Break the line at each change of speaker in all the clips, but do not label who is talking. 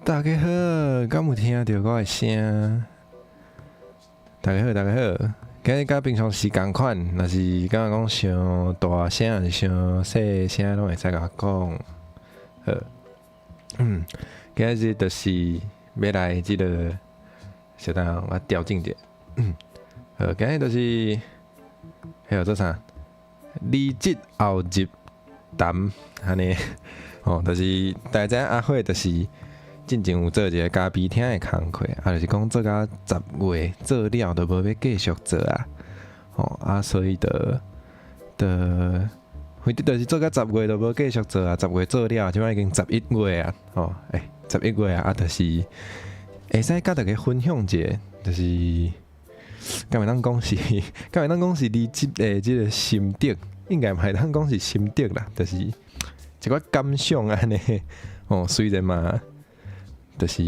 大家好，敢有聽著我的聲？大家好，大家好。今日佮平常時仝款，若是感覺講傷大聲，抑是傷細聲，攏會使共我講。好，今日就是欲來這个，稍等我調整者。好，今日就是，彼號做啥？離職後入談，按呢，吼，就是大家知影阿火就是，進前有做一个咖啡廳的工課，啊，就是講做甲10月做了就無欲繼續做啊，吼啊，所以就就反正就是做甲十月就無繼續做啊，十月做了，這擺已經11月啊，吼，欸，十一月啊，啊，就是會使佮大家分享一下，就是敢會當講是，敢會當講是離職的這个心得，應該嘛會當講是心得啦，就是一寡感想按呢，吼，雖然嘛，就是，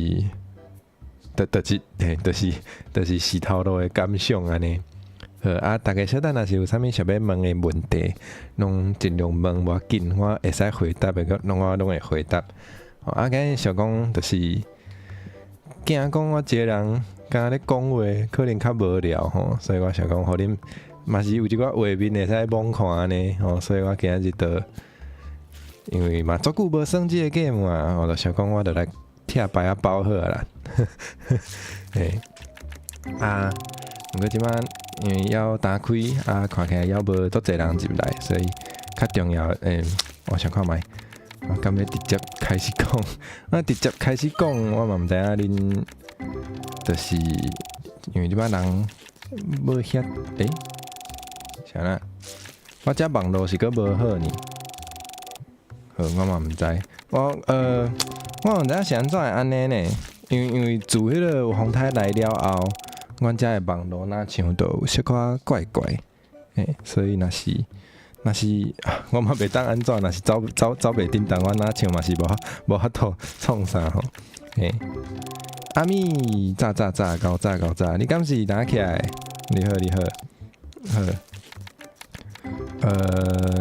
就就是嘿，就是就是死頭路的感想按呢。好啊，大家小等若是有啥物想欲問的問題，攏盡量問，無要緊，我會使回答的，攏我攏會回答。啊，今日想講就是，驚講我一个人敢若咧講話，可能較無聊吼，所以我想講，予恁嘛是有一寡畫面會使罔看按呢吼，所以我今日就因為嘛足久無耍這个 game 啊，我就想講我就來拆牌仔包好啦，嘿，啊，毋過這擺因為猶打開，啊，看起來猶無足濟人入來，所以較重要欸，我想看覓，我敢欲直接開始講？我直接開始講，我嘛毋知影恁，就是因為這擺人無遐，欸，啥啦？我這網路是閣無好呢？好，我嘛毋知，我。我毋知影是按怎會按呢呢？因為自彼个風颱來了後，阮遮的網路若像都有小可怪怪，嘿，所以若是我嘛袂當按怎，若是走走走袂振動，我若像嘛是無法度創啥吼，嘿。阿咪，早早早，夠早夠早，你敢是哪起來？你好你好，好。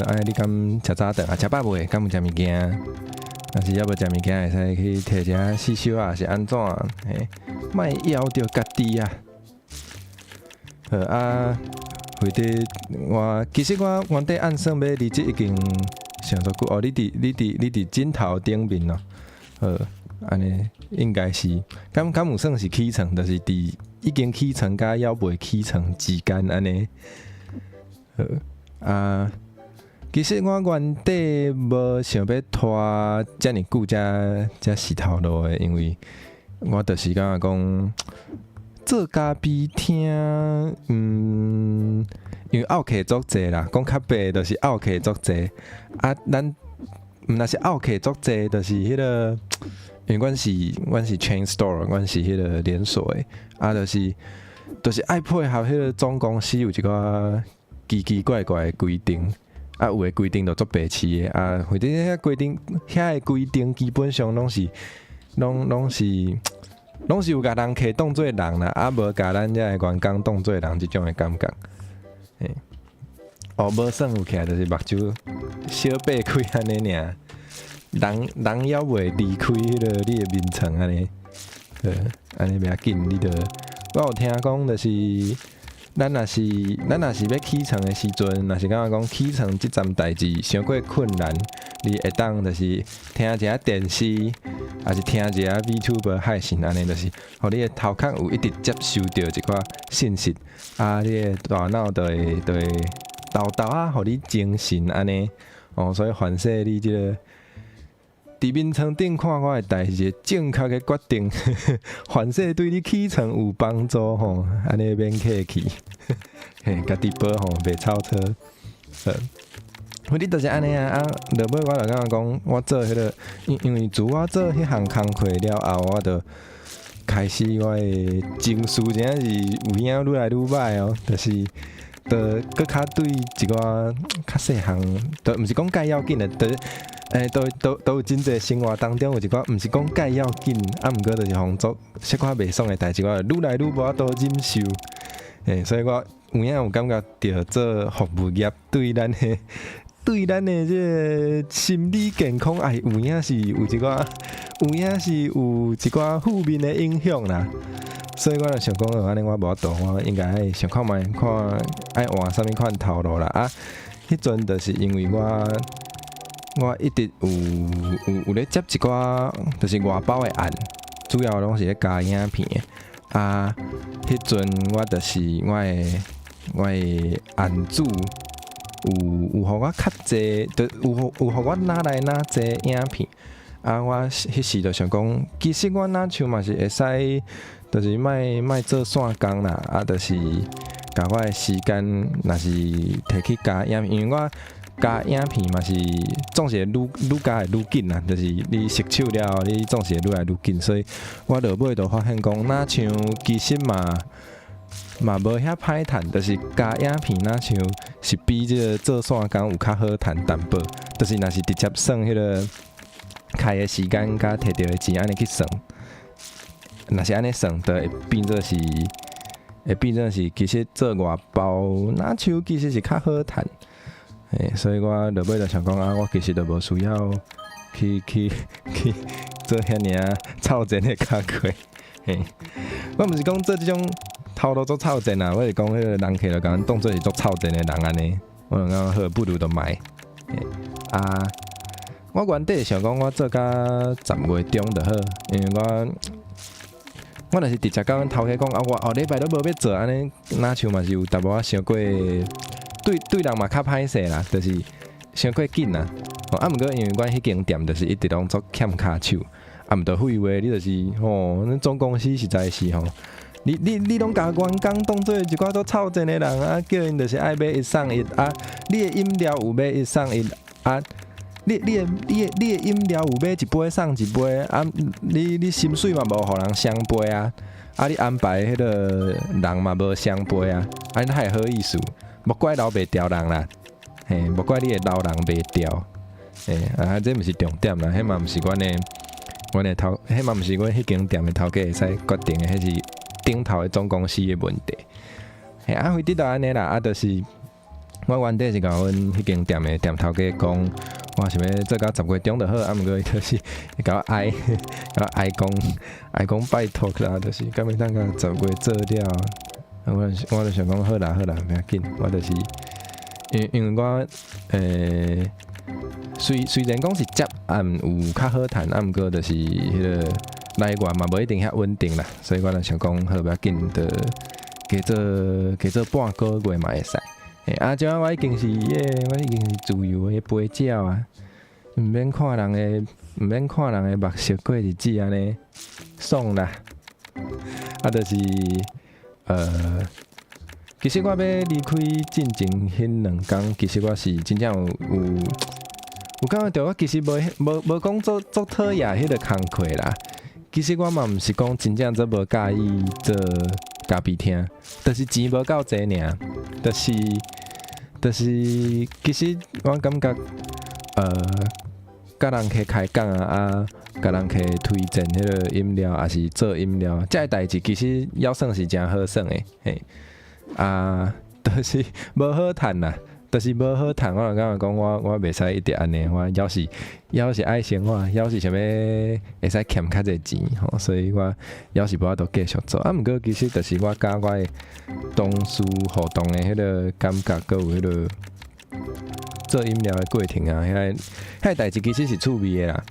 按呢你敢食早頓啊？食飽未？敢有食物件？若是猶無食物件，會使去提一下細小啊，是按怎？嘿，莫枵著家己啊！好啊，或者我其實我原底按算欲離職已經想足久哦。你佇枕頭頂面哦，好，按呢應該是敢有算是起床，就是佇已經起床佮猶未起床之間按呢。好啊。其實我原底無想欲拖遮爾久才死頭路的，因為我就是感覺講做咖啡廳，因為漚客足濟啦，講較白就是漚客足濟。啊，咱毋若是漚客足濟，就是彼个，因為阮是 chain store，阮是彼个連鎖的，啊，就是愛配合彼个總公司有一寡奇奇怪怪的規定。啊，有的規定就足白痴的，啊，或者遐規定，遐个規定基本上攏是有共人客當做人啦，啊，無共咱遮的員工當做人這種的感覺。嘿，哦，無算有起來就是目睭小擘開按呢爾，人人猶未離開彼个你的眠床按呢，按呢袂要緊，你著我有聽講就是。咱若是欲起床的時陣，若是感覺講起床這站代誌傷過困難，你會當就是聽一下電視，抑是聽一下 VTuber 配信按呢，就是予你的頭殼有一直接收著一寡信息，啊，你的大腦就會沓沓仔，予你精神按呢。哦，所以凡勢你這个佇眠床頂看我的代誌是一个正確的決定，凡勢對你起床有幫助吼，按呢免客氣，嘿，家己報吼袂臭臊。好，反正就是按呢啊，啊，落尾我就感覺講，我做彼个，因為自我做彼項工課了後，我就開始我的情緒真正是有影愈來愈歹哦，就是就閣較對一寡較細項，就毋是講介要緊的，就是欸，都有真濟生活當中有一寡，毋是講介要緊，啊，毋過就是予做小可袂爽的代誌，我愈來愈無法度忍受。欸，所以我有影有感覺著做服務業對咱的這个心理健康，哎，有影是有一寡有影是有一寡負面的影響啦。所以我就想講，按呢我無法度，我應該愛想看覓，看愛換啥物款頭路啦。啊，彼陣就是因為我一直有咧接一寡，就是外包的案，主要攏是咧加影片的。啊，彼陣我就是我的案主有予我較濟，就有予我拿來拿濟影片。啊，我彼時就想講，其實我若像嘛是會使，就是莫做散工啦，啊，就是共我的時間若是提去加影片，因為我加影片嘛是總是會愈愈加會愈緊啦，就是你熟手了後，你總是會愈來愈緊，所以我落尾就發現講，若像其實嘛無遐歹趁，就是加影片若像是比這個做散工有較好趁淡薄，就是若是直接算彼個開的時間佮提著的錢按呢去算，若是按呢算，就會變做是其實做外包，若像其實是較好趁。欸，所以我落尾就想講啊，我其實就無需要去做遐爾仔臭賤的工課。嘿，我毋是講做這種頭路足臭賤啊，我是講彼個人客就共阮當做是足臭賤的人按呢。我就感覺好，不如就莫。啊，我原底想講我做甲10月中就好，因為我若是直接共阮頭家講啊，我後禮拜都無欲做按呢，若像嘛是有淡薄仔傷過。對對人嘛較歹勢啦，就是傷過緊啦。啊，毋過因為阮彼間店就是一直攏足欠跤手，啊，毋著廢話，你就是吼，恁總公司實在是吼，你攏共員工當做一寡足臭賤的人啊，叫𪜶就是愛買一送一啊，你的飲料有買一送一啊，你的飲料有買一杯送一杯啊，你薪水嘛無予人雙倍啊，啊，你安排彼個人嘛無雙倍啊，啊，你哪會好意思？莫怪留袂牢人啦，嘿，莫怪你會留人袂牢，嘿，啊，這毋是重點啦，彼嘛毋是阮的頭，彼嘛毋是阮彼間店的頭家會使決定的，彼是頂頭的總公司的問題。嘿，啊，反正就按呢啦，啊，就是我原底是共阮彼間店的店頭家講，我想欲做到10月中就好，啊，毋過伊就是共我哀，共我哀講，哀講拜託啦，就是敢會當共十月做了。我就想講好啦好啦，袂要緊，我就是因為我雖然講是接案有較好趁，啊，毋過就是彼個來源嘛無一定遐穩定啦，所以我就想講好袂要緊，就加做半個月嘛會使。啊，這擺我已經是耶，我已經是自由的飛鳥啊，毋免看人的目色過日子按呢，爽啦。啊，就是其實我欲離開進前彼2工，其實我是真正有感覺著，我其實無講足討厭彼個工課啦。其實我嘛毋是講真正足無佮意做咖啡廳，就是錢無夠濟爾，就是其實我感覺，佮人客開講啊，啊，共人客推薦彼個飲料，抑是做飲料，這個代誌其實猶算是誠好耍的，嘿，啊，就是無好趁啦，就是無好趁。我就感覺講我袂使一直按呢，我猶是愛生活，猶是想欲會使儉較濟錢吼，所以我猶是無法度繼續做。啊，毋過其實就是我佮我的同事互動的彼個感覺，閣有彼個做飲料的過程啊，遐個代誌其實是趣味的啦，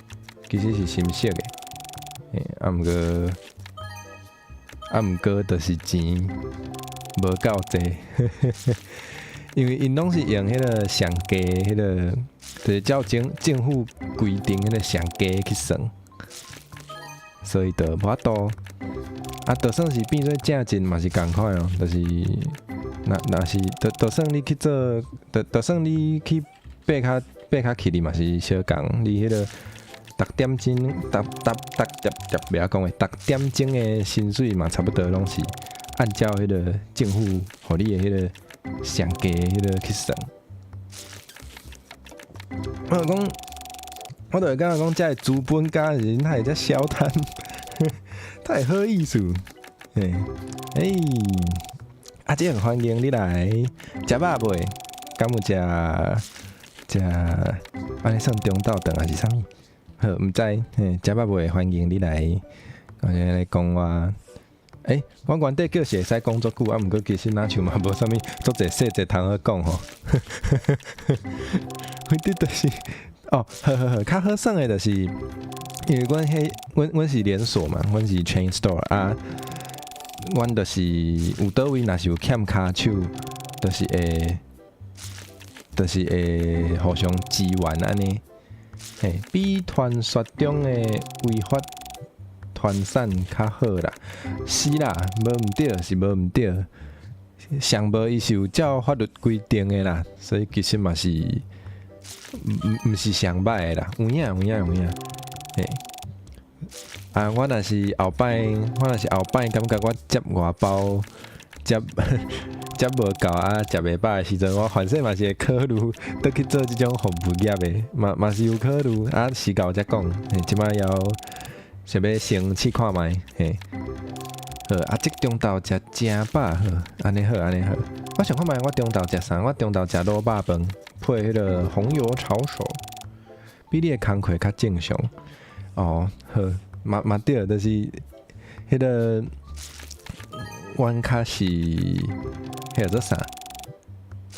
其實是心適的。啊，毋過就是錢無夠濟，因為𪜶攏是用彼個上低彼個，就是照政府規定彼個上低去算，所以就無法度。啊，就算是變做正進嘛是仝款哦，就是若是就算你去做，就算你去爬較起哩嘛是相仝，你彼個逐點鐘，逐逐逐逐逐袂曉講的，逐點鐘的薪水嘛差不多攏是按照彼個政府予你的彼個上低彼個去算。我就講，我就會感覺講，這个資本家是哪會遮小貪，太好意思。嘿，欸，阿姐很歡迎你來，食飽未？敢有食食？按呢算中晝頓還是啥物？好，毋知，嘿，食飽未？歡迎你來，我來講話。欸，我原底叫是會使講足久，啊，毋過其實若像嘛無啥物足濟細節通好講吼。反正就是，哦，好好好，較好耍的就是，因為阮彼，阮是連鎖嘛，阮是 chain store 啊，阮就是有佗位若是有欠跤手，就是會互相支援按呢。嘿，比傳說中的違法團產較好啦，是啦，無毋對，是無毋對。上無伊是有照法律規定的啦，所以其實嘛是毋是上歹的啦，有影有影有影。嘿，啊，我若是後擺感覺我接外包接無夠啊，食袂飽的時陣，我反正嘛是會考慮倒去做這種服務業的，嘛是有考慮啊，時到才講。嘿，這擺猶想欲先試看覓，嘿。好，啊，這中晝食誠飽，好，按呢好，按呢好。我想看覓，我中晝食啥？我中晝食滷肉飯，配彼個紅油抄手，比你的工課較正常。哦，好，嘛對，就是彼個，阮較是彼個做啥？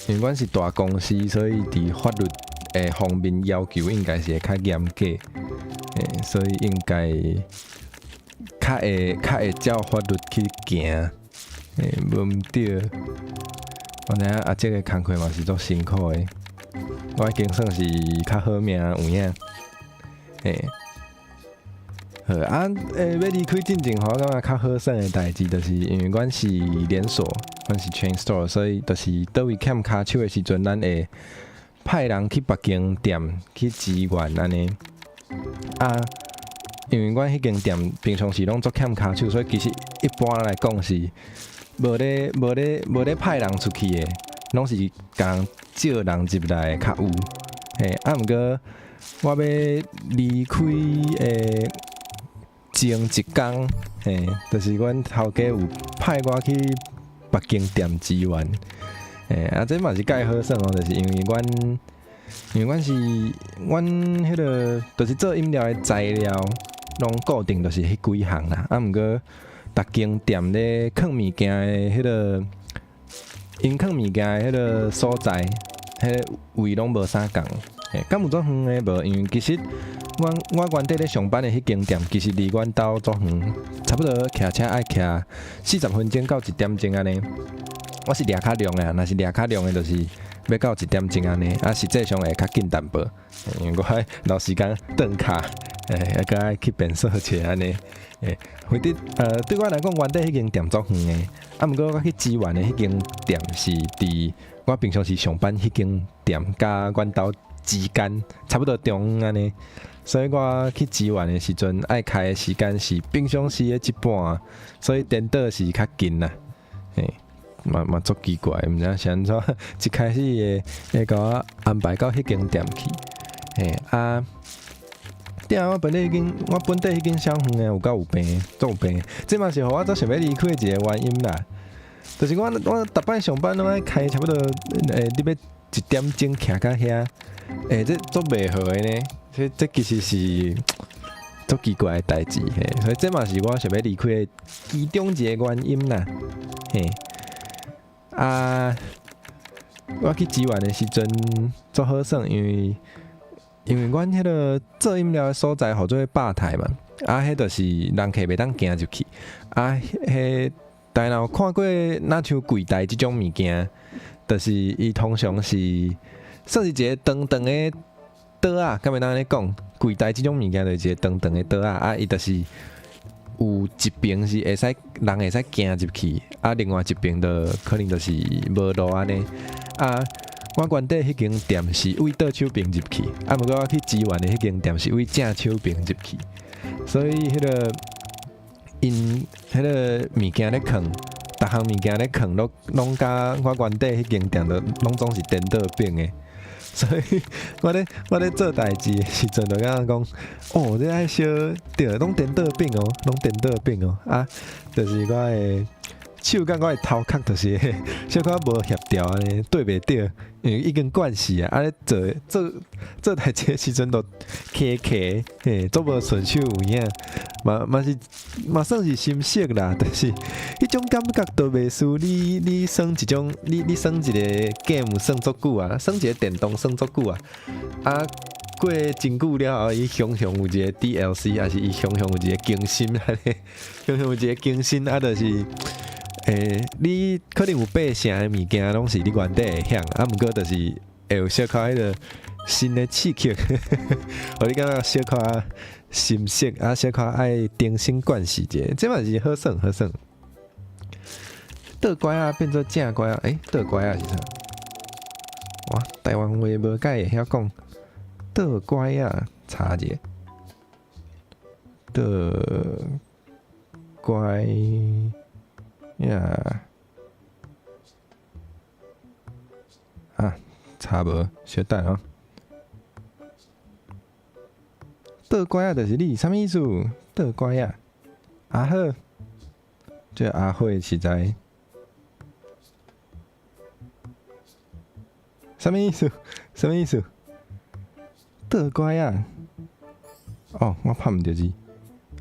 因為阮是大公司，所以佇法律的方面要求應該是會較嚴格，欸，所以應該較會照法律去行，欸，無毋對。我知影阿叔的工課嘛是足辛苦的，我已經算是較好命有影。欸，好啊，欸，欲離開進前，我感覺較好耍的代誌，就是因為阮是連鎖，阮是 chain store，所以就是佗位欠跤手的時陣，咱會派人去別間店去支援按呢。啊，因為阮彼間店平常時攏足欠跤手，所以其實一般來講是無咧派人出去的，攏是共人借人入來較有。嘿，啊，毋過我欲離開的前一工，嘿，就是阮頭家有派我去別間店支援。嘿，啊，這嘛是蓋好耍哦，就是因為阮是阮彼個，就是做飲料的材料，攏固定就是彼幾項啦。啊，毋過逐間店咧囥物件的彼個，𪜶囥物件的彼個所在，彼個位攏無啥仝。嘿，敢有足遠的無？因為其實阮我原底咧上班的彼間店，其實離阮兜足遠，差不多騎車愛騎40分鐘到一點鐘按呢。我是掠較量的，若是掠較量的，就是欲到一點鐘按呢。啊，實際上會較緊淡薄，因為我愛留時間轉卡，欸，猶閣愛去便所揣按呢。欸，反正對我來講，原底彼間店足遠的，啊，毋過我去支援的彼間店是佇我平常時上班彼間店佮阮兜之間，差不多中按呢。所以我去支援的時陣，愛開的時間是平常時的一半，所以顛倒是較近啦。嘿，嘛足奇怪，毋知是按怎一開始會共我安排到彼間店去。嘿啊，對啊，我本底彼間小遠的有夠有病，足有病。這嘛是予我足想欲離開的一個原因啦。就是我逐擺上班攏愛開差不多，欸，你欲一點鐘徛到遐，欸，這足袂好的呢。這其實是足奇怪的代誌，嘿，所以這嘛是我想欲離開的其中一個原因啦。嘿，啊，我去支援的時陣足好耍，因為阮彼個做飲料的所在號做吧台嘛，啊，彼就是人客袂當行入去，啊，彼大家有看過若像櫃台這種物件，就是伊通常是算是一個長長的桌仔，敢會當按呢講？櫃台這種物件就是一個長長的桌仔，啊，伊就是有一邊是會使人會使行入去，啊，另外一邊就可能就是無路按呢。啊，我原底彼間店是對倒手邊入去，啊，毋過我去支援的彼間店是對正手邊入去，所以彼個𪜶彼個物件咧囥，逐項物件咧囥，攏佮我原底彼間店就攏總是顛倒反的。所以我咧做代誌的時陣，就感覺講，哦，這愛小對，攏顛倒反哦，攏顛倒反哦，啊，就是我的手佮我的頭殼就是小可無協調按呢，對袂著，因為已經慣勢啊，按呢做做做代誌的時陣都卡卡，嘿，足無順手有影，嘛嘛是嘛算是心熟啦，但是彼種感覺都袂輸你你耍一種你你耍一個 game 耍足久啊，耍一個電動耍足久啊，啊過真久了後，伊雄雄有一個 DLC，抑是伊雄雄有一個更新，按呢，雄雄有一個更新，啊，就是。欸，你可能有八成的物件攏是你原底會曉，啊，毋過就是會有小可彼個新的刺激，予你感覺小可心熟，啊，小可愛重新慣勢者，這嘛是好耍好耍。倒拐仔變做正拐仔，欸，倒拐仔是啥？哇，台灣話無介會曉講。倒拐仔，查者。倒拐仔，啊，查無，小等哦。倒拐仔就是你，啥物意思？倒拐仔，阿好，這阿慧實在，啥物意思？啥物意思？倒拐仔，哦，我拍毋著字。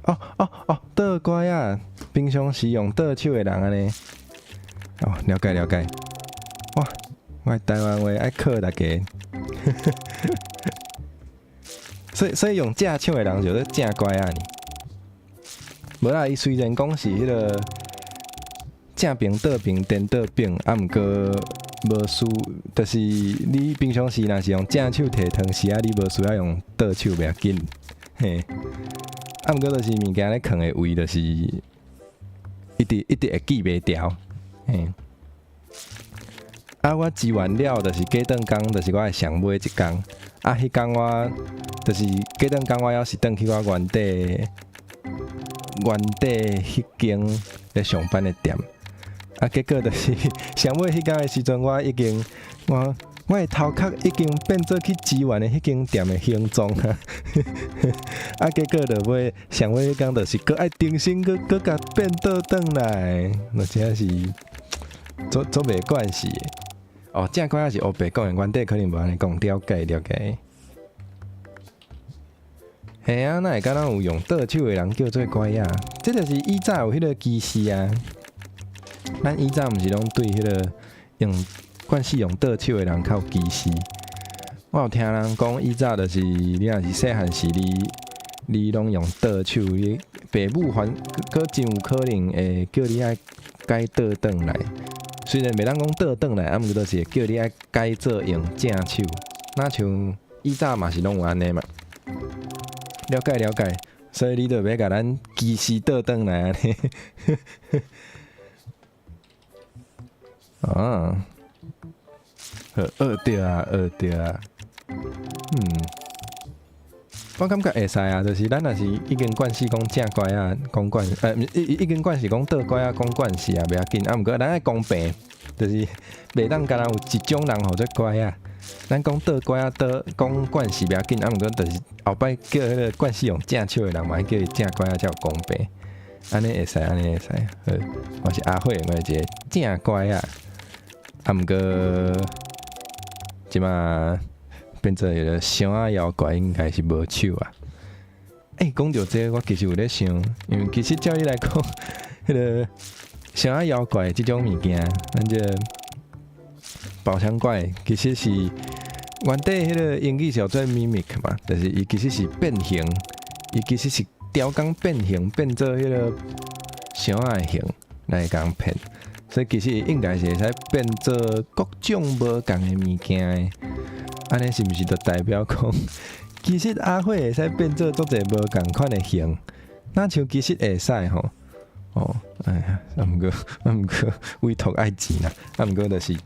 哦哦哦，倒拐仔，平常時用倒手的人按呢。哦，了解了解。哇，我的台灣話愛靠大家。所以所以用正手的人叫做正拐仔呢。無啦，伊雖然講是彼個正爿倒爿顛倒反，啊，毋過無需，就是你平常時若是用正手提湯匙仔，你無需要用倒手袂要緊，嘿。啊，毋過就是物件咧囥的位，就是一直一直會記袂牢，嘿。啊，我支援了，就是過轉工，就是我的上尾一工。啊，彼工我就是過轉工，我猶是轉去我原底原底彼間咧上班的店。啊，結果就是上尾彼工的時陣，我已經我我的頭殼已經變做去支援的彼間店的形狀啊！啊，結果就尾上尾彼工就是閣愛重新閣閣共變倒轉來，那真正是足足袂慣勢的。哦，正拐仔是烏白講的，原底可能無按呢講，了解了解。嘿啊，哪會敢若有用倒手的人叫做拐仔？這就是以早有彼個歧視啊！咱以早毋是攏對彼個用慣勢用倒手的人較有歧視。我有聽人講，以早就是你若是細漢時，你你攏用倒手，你爸母還閣真有可能會叫你愛改倒轉來。雖然袂當講倒轉來，啊，毋過就是會叫你愛改做用正手。若像以早嘛是攏有按呢嘛。了解了解，所以你就欲共咱歧視倒轉來按呢。啊，好，學著啊，學著啊。嗯，我感覺會使啊，就是咱若是已經慣勢講正拐仔，講慣，已已經慣勢講倒拐仔，講慣勢啊，袂要緊。啊，毋過咱愛公平，就是袂當干焦有一種人號做拐仔。咱講倒拐仔倒講慣勢袂要緊，啊，毋過就是後擺叫彼個慣勢用正手的人嘛，愛叫伊正拐仔才有公平。按呢會使，按呢會使。好，我是阿慧，我是一個正拐仔。啊，毋過這馬變做彼個箱仔妖怪，應該是無手啊。欸，講著這個，我其實有咧想，因為其實照理來講，彼個箱仔妖怪這種物件，咱這個寶箱怪，其實是原底彼個英語叫做 mimic 嘛，就是伊其實是變形，伊其實是刁工變形變做彼個箱仔的形來共人騙。所以其實應該是會使變做各種無仝的物件的，按呢是毋是就代表講，其實阿慧會使變做足濟無仝款的形？若像其實會使吼，哦，哎呀，啊毋過啊毋過委託愛錢啦，啊毋過就是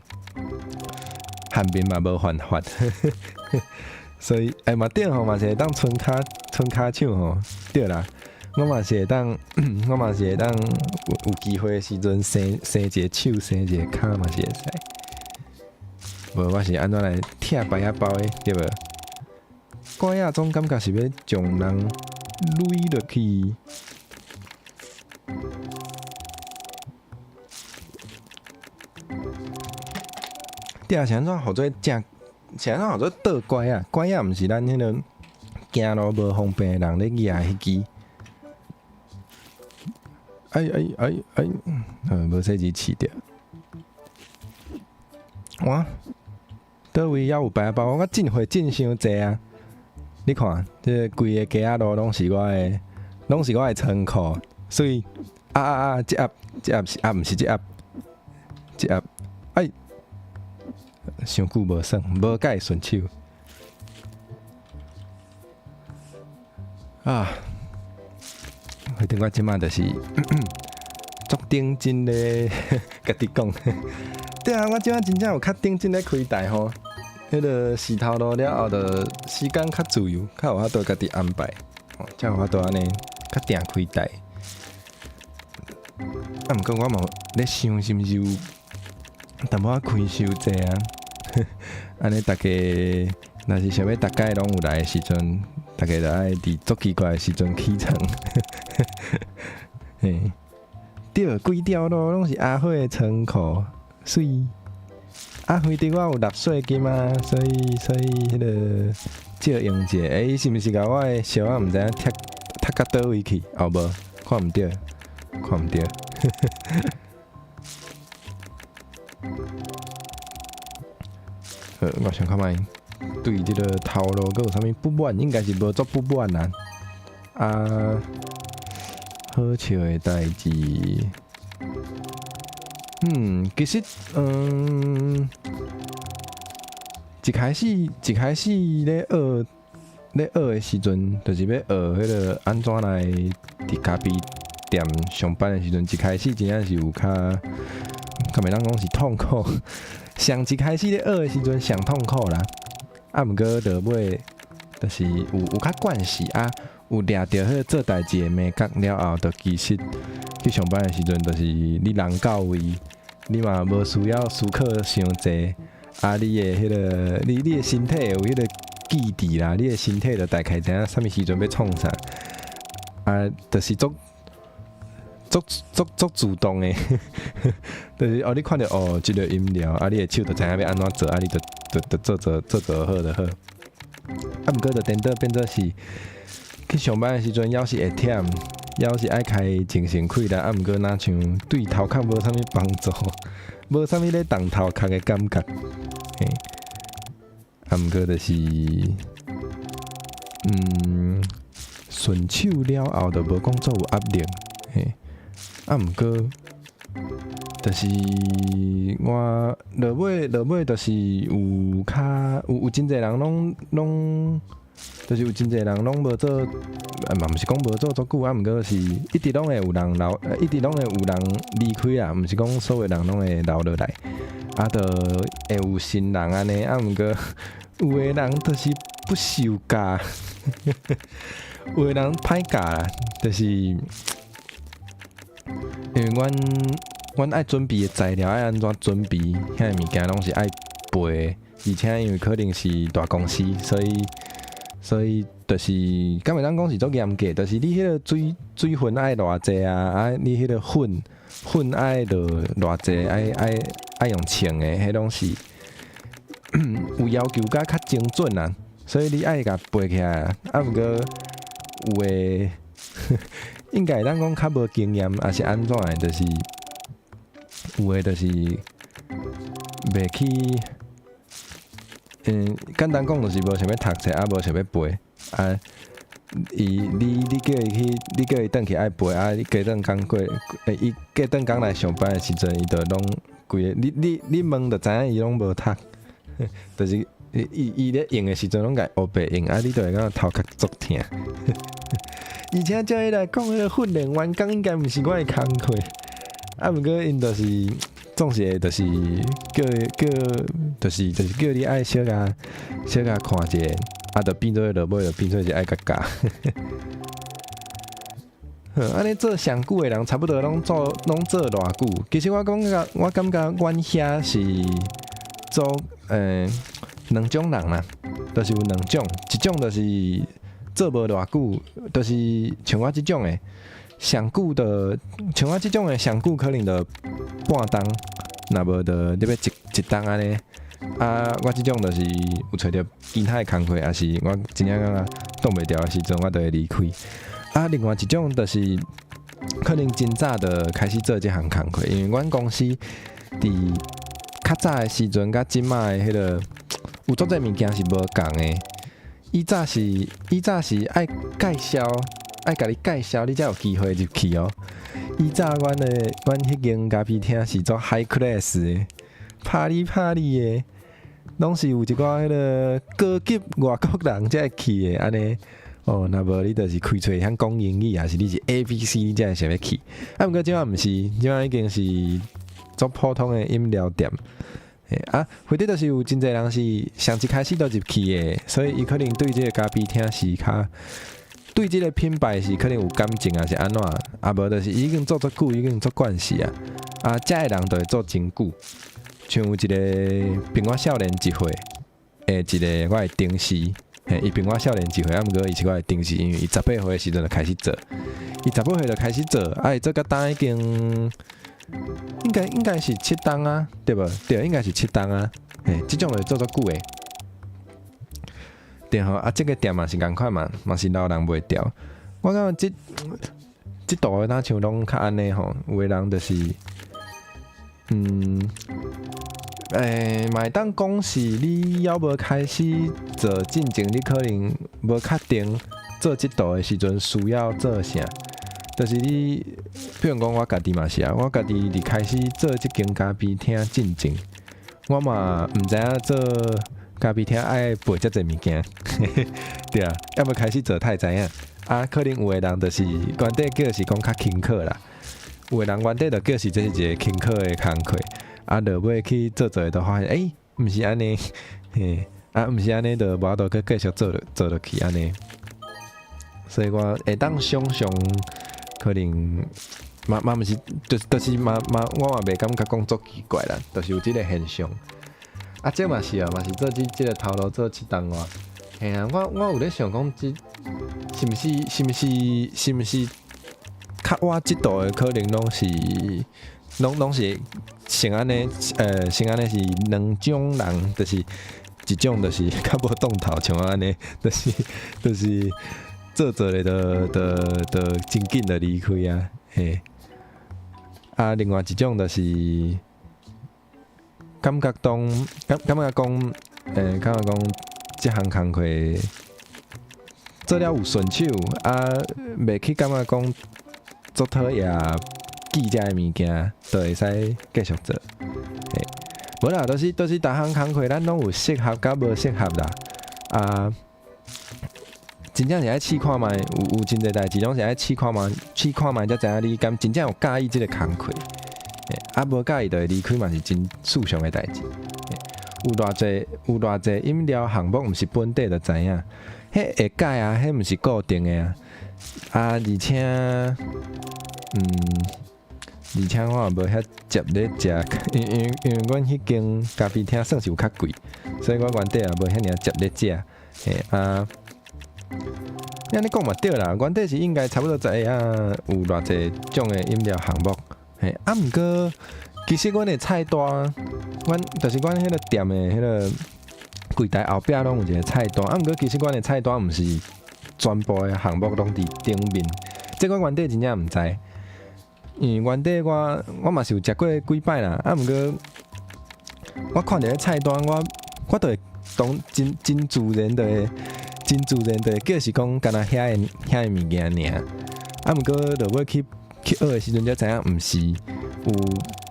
漢面嘛無犯法，所以哎嘛對吼，嘛是會當伸跤伸跤手吼，對啦。我嘛是會當，我嘛是會當有有機會的時陣生生一个手，生一个跤嘛是會使。無，我是按怎來拆白仔包的，對無？拐仔總感覺是欲將人攏落去。對啊，是按怎號做正？是按怎號做倒拐仔？拐仔毋是咱彼个行路無方便的人咧舉的彼支。哎哎哎哎，無細緻飼著。哇！佗位猶有白包，我進貨進傷濟啊！你看，這規个街仔路攏是我的，攏是我的倉庫，所以啊啊啊！這盒這盒是啊，毋是這盒，這盒哎，傷久無耍，無介順手啊！反正我這馬就是足認真咧，家己講。對啊，我這馬真正有較認真咧開台吼。彼个時頭路了後，就時間較自由，較有法度家己安排，吼，才有法度按呢較定開台。啊，毋過我嘛咧想，是毋是有淡薄仔開傷濟啊？按呢逐家若是想欲逐擺攏有來的時陣，逐家就愛佇足奇怪的時陣起床。嘿，對，規條路攏是阿火的倉庫，媠。啊，反正我有納稅金啊，所以彼个借用者，欸，伊是毋是共我的相仔毋知影貼貼到佗位去？哦無，看毋著，看毋著。好，我想看覓，對這个頭路閣有啥物不滿？應該是無足不滿啊。啊，好笑的代誌。其實，一開始咧學的時陣，就是欲學彼个按怎來佇咖啡店上班的時陣，一開始真正是有較，較袂當講是痛苦。上一開始咧學的時陣上痛苦啦，啊，毋過到尾，就是有較慣勢啊，有掠著彼个做代誌的眉角了後，就其實去上班的時陣，就是你人到位。你嘛無需要思考傷濟，啊！你的彼个，你的身體會有彼个記憶啦，你的身體就大概知影啥物時陣欲創啥，啊，就是足足足足自動的，就是哦，你看著哦，這个飲料，啊，你的手就知影欲按怎做，啊，你就就就做做做做好就好。啊，毋過就顛倒變做是去上班的時陣，猶是會忝。猶是愛開精神氣力，啊，毋過若像對頭殼無啥物幫助，無啥物咧動頭殼的感覺，嘿，啊，毋過就是，順手了後就無講足有壓力，嘿，啊，毋過，就是我落尾落尾就是有較有真濟人攏攏。就是有真濟人攏無做，啊嘛毋是講無做足久，啊毋過是一直攏會有人留，一直攏會有人離開啊，毋是講所有人攏會留落來，啊，就會有新人按呢，啊毋過有的人就是不受教，有的人歹教啦，就是因為阮愛準備的材料愛按怎準備，遐个物件攏是愛背，而且因為可能是大公司，所以就是，敢會當講是足嚴格，就是你彼个水分愛偌濟啊，啊，你彼个粉愛落偌濟，愛用稱的，彼攏是有要求甲較精準啊。所以你愛共背起來，啊，毋過有的應該會當講較無經驗，抑是按怎的，就是有的就是袂去。簡單講就是無想欲讀冊，啊無想欲背，啊，伊你叫伊去，你叫伊轉去愛背，啊，你過轉工過，伊過轉工來上班的時陣，伊就攏規个，你問就知影伊攏無讀，就是伊咧用的時陣攏共烏白用，啊，你就會感覺頭殼足疼。而且照伊來講，彼个訓練員工應該毋是我的工課，啊，毋過𪜶就是。總是會就是叫叫，就是叫你愛小共小共看一下，啊，就變做落尾就變做是愛共教。好，按呢做上久的人，差不多攏做偌久。其實我感覺，我感覺阮遐是做兩種人啦，就是有兩種，一種就是做無偌久，就是像我這種的。上久的，像我這種的上久可能就半冬，若無就你欲一冬按呢，啊，我這種就是有揣著其他的工課，抑是我真正感覺擋袂牢的時陣，我就會離開。啊，另外一種就是可能真早就開始做這項工課，因為阮公司佇較早的時陣，佮這馬的彼個有足濟物件是無仝的。以早是愛介紹，愛共你介紹，你才有機會入去哦。以早阮彼間咖啡廳是做 high class 的，party party 的，攏是有一寡彼個高級外國人才會去的按呢。哦，若無你就是開喙曉講英語，抑是你是 ABC，你才會想欲去。啊，毋過這馬毋是，這馬已經是足普通的飲料店。啊，或者就是有真濟人是上一開始就入去的，所以伊可能對這個咖啡廳是較對這個品牌是可能有感情，抑是按怎？啊，無就是已經做足久，已經足慣勢啊。啊，遮的人就會做真久。像有一個比我少年一歲的一個我的同事，嘿，伊比我少年一歲，啊，毋過伊是我的同事，因為伊18歲的時陣就開始做，伊十八歲就開始做，啊，伊做甲今已經應該是7冬啊，對無？對，應該是七冬啊，嘿，這種就做足久的。對吼，啊，這個店嘛是仝款嘛，嘛是留人袂牢。我感覺這度的若像攏較按呢吼，有的人就是，嘛會當講是你猶無開始做進前，你可能無確定做這道的時陣需要做啥。就是你，比如講我家己嘛是啊，我家己佇開始做這間咖啡廳進前，我嘛毋知影做咖啡廳愛備遮濟物件，對啊，猶無開始做才會知影。啊，可能有的人就是原底叫是講較輕巧啦，有的人原底就叫是這是一個輕巧的工課，啊，落尾去做做就發現，欸，毋是按呢，嘿，啊，毋是按呢，就無法度閣繼續做落去按呢。所以我會當想像，可能嘛嘛毋是，就是嘛嘛，我嘛袂感覺講足奇怪啦，就是有這個現象。啊，這嘛是啊，嘛是做這個頭路做7冬外。嘿啊，我有咧想講，這是毋是較我這度的可能攏是先按呢是兩種人，就是一種就是較無當頭，像我按呢，就是做做咧，就真緊就離開啊，嘿。啊，另外一種就是感覺當感感覺講，感覺講這項工課做了有順手，啊，袂去感覺講足討厭記這个物件，就會使繼續做。嘿，無啦，都是逐項工課，咱攏有適合佮無適合啦。啊，真正是愛試看覓，有真濟代誌攏是愛試看覓，試看覓才知影你敢真正有佮意這个工課。啊，無佮意就會離開嘛，是真正常的代誌。有偌濟飲料項目，毋是本地就知影，彼會改啊，彼毋是固定的啊。啊，而且我也無遐捷咧食，因為阮彼間咖啡廳算是有較貴，所以我原底也無遐爾捷咧食。嘿啊，你按呢講嘛對啦，原底是應該差不多知影有偌濟種的飲料項目。嘿，啊，毋過其實阮的菜單，阮就是阮彼個店的彼個櫃台後壁攏有一個菜單，啊，毋過其實阮的菜單毋是全部的項目攏佇頂面，這個原底真正毋知。因為原底我嘛是有食過幾擺啦，啊，毋過我看著彼菜單，我就會當真真自然就會真自然就會叫是講干焦遐个物件爾。啊，毋過落尾去學的時陣才知影，毋是有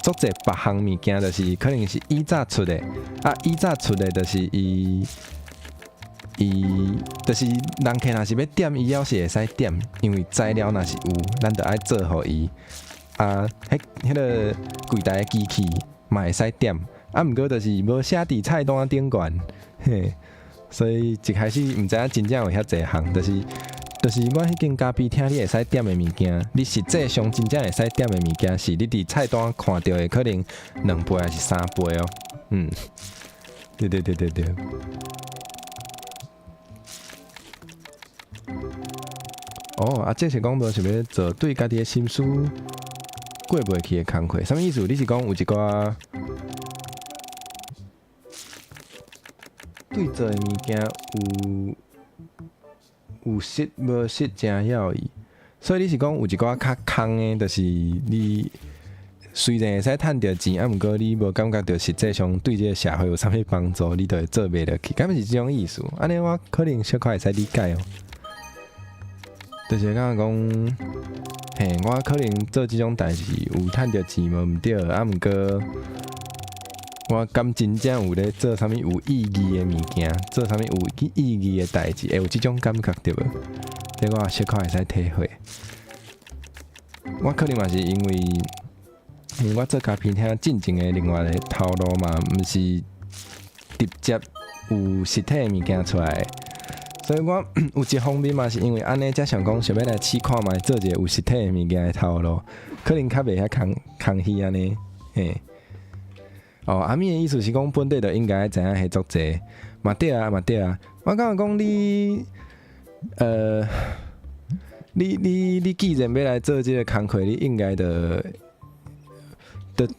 足濟別項物件，就是可能是以早出的，啊，以早出的就是伊就是人客若是欲點，伊猶是會使點，因為材料若是有，咱就愛做予伊。啊，彼個櫃台的機器嘛會使點，啊，毋過就是無寫佇菜單頂懸，嘿，所以一開始毋知影真正有遐濟項，就是阮彼間咖啡廳你會使點的物件，你實際上真正會使點的物件，是你佇菜單看著的可能2倍抑是3倍哦，對對對對對。哦，啊，這是講無想欲做對家己的心思過袂去的工課，啥物意思？你是講有一寡，對做的物件有實無實誠曉意，所以你是講有一寡較空的，就是你雖然會使趁著錢，啊，毋過你無感覺著實際上對這个社會有啥物幫助，你就會做袂落去，敢是這種意思？按呢我可能小可會使理解哦。就是感覺講，嘿，我可能做這種代誌有趁著錢無毋對，啊，毋過我敢真正有咧做啥物有意義的物件，做啥物有意義的代誌，會有這種感覺對無？這我小可會使體會。我可能嘛是因為，因為我做咖啡廳進前的另外一個頭路嘛，毋是直接有實體的物件出來，所以我有一方面嘛是因為按呢，才想講想欲來試看覓做一個有實體的物件的頭路，可能較袂遐空空虛按呢，嘿。哦，阿咪的意思是講本地就應該知影彼足濟，嘛對啊，嘛對啊。我感覺講你，你既然欲來做這个工課，你應該就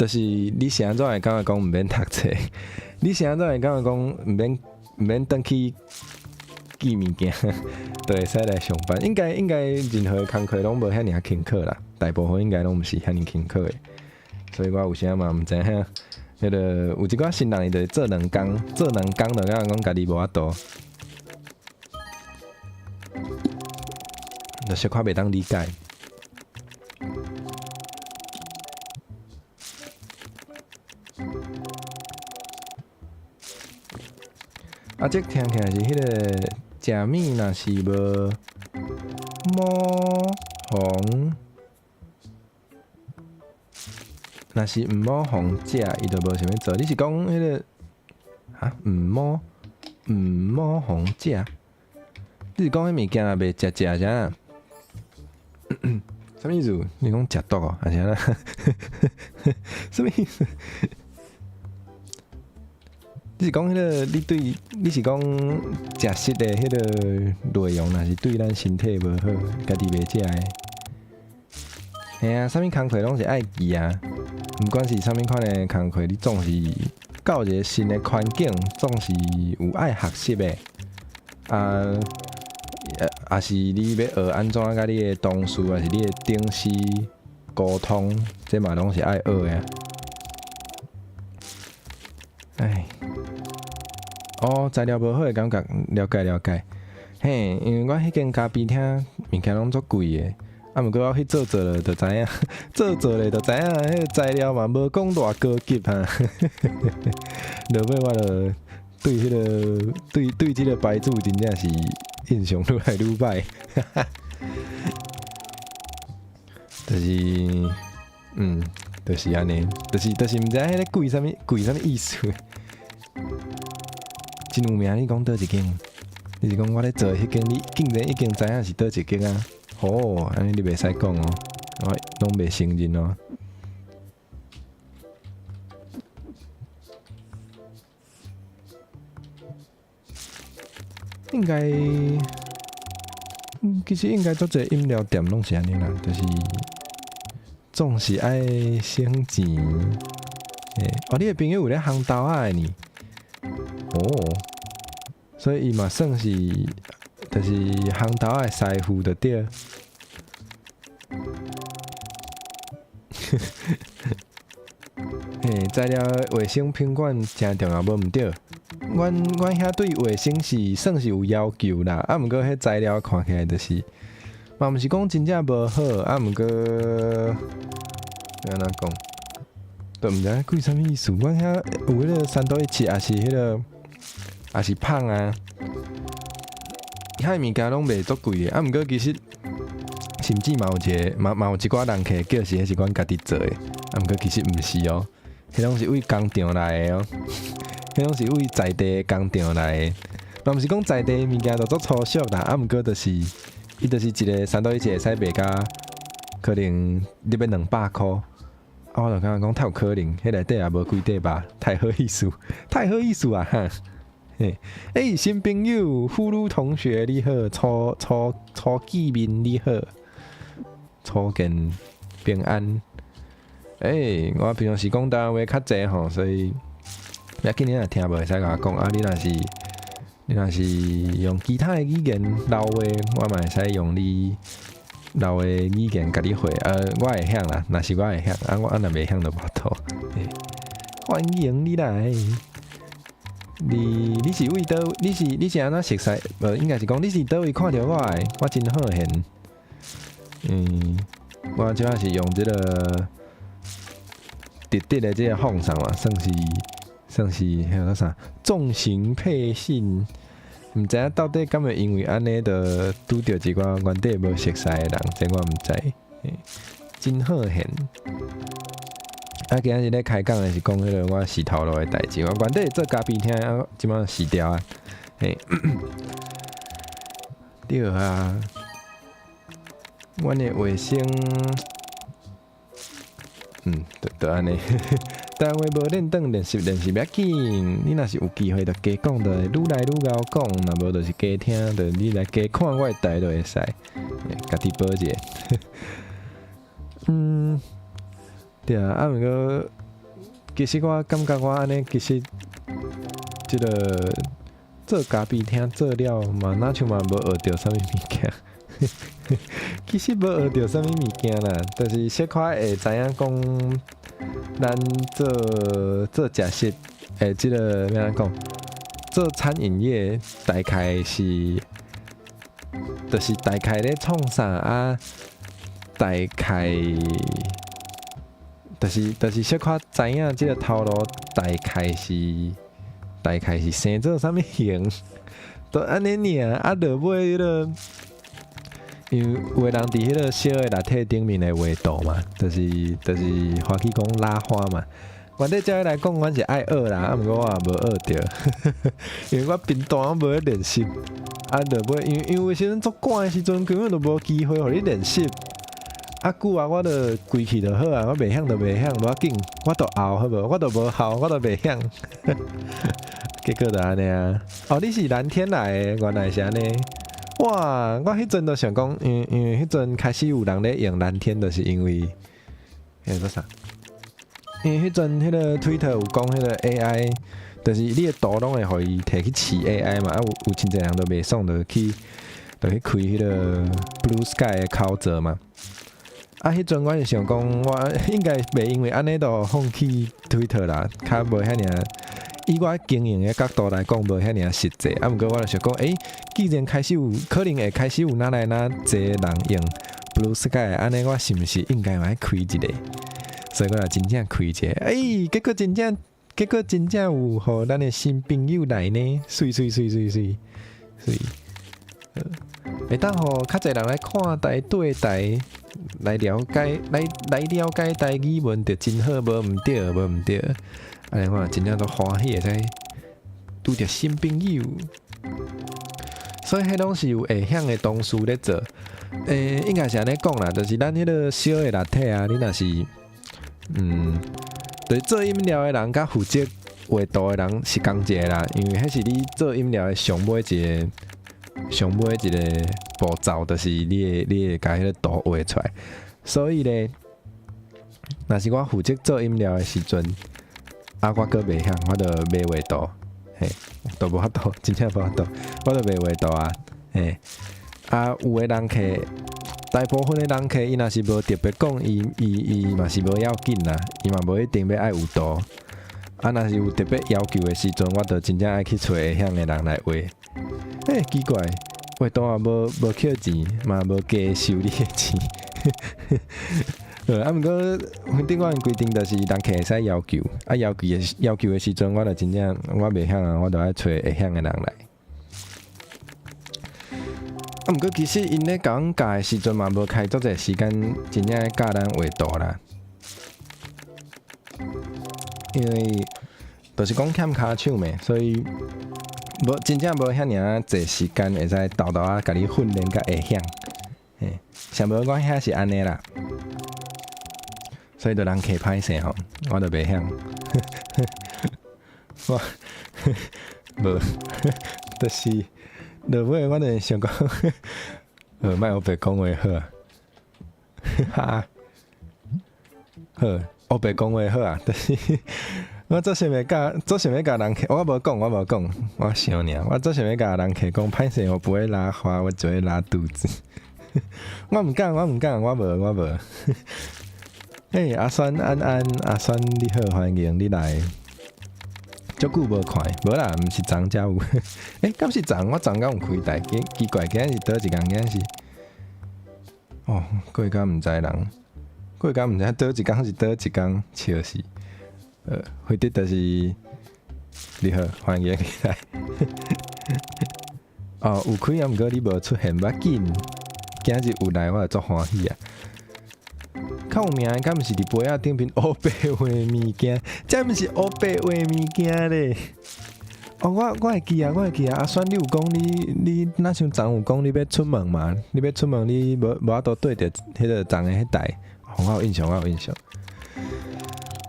是你是按怎會感覺講毋免讀冊？你是按怎會感覺講毋免轉去記物件，就會使來上班？應該任何工課攏無遐爾仔勤苦啦，大部分應該攏毋是遐爾勤苦的。所以我有時嘛毋知影。彼个有一寡新人伊就做兩工，做兩工就感覺講家己無法度，就小可袂當理解。啊，這聽起來是彼个食物，若是無摸紅。若是毋好予食，伊就無想欲做。你是講彼个啊？毋好予食？你是講彼物件若袂食食啥？啥物意思？你講食毒哦，還是按怎？啥物意思？你是講彼个？你對你是講食食的彼个內容，若是對咱身體無好，家己袂食的？嘿啊，啥物工課攏是愛記啊！毋管是啥物款的工課，你總是到一个新的環境，總是有愛學習的。啊，也是你欲學按怎佮你的同事，抑是你的頂司溝通，這嘛攏是愛學的。唉，哦，材料無好的感覺，了解了解。嘿，因為我彼間咖啡廳物件攏足貴的。啊，毋過我去做做咧，就知影，做做咧就知影，彼个材料嘛無講偌高級哈。落尾我就對彼个對這个牌子真正是印象愈來愈歹。就是，就是按呢，就是毋知影彼个貴啥物貴啥物意思。真有名，你講佗一間？你是講我咧做彼間，你竟然已經知影是佗一間啊？哦，按呢你袂使講哦，我攏袂承認哦。應該，其實應該足濟飲料店攏是按呢啦，就是總是愛省錢。欸，哦，你的朋友有咧烘豆仔的呢？哦，所以伊嘛算是，就是烘豆仔的師傅就對。嘿，材料衛生品管誠重要，無毋對。阮遐對衛生是算是有要求啦，啊，毋過彼材料看起來就是，嘛毋是講真正無好，啊，毋過欲按怎講，都毋知影貴啥物意思。阮遐有彼个三多一七，抑是彼个，抑是胖啊，遐物件攏賣足貴的，啊，毋過其實甚至嘛有一个，嘛有一寡人客叫是彼是阮家己做的，啊，毋過其實毋是哦，彼攏是為工廠來的哦。彼攏是為在地的工廠來的，嘛毋是講在地的物件就足粗俗啦，啊，毋過就是，伊就是一个三多一會使賣甲可能你欲200箍，啊，我就感覺講太有可能，彼內底也無幾塊吧，太好意思，太好意思啊！哈，嘿，欸，新朋友，呼嚕同學你好，初見面你好，初見平安。欸，我平常時講台灣話較濟吼，所以。欲緊你若聽無會使共我講啊！你若是你若是用其他的語言留話，我嘛會使用你留的語言共你回。我會曉啦，若是我會曉，啊我啊若袂曉就無法度。歡迎你來。你是為佗？你是按怎熟似？無應該是講你是佗位看著我的？我真好現。我這擺是用這个直直的這个放送嘛，算是彼个啥眾行配信。毋知影到底敢會因為按呢，就拄著一寡原底無熟似的人，這我毋知。真好現。啊，今仔日咧開講的是講彼个我死頭路的代誌。我原底做咖啡廳，啊，這擺辭掉啊。嘿，對啊，阮的衛星，就按呢。台灣話無練轉練習練習欲緊，你若是有機會就加講，就會愈來愈𠢕講；若無就是加聽，就你來加看我的台就會使。家己報一下。對啊，啊，毋過其實我感覺我按呢，其實這个做咖啡廳做了嘛，若像嘛無學著啥物物件。其實無學著啥物物件啦，就是小可會知影講，咱做做食食的這个欲按怎講，做餐飲業大概是，就是大概咧創啥啊，大概。就是小可知影這个頭路大概是生做啥物型，就按呢爾。啊，落尾彼个，因為有的人佇彼个小的立體頂面會畫圖嘛，就是歡喜講拉花嘛。原底照彼來講，阮是愛學啦，啊，毋過我也無學著，因為我平常攏無咧練習。啊，落尾因為有時陣足趕的時陣，根本就無機會予你練習。啊久啊，我就規氣就好啊，我袂曉就袂曉，無要緊，我就拗好無？我就無效，我就袂曉。結果就按呢啊！哦，你是藍天來的，原來是按呢。哇！我彼陣就想講，因為彼陣開始有人咧用藍天，就是因為彼個啥？因為彼陣彼个 Twitter 有講彼个 AI，就是你的圖攏會予伊提去飼 AI 嘛，啊有真濟人都袂爽，就去開彼个 Blue Sky 的口座嘛。啊，彼陣我是想講，我應該袂因為按呢就放棄 Twitter 啦，較無遐爾。以我經營的角度來講，無遐爾實際。啊，毋過我就想講，既然開始有可能會開始有哪來哪濟人用 Blue Sky，按呢我是毋是應該嘛愛開一个？所以我就真正開一个。結果真正有予咱的新朋友來呢，媠媠媠媠媠媠。會當予較濟人來看台對台來了解，來了解台語文就真好，無毋對，無毋對。按呢我真正都歡喜會使拄著新朋友，所以彼攏是有會曉的同事咧做。應該是按呢講啦，就是咱彼个小的立體啊，你若是就是做飲料的人佮負責畫圖的人是仝一个啦，因為彼是你做飲料的上尾一个上尾一个步驟，就是你會共彼个圖畫出來。所以咧，若是我負責做飲料的時陣，啊，我閣袂曉，我就袂畫圖，嘿，都無法度，真正無法度，我就袂畫圖啊，嘿，啊，有的人客，大部分的人客，伊若是無特別講，伊嘛是無要緊啦，伊嘛無一定欲愛有圖。啊，若是有特別要求的時陣，我就真正愛去揣會曉的人來畫。奇怪，畫圖也無扣錢，嘛無加收你的錢。啊，毋過反正阮規定就是人客會使要求，啊要求的時陣，我就真正我袂曉啊，我就愛揣會曉的人來。啊，毋過其實𪜶咧共阮教的時陣嘛，無開足濟時間，真正教咱畫圖啦。因為就是講欠跤手嘛，所以無真正無遐爾仔濟時間會使沓沓仔共你訓練甲會曉。嘿，上無我遐是按呢啦，所以就人客歹勢吼，我就袂曉。我無，就是落尾我就想講，莫烏白講話好啊，哈，好，烏白講話好啊，就是我做想欲共，做想欲共人客，我無講，我無講，我想爾，我做想欲共人客講，歹勢我不會拉花，我只會拉肚子。我毋敢，我毋敢，我無，我無。嘿，阿酸安安，阿酸你好，歡迎你來。足久無看，無啦，毋是昨才有。欸，敢是昨？我昨敢有開台，奇奇怪，今日是佗一工？今日是？哦，過甲毋知人，過甲毋知佗一工是佗一工，笑死。回的就是你好，歡迎你來。哦，有開啊，毋過你無出現，無要緊。今日有來，我就足歡喜啊！較有名的，敢毋是佇杯仔頂面烏白畫物件？這毋是烏白畫物件咧。哦，我會記啊，我會記啊。阿酸，你有講你若像昨有講你欲出門嘛？你欲出門，你無法度對著彼個昨的彼台，我有印象，我有印象。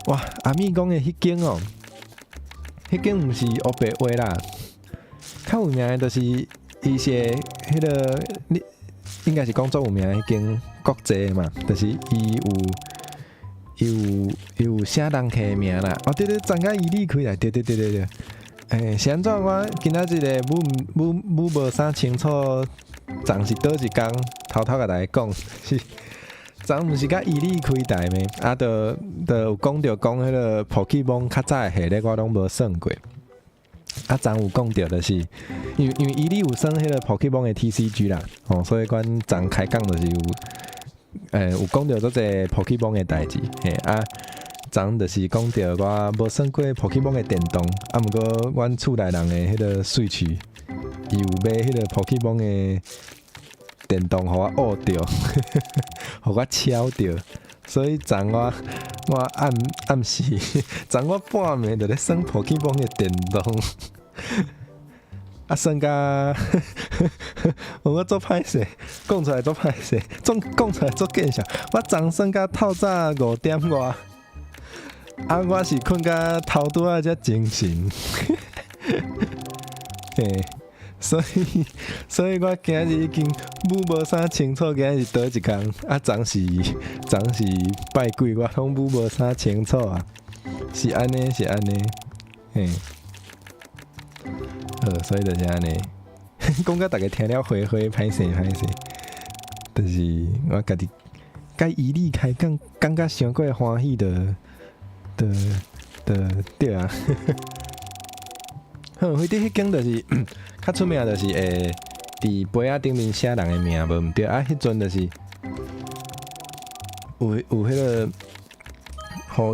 哇，阿咪講的彼間哦，彼間毋是烏白畫啦，較有名的就是伊是彼個你應該是講足有名的彼間國際嘛，就是伊有寫人客的名啦。哦，對對，昨共伊你開來，對對對對對。欸，是按怎我今仔日個舞無啥清楚，昨是佗一工，偷偷共大家講是。昨毋是佮伊你開台咩？啊，就有講著講彼個寶可夢較早的系列，我攏無耍過。啊，昨有講著就是，因為伊你有耍彼個寶可夢的 TCG 啦，哦，所以阮昨開講就是有，有講著足濟寶可夢的代誌，嘿啊，昨就是講著我無耍過寶可夢的電動，啊，毋過阮厝內人的彼個 Switch，伊有買彼個寶可夢的電動，予我學著，予我抄著，所以昨我暗時，昨我半暝就咧耍寶可夢的電動，啊耍甲我足歹勢，講出來足歹勢，總講出來足見笑。我昨耍甲透早5點外，啊我是睏甲頭拄仔才精神，嘿。所以我今日已經舞無啥清楚，今日是佗一工？啊，昨是拜幾，我攏舞無啥清楚啊。是按呢，是按呢，嘿。好，所以就是按呢。講甲逐家聽了花花歹勢歹勢，就是我家己佮伊你開講，感覺傷過歡喜的的的對啊。好，彼佇彼間就是較出名，就是會佇杯仔頂面寫人的名，無毋對啊。彼陣就是有彼個，予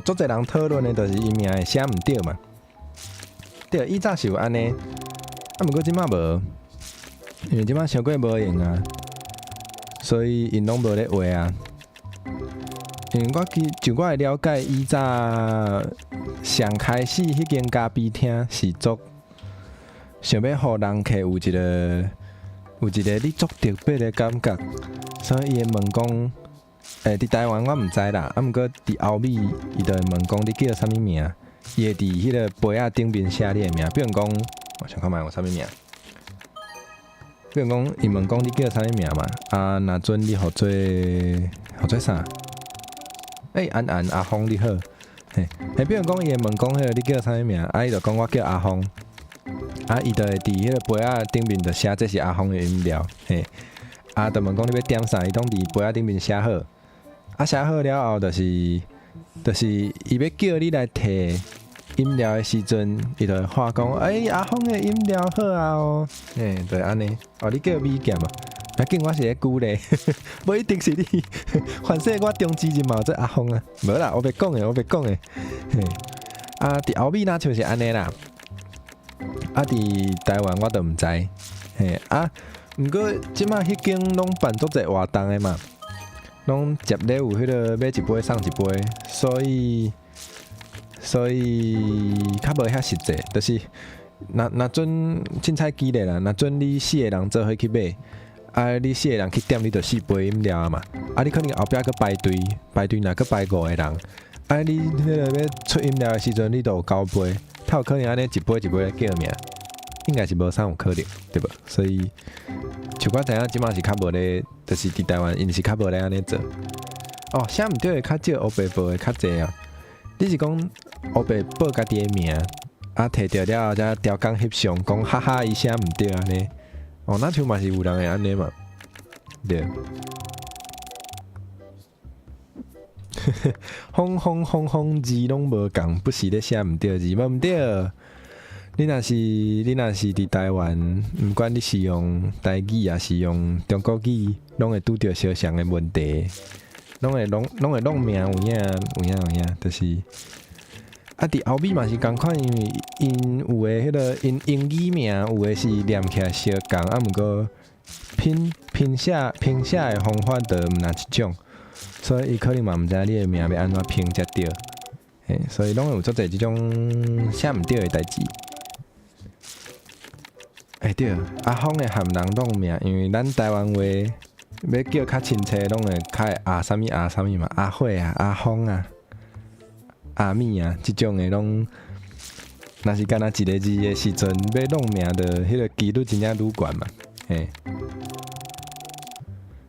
足濟人討論的，就是伊名會寫毋對嘛。對，以早是有按呢，啊，毋過這馬無，因為這馬傷過無閒啊，所以𪜶攏無咧畫啊。因為我記就我的了解，以早上開始彼間咖啡廳是足想欲予人客有一個你足特別的感覺，所以伊會問講，佇台灣我毋知啦，啊，毋過佇歐美，伊就會問講你叫啥物名，伊會佇彼個杯仔頂面寫你的名，比如講，我想看覓有啥物名，比如講，伊問講你叫啥物名嘛，啊，若準你予做予做啥？欸，安安阿峰你好，嘿，嘿，比如講伊會問講彼個你叫啥物名，啊，伊就講我叫阿峰。啊！伊就會佇彼個杯仔頂面就寫這是阿峰的飲料，嘿。啊，就問講你欲點啥，伊攏佇杯仔頂面寫好。啊，寫好了後，就是伊欲叫你來提飲料的時陣，伊就會喊講：欸，阿峰的飲料好啊哦。嘿，就是按呢。哦，你叫米劍啊？無要緊，我是咧舉例，無一定是你。反正我中指就嘛有做阿峰啊。無啦，我欲講的，我欲講的。嘿，啊，佇歐美若像是按呢啦。啊！佇台灣我都毋知，嘿啊！毋過這馬彼間攏辦足濟活動的嘛，攏接咧有彼個買一杯送一杯，所以較無遐實際，就是若準凊彩舉例啦，若準你四個人做伙去買，啊，你四個人去點，你就四杯飲料啊嘛，啊，你可能後壁閣排隊，排隊若閣排五個人，啊，你彼個欲出飲料的時陣，你就有九杯。較有可能按呢一杯一杯咧叫名，應該是無啥有可能，對無？所以像我知影，這馬是較無咧，就是佇台灣，𪜶是較無咧按呢做。哦，寫毋對的較少，烏白報的較濟啊。你是講烏白報家己的名，啊，提著了後才刁工翕相，講哈哈伊寫毋對按呢。哦，若像嘛是有人會按呢嘛？對。風風風風字攏無仝，不是咧寫毋對字，無毋對。你若是佇台灣，毋管你是用台語抑是用中國語，攏會拄著相像的問題，攏會弄名有影有影有影，就是啊，佇歐美嘛是仝款，因為𪜶有的彼個𪜶英語名有的是念起來相仝，啊，毋過拼寫的方法就毋若一種，所以伊可能嘛毋知影你的名欲按怎拼才對，嘿，所以攏會有足濟這種寫毋對的代誌。欸對，阿峰會含人弄名，因為咱台灣話欲叫較親切，攏會較會阿啥物阿啥物嘛，阿火啊、阿峰啊、阿米啊，這種的攏，若是干焦一个字的時陣，欲弄名就彼个機率真正愈懸嘛，嘿。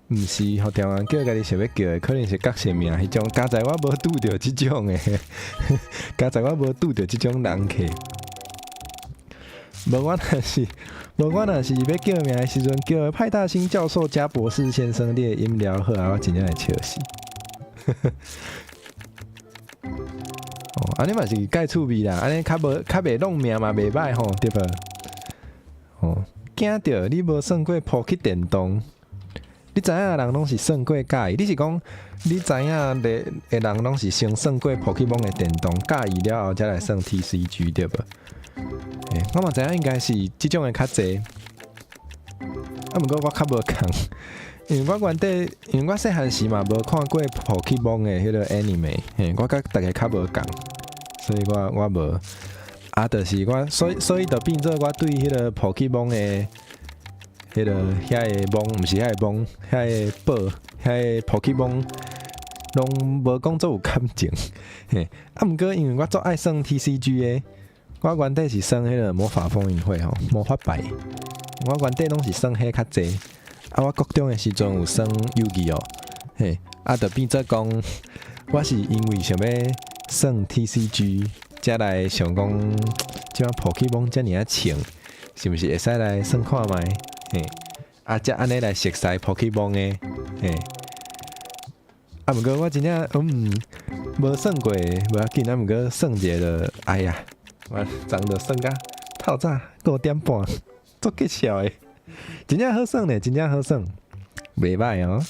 毋是，予台灣叫家己想欲叫的，可能是角色名彼種。佳哉我無拄著這種的，佳哉我無拄著這種人客。無我若是欲叫名的時陣，叫派大星教授加博士先生，你的飲料好啊，我真正會笑死。哦，按呢嘛是蓋趣味啦，按呢較無較袂弄名嘛，袂䆀吼，對無？哦，驚著你無耍過撲克電動，你知影的人攏是耍過佮意，你是講你知影的人攏是先耍過撲克夢的電動，佮意了後才來耍 TCG 對無？欸，我嘛知影應該是這種的較濟，啊，毋過我較無仝，因為我細漢時嘛無看過撲克夢的彼个 anime，嘿，我佮逐家較無仝，所以我無，啊，就是我，所以就變做我對彼个撲克夢的彼个遐个夢，毋是遐个夢，遐个寶，遐个撲克夢，攏無講足有感情，嘿，啊，毋過因為我足愛耍 TCG 的。我原底是耍彼个魔法風雲會吼，魔法牌。我原底攏是耍彼較濟。啊，我國中的時陣有耍遊戯王，嘿，啊，就變做講，我是因為想欲耍 TCG，才來想講，這擺寶可夢遮爾仔穿，是毋是會使來耍看覓？嘿，啊，才按呢來熟似寶可夢的，嘿。啊，毋過我真正無耍過，無要緊，啊，毋過耍一下就，哎呀！我昨就耍甲透早5點半，足激笑的，真正好耍呢，真正好耍，袂䆀哦。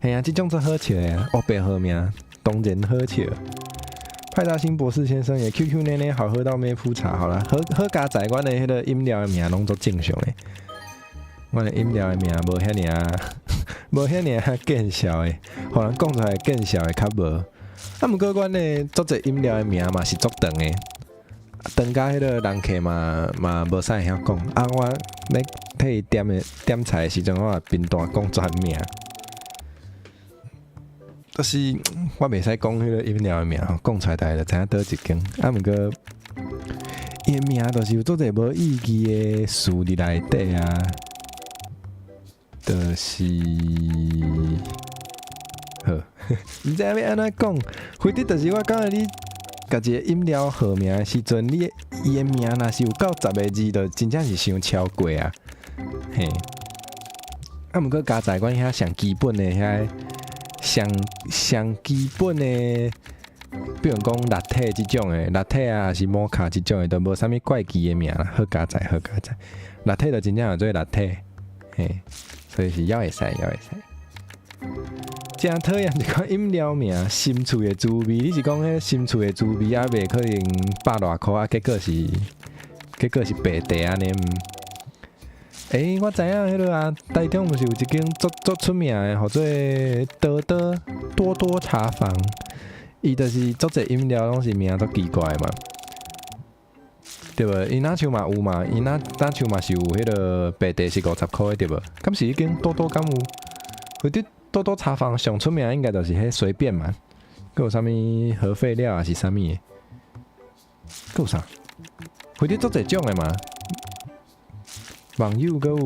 嘿啊，這種足好笑的啊，烏白號名當然好笑。派大星博士先生也 QQ 奶奶好喝到咩鋪茶，好啦，好好佳哉，阮的彼个飲料的名攏足正常的，阮的飲料的名無遐爾啊，無遐爾見笑的，予人講出來見笑的較無。啊，毋過阮的足濟飲料的名嘛是足長的，長甲彼个人客嘛無啥會曉講。啊，我咧替伊點的點菜的時陣，我也貧惰講全名。就是我袂使講彼个飲料的名吼，講出來逐家就知影佗一間。啊，毋過伊的名就是有足濟無意義的詞佇內底啊，就是。好，毋知影欲按怎講，反正就是我感覺你共一個飲料號名的時陣，你伊的名若是有夠10個字，就真正是傷超過啊！嘿，啊，毋過佳哉，阮遐上基本的遐上上基本的，比如講拿鐵這種的，拿鐵啊，抑是摩卡這種的，都無啥物怪奇的名啦。好佳哉，好佳哉，拿鐵就真正叫做拿鐵，嘿，所以是猶會使，猶會使。誠討厭一款飲料名，心喙的滋味。你是講彼心喙的滋味啊？袂可能百外箍啊？結果是白茶按呢？欸，我知影彼个啊，台中毋是有一間足足出名的，號做多多多多茶坊。伊就是足濟飲料攏是名足奇怪的嘛，對無？伊若像嘛有嘛，伊若像嘛是有彼个白茶是50箍的對無？敢是彼間多多敢有？或者多多茶坊上出名應該就是彼隨便嘛，閣有啥物核廢料還是啥物的？閣有啥？或者足濟種的嘛？網友閣有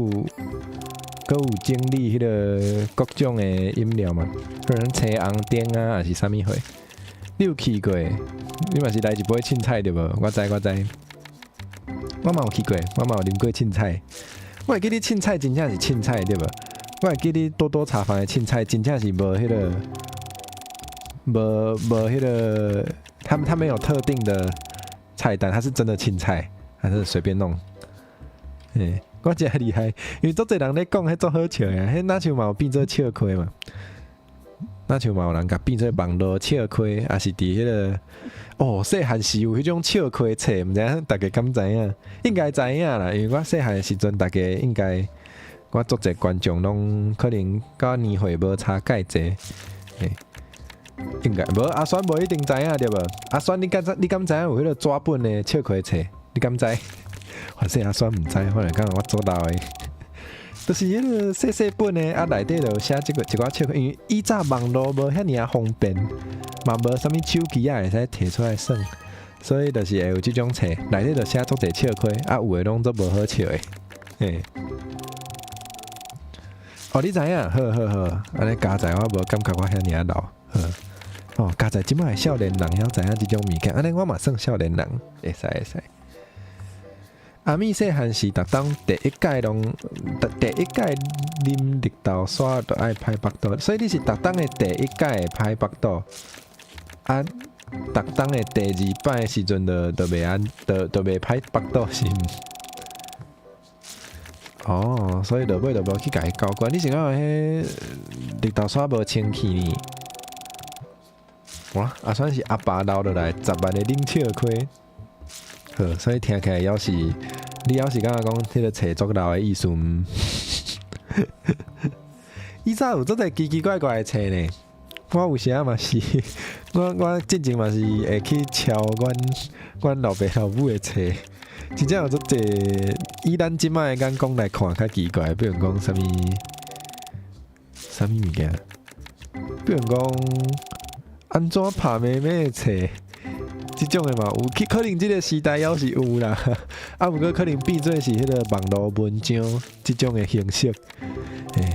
閣有整理彼个各種的飲料嘛？可能青紅燈啊，還是啥物貨？你有去過？你嘛是來一杯凊彩對無？我知我知，我嘛有去過，我嘛有啉過凊彩。我會記得凊彩真正是凊彩對無？我會記得多多茶坊的凊彩真正是無彼個，無無彼個，他沒有特定的菜單，他是真的凊彩，還是隨便弄？欸，我真厲害，因為足濟人咧講，彼足好笑的，彼若像嘛有變做笑話嘛，若像嘛有人共變做網路笑話，抑是佇彼個哦，細漢時有彼種笑話冊，毋知影大家敢知影？應該知影啦，因為我細漢的時陣，大家應該我足濟觀眾攏可能佮年歲無差蓋濟，欸，應該無阿酸無一定知影對無？阿酸你敢知？你敢知影有彼個紙本的笑話冊？你敢知？反正阿酸毋知，可能感覺我足老的，就是彼個細細本的，啊內底就有寫這個一寡笑話，因為以早網路無遐爾仔方便，嘛無啥物手機仔會使提出來耍，所以就是會有這種冊，內底就寫足濟笑話，啊有的攏足無好笑的，嘿。哦，你知影？好好好，按呢佳哉我無感覺我遐爾仔老，好。哦，佳哉這擺的少年人曉知影這種物件，按呢我嘛算少年人，會使會使。阿米細漢時，逐冬第一擺攏，第一擺啉綠豆沙就愛歹腹肚，所以你是逐冬的第一擺會歹腹肚，啊，逐冬的第二擺時陣就就袂按，就就袂歹腹肚是毋？哦，所以落尾就無去共伊交關。你是講彼綠豆沙無清氣呢？哇，啊算是阿爸留落來10萬个冷笑話。好，所以聽起來猶是，你猶是感覺講彼個冊足老的意思毋？以前有足濟奇奇怪怪的冊呢。我有時仔嘛是，我進前嘛是會去抄阮老爸老母的冊，真正有足濟，以咱這擺的眼光來看，較奇怪。比如講啥物，啥物物件？比如講按怎拍妹妹的冊，這種的嘛有，可能這個時代猶是有啦。啊，毋過可能變做是彼個網路文章這種的形式，欸。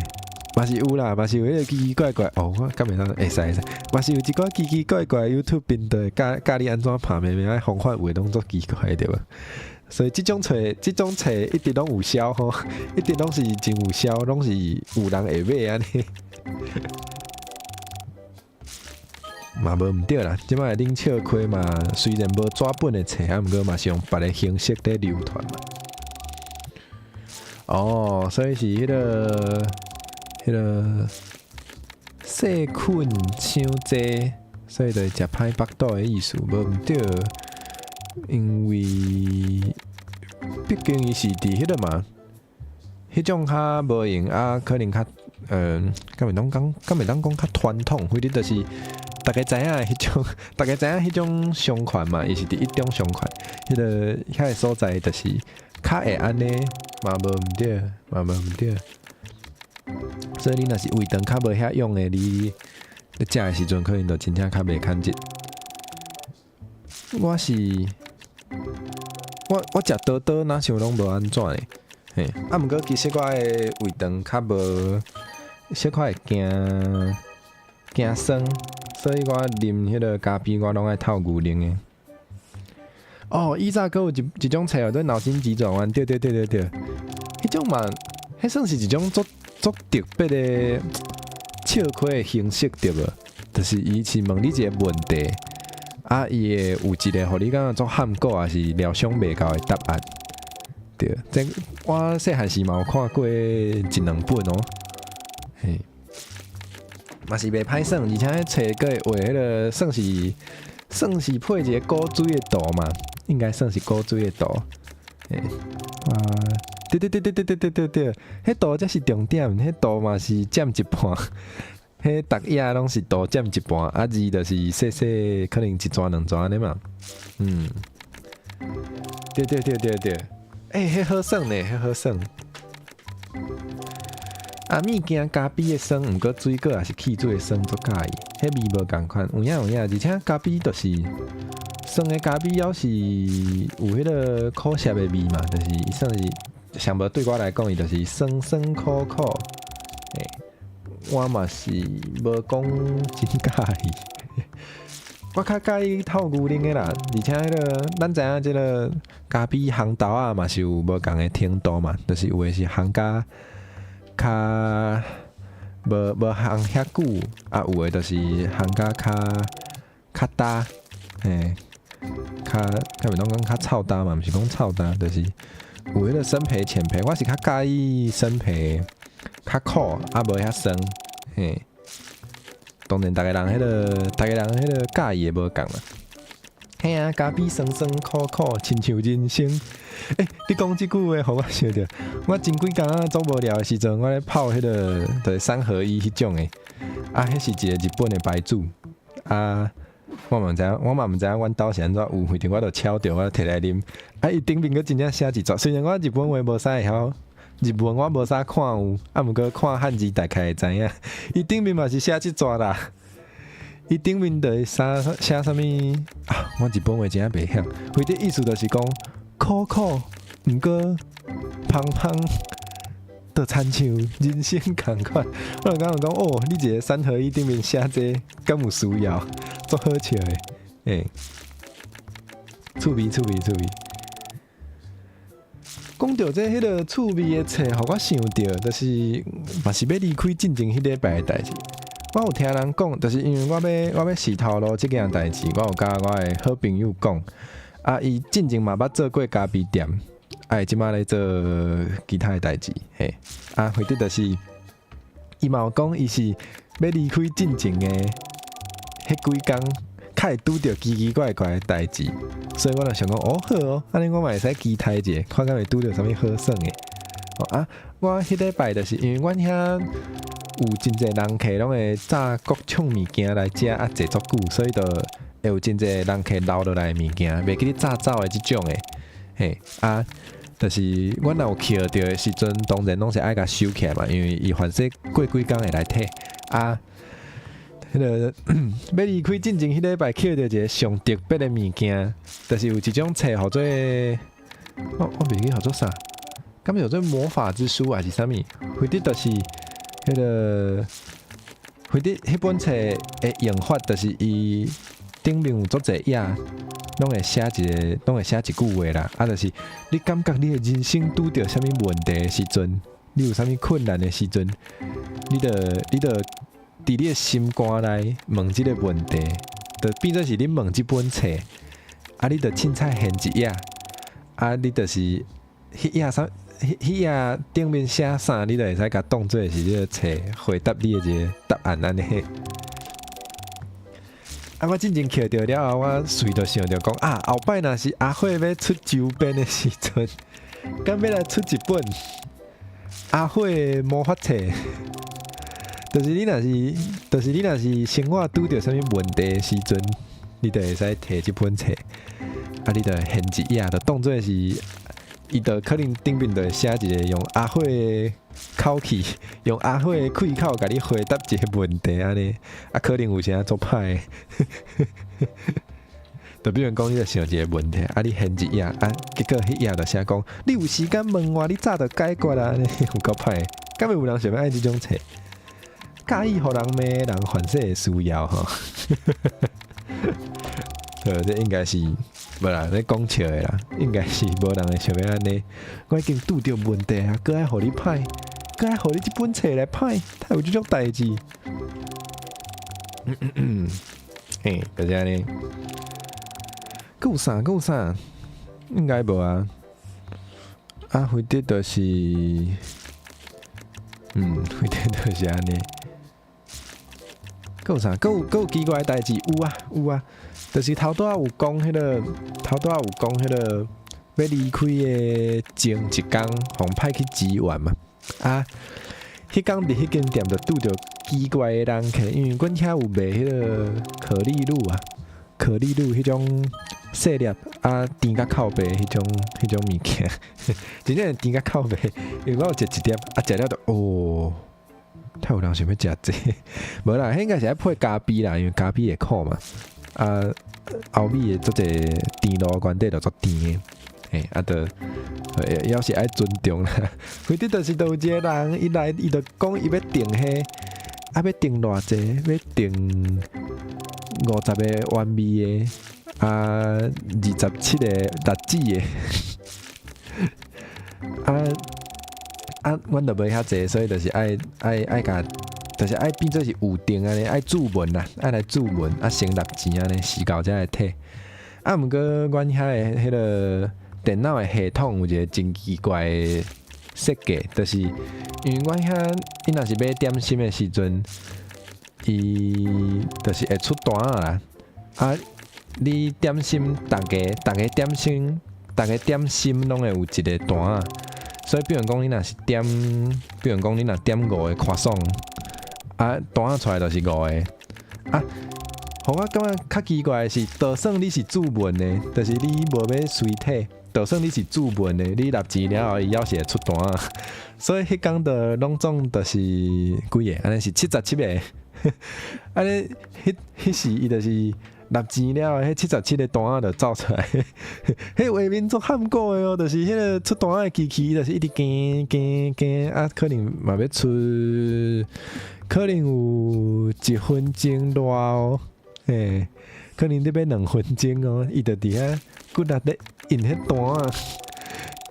嘛是有啦，嘛是有彼個奇奇怪怪哦，我敢會當會使會使，嘛是有一寡奇奇怪怪 YouTube 頻道教教你按怎拍妹妹，的方法有的攏足奇怪對無？所以這種冊，這種冊一直攏有銷吼，一直攏是真有銷，攏是有人會買按呢。嘛無毋對啦，這擺冷笑話嘛，雖然無紙本的冊，啊，毋過嘛是用別个形式佇流傳嘛。哦，所以是彼個。彼個細菌傷濟，所以就會食歹腹肚的意思，無毋對。因為畢竟伊是佇彼個嘛，彼種較無閒啊，可能較敢會當講，敢會當講較傳統，或者就是大家知影的彼種，大家知影彼種商圈嘛，伊是佇一中商圈，彼個遐個所在就是較會按呢，嘛無毋對，嘛無毋對。所以你若是胃腸較無遐勇的，你食的時陣可能就真正較袂堪得。我是我食多多，若像攏無按怎的，嘿。啊，毋過其實我的胃腸較無，小可會驚驚酸，所以我啉彼個咖啡我攏愛透牛奶的。哦，以前閣有一種冊叫做腦筋急轉彎，對對對對對，彼種嘛，彼算是一種足足特別的笑話的形式對無？就是伊是問你一個問題，啊，伊會有一個予你感覺足譀古，抑是料想袂到的答案。對，這我細漢時嘛有看過一兩本哦，嘿，嘛是袂歹耍，而且彼冊閣會畫彼個算是配一個古錐的圖嘛，應該算是古錐的圖，嘿，啊。對對對對對對對對對，彼圖才是重點，彼圖嘛是佔一半，彼逐頁攏是圖佔一半，啊字就是細細，可能一逝兩逝按呢嘛。嗯，對對對對對，欸，彼好耍呢，彼好耍。阿米驚咖啡的酸，毋過水果抑是汽水的酸足佮意，彼味無仝款，有影有影，而且咖啡就是酸的咖啡，猶是有彼個苦澀的味嘛，就是伊算是。上無對我來講，伊就是酸酸苦苦。欸，我嘛是無講真佮意。我較佮意透牛奶的啦，而且彼个咱知影這个咖啡烘豆仔嘛是有無仝的程度嘛，就是有的是烘甲較無烘遐久，啊有的就是烘甲較較焦，嘿，較較袂當講較臭焦嘛，毋是講臭焦，就是有彼个深焙淺焙，我是較佮意深焙，較苦啊無遐酸，嘿。當然，逐个人彼个佮意的無仝啦。嘿啊，咖啡酸酸苦苦，親像人生。欸，你講這句話，予我想著，我前幾工啊做無聊的時陣，我咧泡彼个就是三合一彼種的，啊，彼是一個日本的牌子，啊，我嘛毋知影，我嘛毋知影阮兜是按怎有，反正我就撨著，我摕來啉。啊，伊頂面閣真正寫一撮，雖然我日本話無啥會曉。日文我無啥看有，啊，毋過看漢字大概會知影。伊頂面嘛是寫這逝啦，伊頂面就是啥寫啥物啊？我日本話真正袂曉。反正意思就是講苦苦，毋過芳芳，就親像人生仝款。我就感覺講哦，你一个三合一頂面寫這个，敢有需要？足好笑的，欸，趣味趣味趣味。講著這彼个趣味的冊，予我想著，就是嘛是欲離開進前彼禮拜的代誌。我有聽人講，就是因為我欲洗頭路這件代誌，我有佮我的好朋友講，啊，伊進前嘛捌做過咖啡店，啊，伊這馬咧做其他的代誌，嘿，啊，反正就是伊嘛有講，伊是欲離開進前的彼幾工，較會拄著奇奇怪怪的代誌，所以我就想講，哦好哦，按呢我嘛會使期待一下，看敢會拄著啥物好耍的。哦啊，我彼禮拜就是因為阮遐有真濟人客攏會炸各種物件來食，啊坐足久，所以就會有真濟人客留落來的物件，袂記得炸走的這種的，嘿啊，就是阮若有抾著的時陣，當然攏是愛共收起來嘛，因為伊凡勢過幾工會來提啊。彼个欲離開進前彼禮拜抾著一个上特別的物件，就是有一種冊號做，我袂記號做啥，敢叫做魔法之書還是啥物？反正就是彼个，反正彼本冊的用法，就是伊頂面有足濟頁，攏會寫一个，攏會寫一句話啦。啊，就是你感覺你的人生拄著啥物問題的時陣，你有啥物困難的時陣，你著佇你的心肝內問這个問題，就變做是你問這本冊，啊，你就凊彩掀一頁，啊，你就是彼頁啥，彼彼頁頂面寫啥，你就會使共當做是這个冊回答你的一个答案按呢。啊，我進前抾著了後，我隨就想著講啊，後擺若是阿火欲出周邊的時陣，敢欲來出一本阿火的魔法冊？就是你若是生活拄著啥物問題的時陣，你就會使提這本冊，啊，你就掀一頁，就當做是，伊就可能頂面就會寫一个用阿火的口氣，用阿火的開口，共你回答一个問題按呢，啊，可能有時足歹，就比如講，你就想一个問題，啊，你掀一頁，啊，結果彼頁就寫講，你有時間問我，你早就解決啊，按呢有夠歹，敢會有人想欲愛這種冊？佮意予人罵的人，凡勢會需要吼。這應該是無啦，咧講笑的啦，應該是無人會想欲按呢。我已經拄著問題啊，閣愛予你歹，閣愛予你這本冊來歹，哪有這種代誌？嘿，就是按呢。閣有啥？閣有啥？應該無啊。啊，反正就是，反正就是按呢。閣有啥？閣有奇怪的代誌？有啊，有啊，就是頭拄仔有講彼个，頭拄仔有講彼个欲離開的前一工，予人派去支援嘛。啊，彼工佇彼間店就拄著奇怪的人客，因為阮遐有賣彼个可麗露啊，可麗露彼種細粒啊甜甲靠北彼種物件，真正是甜甲靠北。因為我有食一粒，啊食了就哦。太有人想欲食這个，無啦，彼應該是愛配咖啡啦，因為咖啡會苦嘛。啊，後尾的足濟甜露原底就足甜的，嘿，啊，就猶是愛尊重啦。反正就是都有一个人，伊來伊就講伊欲訂彼，啊，欲訂偌濟？欲訂50個原味的，啊，27個栗子的，啊啊，阮就無遐濟，所以就是愛愛愛共，就是愛變做是預訂按呢，愛注文啦，愛來注文，啊，先納錢按呢，時到才會退。啊，毋過阮遐的彼个電腦的系統有一個真奇怪的設計，就是因為阮遐伊若是買點心的時陣，伊就是會出單仔啦。啊，你點心，逐个逐个點心，逐个點心攏會有一個單仔。所以，比如講你若是點，比如講你若點五個croissant，啊，單仔出來就是五個。啊，予我感覺較奇怪的是，就算你是注文的，就是你無欲隨體，就算你是注文的，你納錢了後，伊猶是會出單仔。所以彼工就攏總就是幾個，按呢是77個。按呢，彼彼時伊就是納錢了後，彼77個單仔就走出來。彼畫面足罕古的哦，就是彼个出單仔的機器，就是一直行行行，啊，可能嘛欲出，可能有一分鐘內哦，嘿，可能咧欲2分鐘哦，伊就佇遐骨力咧印彼單仔，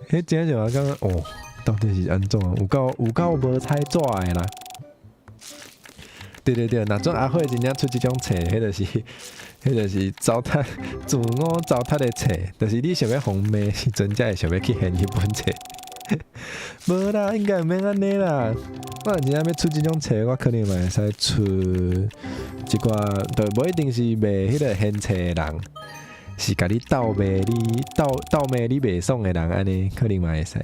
彼真正我感覺哦，到底是按怎？有夠有夠無彩紙的啦！對對對，若準阿慧真正出這種冊，彼就是糟蹋自我糟蹋的冊，就是你想欲予人罵時陣，才會想欲去掀彼本冊。無啦，應該毋免按呢啦。我若真正欲出這種冊，我可能嘛會使出一寡，就無一定是賣彼个掀冊的人，是共你鬥罵你鬥鬥罵你袂爽的人，按呢可能嘛會使。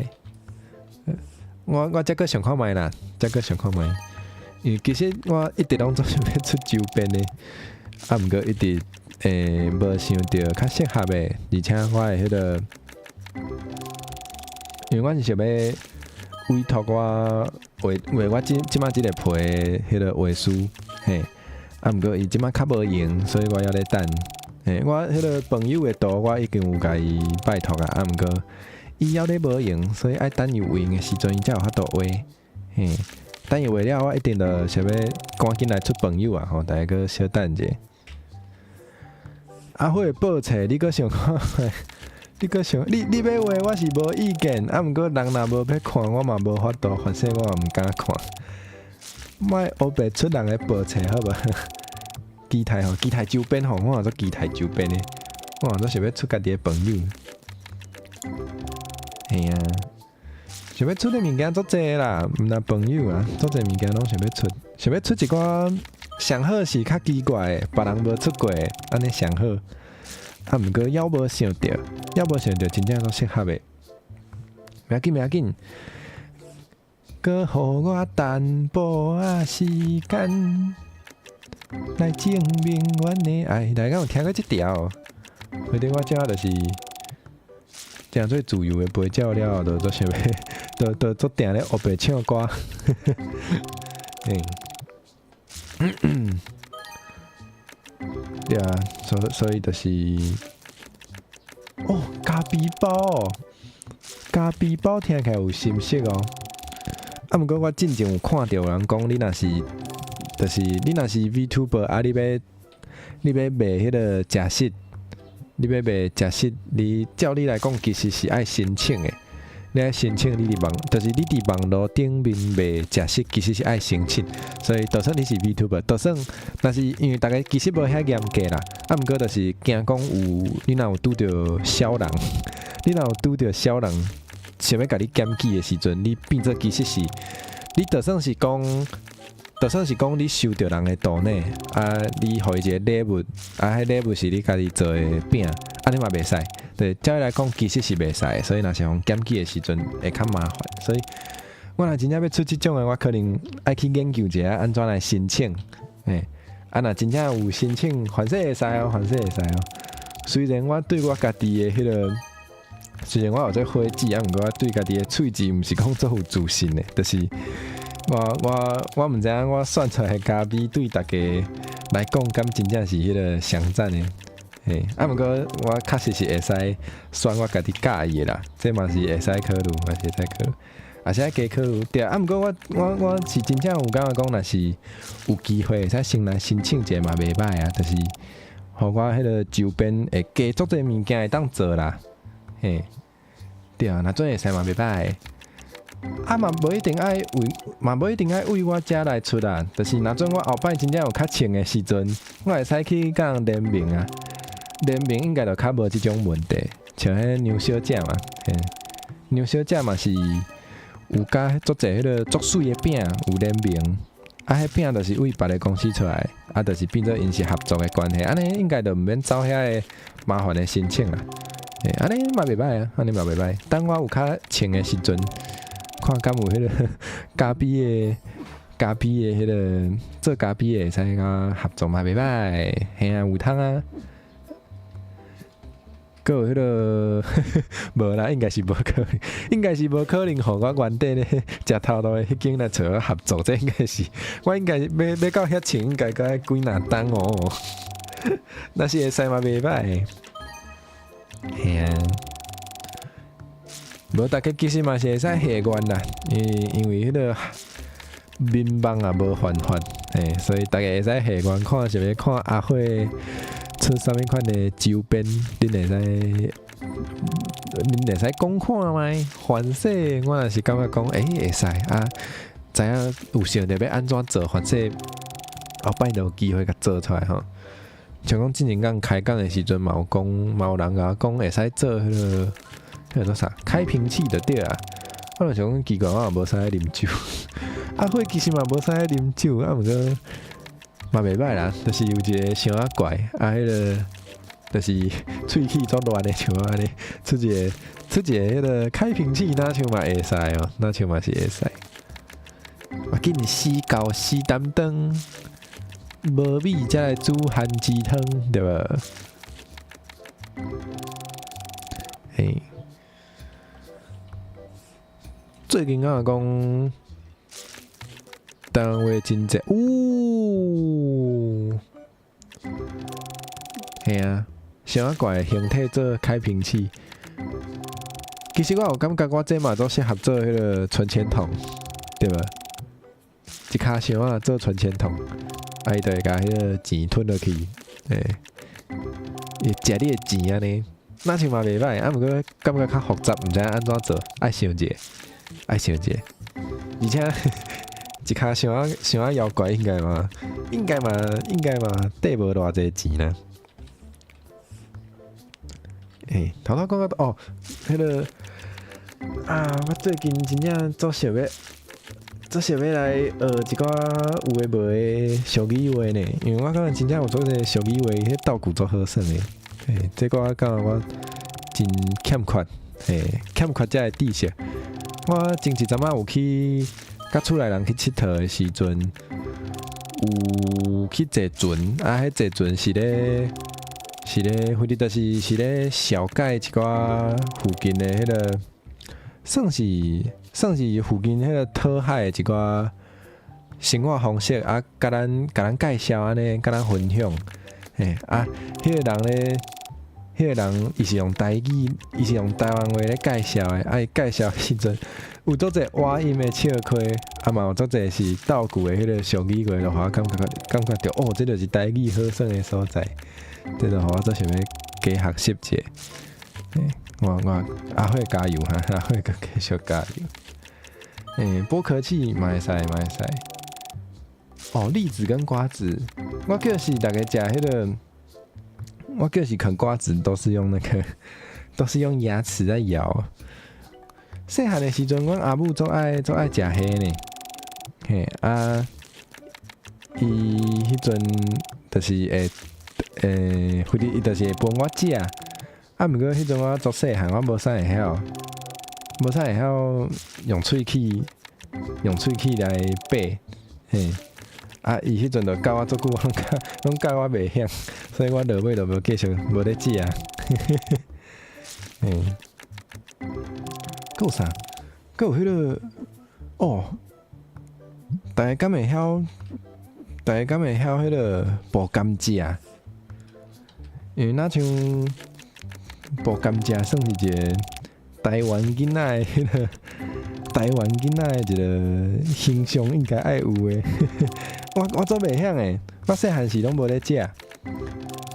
我才閣想看覓啦，才閣想看覓。因為其實我一直攏總想欲出周邊的，啊，毋過一直無想著較適合的，而且我的彼个，因為我是想欲委託我畫畫我這這擺這個皮的彼个畫師，嘿，啊，毋過伊這擺較無閒，所以我猶咧等。嘿，我彼个朋友的圖我已經有共伊拜託啊，啊，毋過伊猶咧無閒，所以愛等伊有閒的時陣，伊才有法度畫。嘿，等伊畫了，我一定就想欲趕緊來出朋友啊！吼，大家閣小等者。阿慧報冊，你閣想看覓？你閣想，你欲畫，我是無意見。啊，毋過人若無欲看，我嘛無法度，反正我嘛毋敢看。莫烏白出人的報冊好無？期待吼，期待周邊吼，我嘛足期待周邊的，我嘛足想欲出家己的朋友。嘿啊，想欲出的物件足濟啦，毋但朋友啊，足濟物件攏想欲出，想欲出一寡上好是較奇怪的，別人無出過的，按呢上好。啊，毋過猶無想著，猶無想著真正足適合的。袂要緊，袂要緊，閣予我淡薄仔時間來證明阮的愛。大家有聽過這條？反正我這就是誠做自由的飛鳥了後，就足想欲，就就足定咧烏白唱歌。嗯。對啊，所以就是，哦，咖啡包，咖啡包聽起來有心色哦。啊，毋過我進前有看著有人講，你若是，就是你若是 VTuber 啊，你欲賣彼个食食，你欲賣食食，你照理來講其實是愛申請的。你愛申請，你佇網，就是你佇網路頂面賣食食，其實是愛申請。所以，就算你是 VTuber，就算，若是因為逐家其實無遐嚴格啦。啊，毋過就是驚講有，你若有拄著痟人，你若有拄著痟人，想欲共你檢舉的時陣，你變做其實是，你就算是講，就算是講你收著人的 donate，啊，你予伊一個禮物，啊，彼禮物是你家己做的餅，按呢嘛袂使。對，照理來講其實是袂使的，所以若是予檢舉的時陣會較麻煩。所以我若真正欲出這種的，我可能愛去研究一下按怎來申請。嘿，啊，若真正有申請，反正會使哦，反正會使哦。雖然我對我家己的彼个，雖然我有這火舌，啊，毋過我對家己的喙舌毋是講足有自信的，就是我毋知影我選出來的咖啡對大家來講，敢真正是彼个上讚的。嘿，啊，毋過我確實是會使選我家己佮意的啦，這嘛是會使考慮，嘛是會使考慮。也是愛加考慮。對啊，毋過我是真正有感覺講，若是有機會會使先來申請一下嘛，袂䆀啊，就是，予我彼个周邊會加足濟物件會當做啦，嘿，對啊，若準會使嘛袂䆀。啊嘛無一定愛為，嘛無一定愛為我遮來出啊，就是若準我後擺真正有較穿的時陣，我會使去佮人聯名啊，聯名應該就較無這種問題。像彼牛小姐嘛，嘿，牛小姐嘛是有佮足濟彼个足媠的餅有聯名，啊，彼餅就是為別个公司出來，啊，就是變做𪜶是合作的關係，按呢應該就毋免走遐个麻煩的申請啦。嘿，按呢嘛袂䆀啊，按呢嘛袂䆀。等我有較穿的時陣，看敢有彼个咖啡的彼个做咖啡的會使佮我合作嘛袂䆀，嘿啊，有通啊。閣有彼个無啦，應該是無可能，應該是無可能，予我原底咧食頭路的彼間來揣我合作，這應該是我應該欲到遐穿，應該閣愛幾若冬哦。若是會使嘛袂䆀，嘿啊。無，逐家其實嘛是會使下願啦，因為彼个民望也無犯法，嘿，所以逐家會使下願看是欲看阿火出啥物款的周邊，恁會使講看覓？反正我若是感覺講，欸，會使啊，知影有想著欲按怎做，反正後擺就有機會共做出來吼。像講之前講開講的時陣，嘛有講，嘛有人共我講會使做彼個做啥開瓶器就對啊。我就想講奇怪，我也無啥愛啉酒，阿火其實嘛無啥愛啉酒，啊毋過嘛袂䆀啦，就是有一個箱仔怪，啊，彼个就是喙齒足亂的，像按呢，出一個彼个開瓶器，若像嘛會使哦，若像嘛是會使。啊，緊死厚死擔當，無米才來煮番薯湯，對無？嘿，最近敢若講台灣話真濟，嗚，嘿啊，箱仔怪形體做開瓶器。其實我有感覺，我這嘛足適合做彼个存錢筒，對無？一跤箱仔做存錢筒，啊，伊就會共彼个錢吞落去，嘿，會食你的錢按呢，若像嘛袂䆀，啊，毋過感覺較複雜，毋知影按怎做，愛想者，愛想者，而且一跤箱仔箱仔妖怪應該嘛，應該嘛，應該嘛，綴無偌濟錢啦。欸，頭拄講到哦，彼个啊，我最近真正足想欲來學一寡有的無的俗語話呢，因為我感覺真正有足濟俗語話，彼道具足好耍的。欸，這個我感覺我真欠缺，欸，欠缺這个知識。我前一陣仔有去佮厝內人去𨑨迌的時陣，有去坐船，啊，彼坐船是咧，反正就是咧紹介一寡附近的彼个，算是附近彼个討海的一寡生活方式啊，共咱介紹按呢，共咱分享。嘿啊，彼个人伊是用台語，伊是用台灣話咧介紹的。啊，伊介紹時陣有足濟倚音的笑話，啊嘛有足濟是道具的彼个俗語話，就予我感覺著哦，這就是台語好耍的所在。這就予我足想欲加學習者。欸，我阿火加油哈，阿火閣繼續加油。欸，剝殼器嘛會使嘛會使。哦，栗子跟瓜子，我就是逐家食彼个，我就是啃瓜子都是用那個，都是用牙齒在咬。細漢的時陣，阮阿母足愛食蝦呢。嘿啊，伊彼陣就是會，反正伊就是會分我食。啊，毋過彼陣我足細漢，我無啥會曉，無啥會曉用喙齒來擘，嘿。啊，伊彼陣就教我足久，攏教我袂曉，所以我落尾就無繼續無咧食啊。嘿，閣有啥？閣有彼个哦，逐家敢會曉？逐家敢會曉彼个剝甘蔗？因為若像剝甘蔗算是一個台灣囡仔的彼个台灣囡仔的一個形象應該愛有的。我做袂曉的，我細漢時攏無咧食，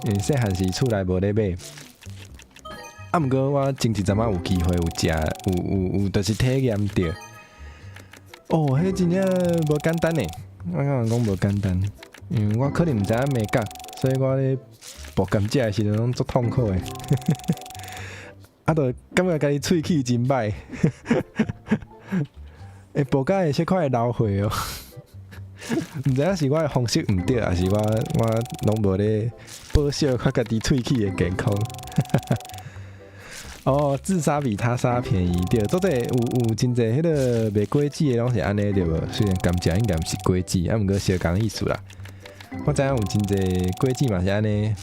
因為細漢時厝內無咧買。啊，毋過我前一陣仔有機會有食，有，就是體驗著。哦，彼真正無簡單呢，我感覺講無簡單，因為我可能毋知影味覺，所以我咧剝甘蔗的時陣攏足痛苦的。啊，就感覺家己喙齒真歹，會剝甲會小可會流血哦。毋知影是我的方式毋對，抑是我攏無咧保守較家己喙齒的健康。哦，自殺比他殺便宜，對，做者有真濟彼個賣果子的攏是按呢對無？雖然甘蔗應該毋是果子，啊，毋過相仝意思啦。我知影有真濟果子嘛是按呢，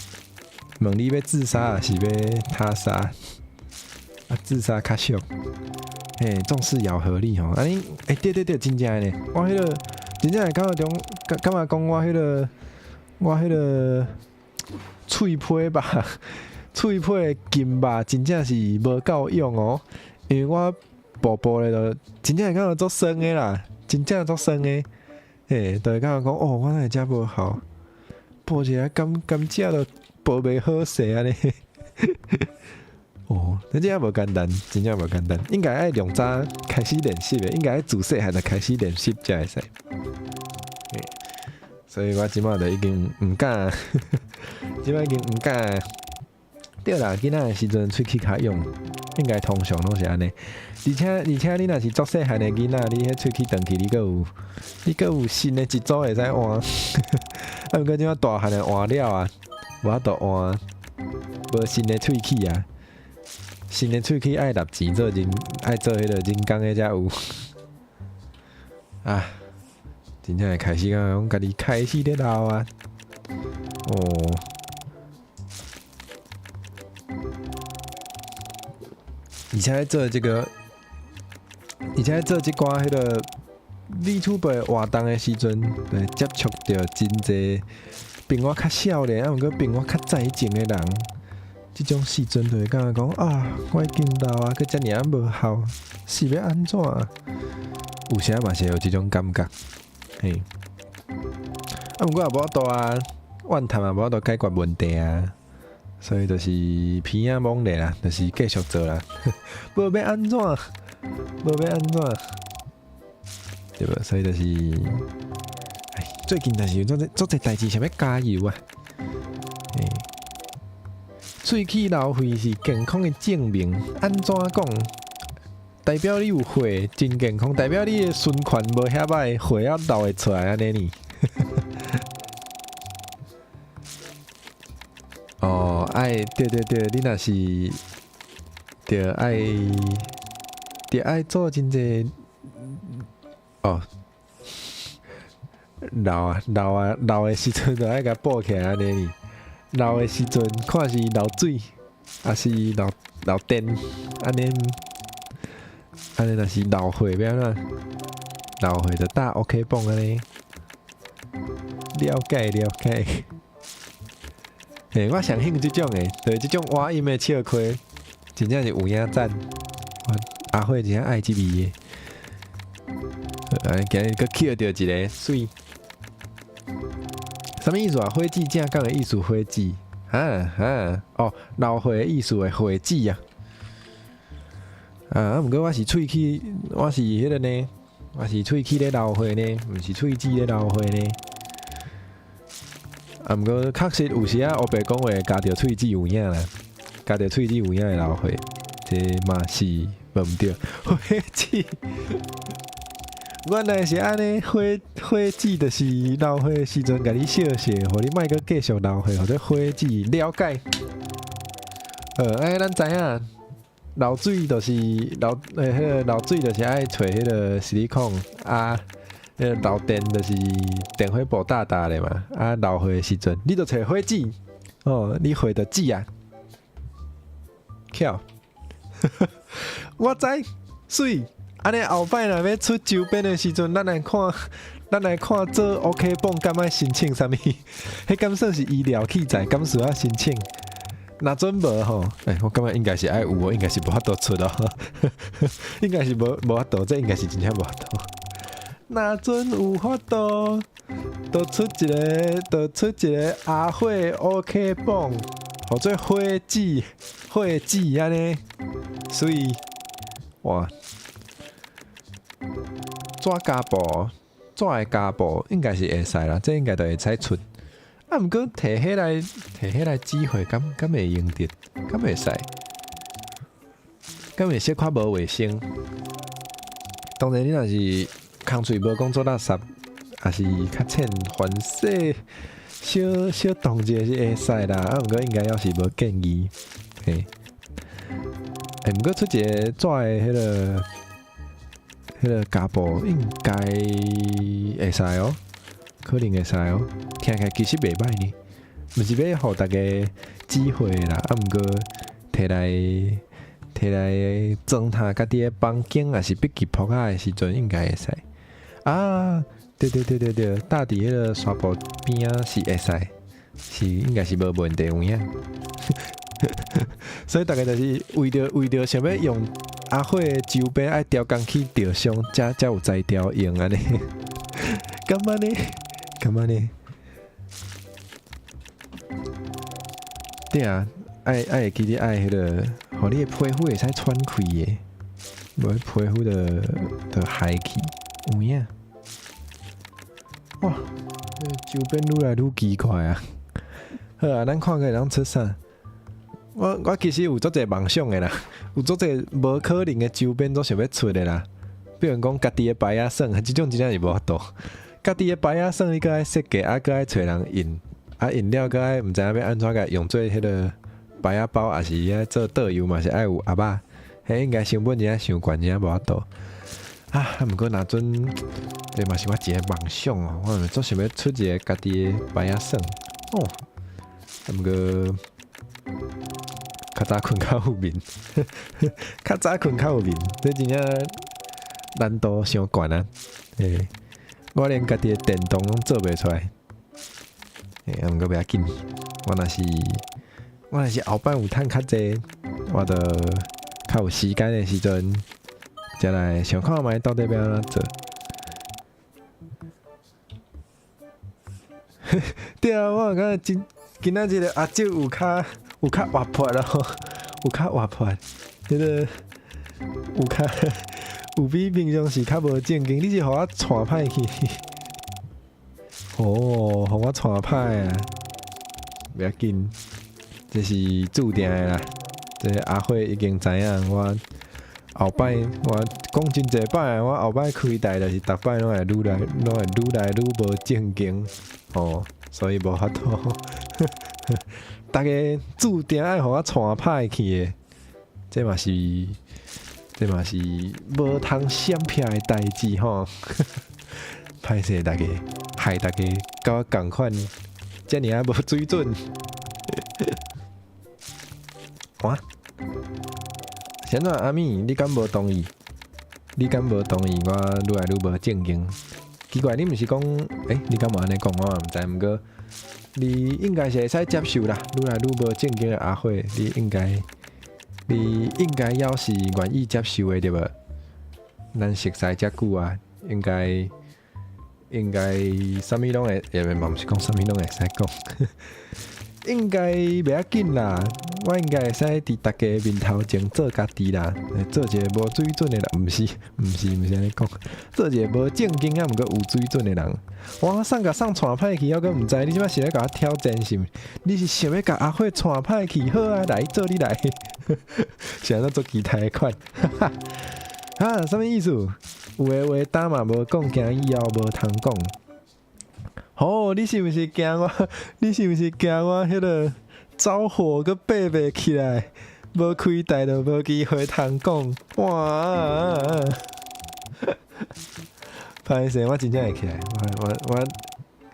問你欲自殺抑是欲他殺？啊，自殺較俗。嘿，重視咬合力吼，按呢，欸，對對對，真正的呢，我彼個真正會感覺中，感覺講我彼個喙皮吧。喙皮的筋肉真正是無夠用哦，因為我步步咧就真正會感覺足酸的啦，真正足酸的，嘿，就會感覺講哦，我哪會遮無效，剝一下甘蔗都剝袂好勢按呢。哦，這真正無簡單，真正無簡單，應該愛量早開始練習的，應該愛自細漢就開始練習才會使。所以我這擺就已經毋敢，這擺已經毋敢。對啦，囡仔的時陣喙齒較勇，應該通常攏是按呢。而且你若是足細漢的囡仔，你彼喙齒斷去，你閣有新的一組會使換。啊，毋過這擺大漢的換了啊，無法度換，無新的喙齒啊。新的喙齒愛納錢做人，愛做彼個人工的才有。啊，真正會開始感覺講家己開始咧老啊。哦。而且做這寡彼個 VTuber 活動的時陣，會接觸著真濟比我較少年，啊，毋過比我較早前的人，這種時陣就會感覺講啊，我已經老啊，閣遮爾仔無效，是欲按怎？有時嘛是會有這種感覺，嘿。啊，毋過也無法度啊，怨嘆嘛無法度解決問題啊。所以就是鼻仔摸咧啦，就是繼續做啦，無欲按怎，無欲按怎，對無？所以就是，唉，最近就是有足濟足濟代誌想欲加油啊！欸，喙齒流血是健康的證明，按怎講？代表你有血真健康，代表你的循環無遐歹，血猶流會出來按呢呢。哦，愛對對對，你若是著愛著愛做真濟哦，老啊老啊老的時陣就愛共補起來按呢呢。老的時陣看是漏水，抑是漏漏電，按呢按呢若是漏血欲按怎？漏血就打 OK 繃按呢。了解了解。嘿，我上興這種的，就是這種倚音的笑話，真正是有影讚。我阿慧真正愛這味的。哎，今日閣抾著一个媠。啥物意思啊？火舌正港的意思，火舌，哈哈，哦，流血的意思的血舌啊。啊，毋過我是喙齒，我是彼個呢，我是喙齒咧流血呢，毋是喙舌咧流血呢。啊，毋過確實有時仔烏白講話咬著喙舌有影啦，咬著喙舌有影會流血，這嘛是無毋對。火舌，原來是按呢，火火舌就是流血的時陣，共你燒燒，予你莫閣繼續流血，予做火舌了解。好，按呢咱知影，漏水就是漏，欸，彼個漏水就是愛揣彼個矽利康啊。彼個漏電就是電火布大大的嘛，啊，流血的時陣，你就揣火舌，哦，你血就止啊。巧，我知，媠，按呢後擺若欲出周邊的時陣，咱來看做 OK 繃敢愛申請啥物？彼敢算是醫療器材，敢需要申請？若準無吼，欸，我感覺應該是愛有哦，應該是無法度出哦，應該是無法度，這應該是真正無法度。若準有法度，就出一個阿火 OK 繃，號做火紙火紙按呢，所以哇，紙膠布，紙的膠布應該是會使啦，這應該就會使出。啊，毋過摕彼來紙貨，敢會用著？敢會使？敢會小可無衛生？當然，你若是空喙無講做垃圾，抑是較淺凡勢，小小動一下是會使啦。啊，毋過應該猶是無建議。嘿，欸，毋過出一個紙的彼個膠布應該會使哦。可能會使哦，聽起來其實袂䆀呢，毋是欲予大家機會啦，啊，毋過摕來裝奅家己的房間，抑是筆記簿仔的時陣，應該會使。啊，對對對對對，搭佇彼個沙布邊仔是會使，是應該是無問題有影。所以大家就是為著想欲用阿火的周邊愛刁工去著傷，才有才調用按呢。敢按呢？敢按呢？對啊，愛會記得愛彼個，予你的皮膚會使喘氣的，無皮膚就害去，有影。哇，這周邊愈來愈奇怪啊！好啊，咱看看會當出啥？我其實有足濟夢想的啦，有足濟無可能的周邊都想欲出的啦。比如講，家己的牌仔耍，這種真正是無法度。家己的牌仔耍，你閣愛設計，啊，閣愛揣人印，啊，印了閣愛毋知影欲按怎共用做彼個牌仔包，抑是愛做桌遊嘛，是愛有盒仔，彼應該成本真正傷懸，真正無法度。啊，毋過若準，這嘛是我一個夢想哦，我足想欲出一個家己的牌仔耍哦。毋過較早睏較有眠，較早睏較有眠，這真正難度傷懸啊！欸，我連家己的電動攏做袂出來。欸，毋過袂要緊，我若是後擺有趁較濟，我就較有時間的時陣，才來想看覓到底欲按怎做。對啊，我感覺今今仔日的阿叔有較活潑咯，有較活潑，彼個有比平常時較無正經。你是予我帶歹去？哦，予我帶歹啊！袂要緊，這是注定的啦。這阿火已經知影，我後擺我講真濟擺，我後擺開台就是逐擺攏會愈來愈無正經，哦，所以無法度。逐家注定愛予我帶歹去的，這嘛是無通閃避的代誌吼。歹勢大家，害大家佮我仝款，遮爾仔無水準。哇！是按怎阿米？你敢無同意？你敢無同意？我愈來愈無正經。奇怪，你毋是講，欸，你敢無按呢講？我嘛毋知，毋過你應該是會使接受啦。愈來愈無正經的阿火，你應該猶是願意接受的對無？咱熟似遮久啊，應該啥物攏會，也嘛毋是講啥物攏會使講，應該袂要緊啦。我應該會使佇大家面頭前做家己啦，做一個無水準的人，毋是按呢講，做一個無正經啊，毋過有水準的人。我送共送帶歹去，猶閣毋知，你這擺是咧共我挑戰是毋？你是想欲共阿火帶歹去？好啊，來做你來，是按怎做其他的款？哈哈，啊，啥物意思？有的話膽嘛無講，驚以後無通講。吼，你是毋是驚我？你是毋是驚我彼個走火閣爬袂起來？無開台就無機會通講。哇！歹勢，我真正會起來。我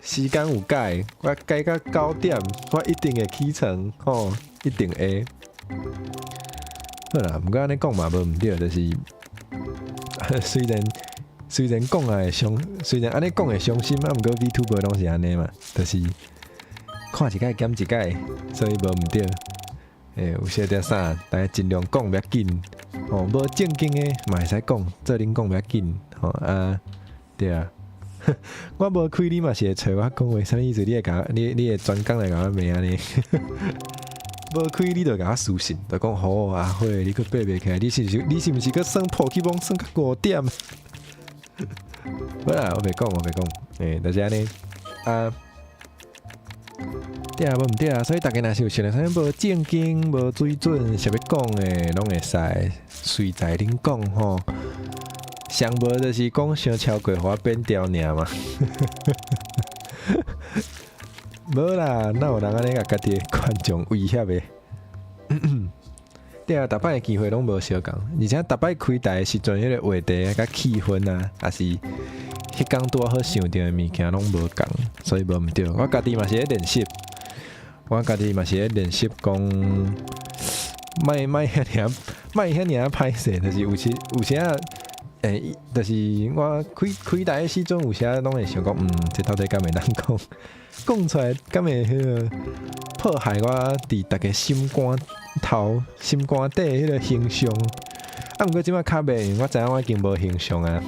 時間有改，我改到9點，我一定會起床，吼，一定會。好啦，毋過按呢講嘛無毋對，就是雖然按呢講會傷心，啊，毋過 VTuber 攏是按呢嘛，就是看一擺減一擺，所以無毋對。欸，有小點啥，大家盡量講欲較緊，吼，無正經的嘛會使講，做恁講欲較緊，吼啊，對啊，我無開你嘛是會揣我講話，啥物意思？你會共你你會專工來共我罵按呢？無開你就共我私信，就講好阿輝，你閣爬袂起來，你是毋是閣耍寶可夢耍到五點？無啦，我袂講，我袂講，欸，就是按呢，啊。對啊，無毋對啊，所以大家若是有想著啥物無正經、無水準，想欲講的，攏會使隨在恁講吼。上無就是講傷超過，予我變調爾嘛。無啦，哪有人按呢共家己的觀眾威脅的？對啊，逐擺的機會攏無相仝，而且逐擺開台的時陣，彼個話題佮氣氛啊，抑是彼工拄好想著的物件攏無仝，所以無毋對。我家己嘛是咧練習，我家己嘛是咧練習講，莫莫遐爾莫遐爾歹勢，就是有時有時仔，欸，就是我開開台的時陣，有時仔攏會想講，這到底敢會當講？講出來敢會彼個破壞我佇逐家心肝頭、心肝底彼個形象？啊，毋過這擺較袂，我知影我已經無形象啊。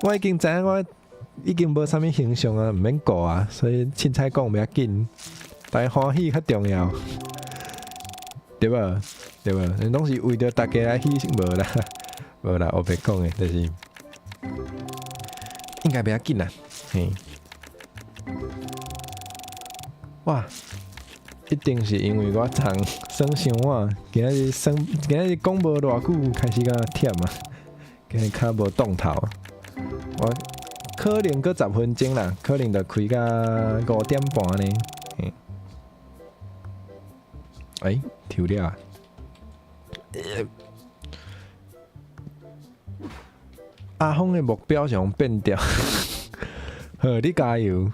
我已經知影我已經無啥物形象啊，毋免顧啊，所以凊彩講欲較緊，大家歡喜較重要，對無？對無？攏是為著大家來犧牲，無啦，無啦，烏白講的，就是應該袂要緊啦，嘿。哇！一定是因為我昨耍傷晚，今仔日耍，今仔日講無偌久，開始感覺忝啊，今日較無動頭。我可能閣10分鐘啦，可能就開到5點半呢。嘿，欸，抽了啊！阿峰的目標是予變掉，好，你加油，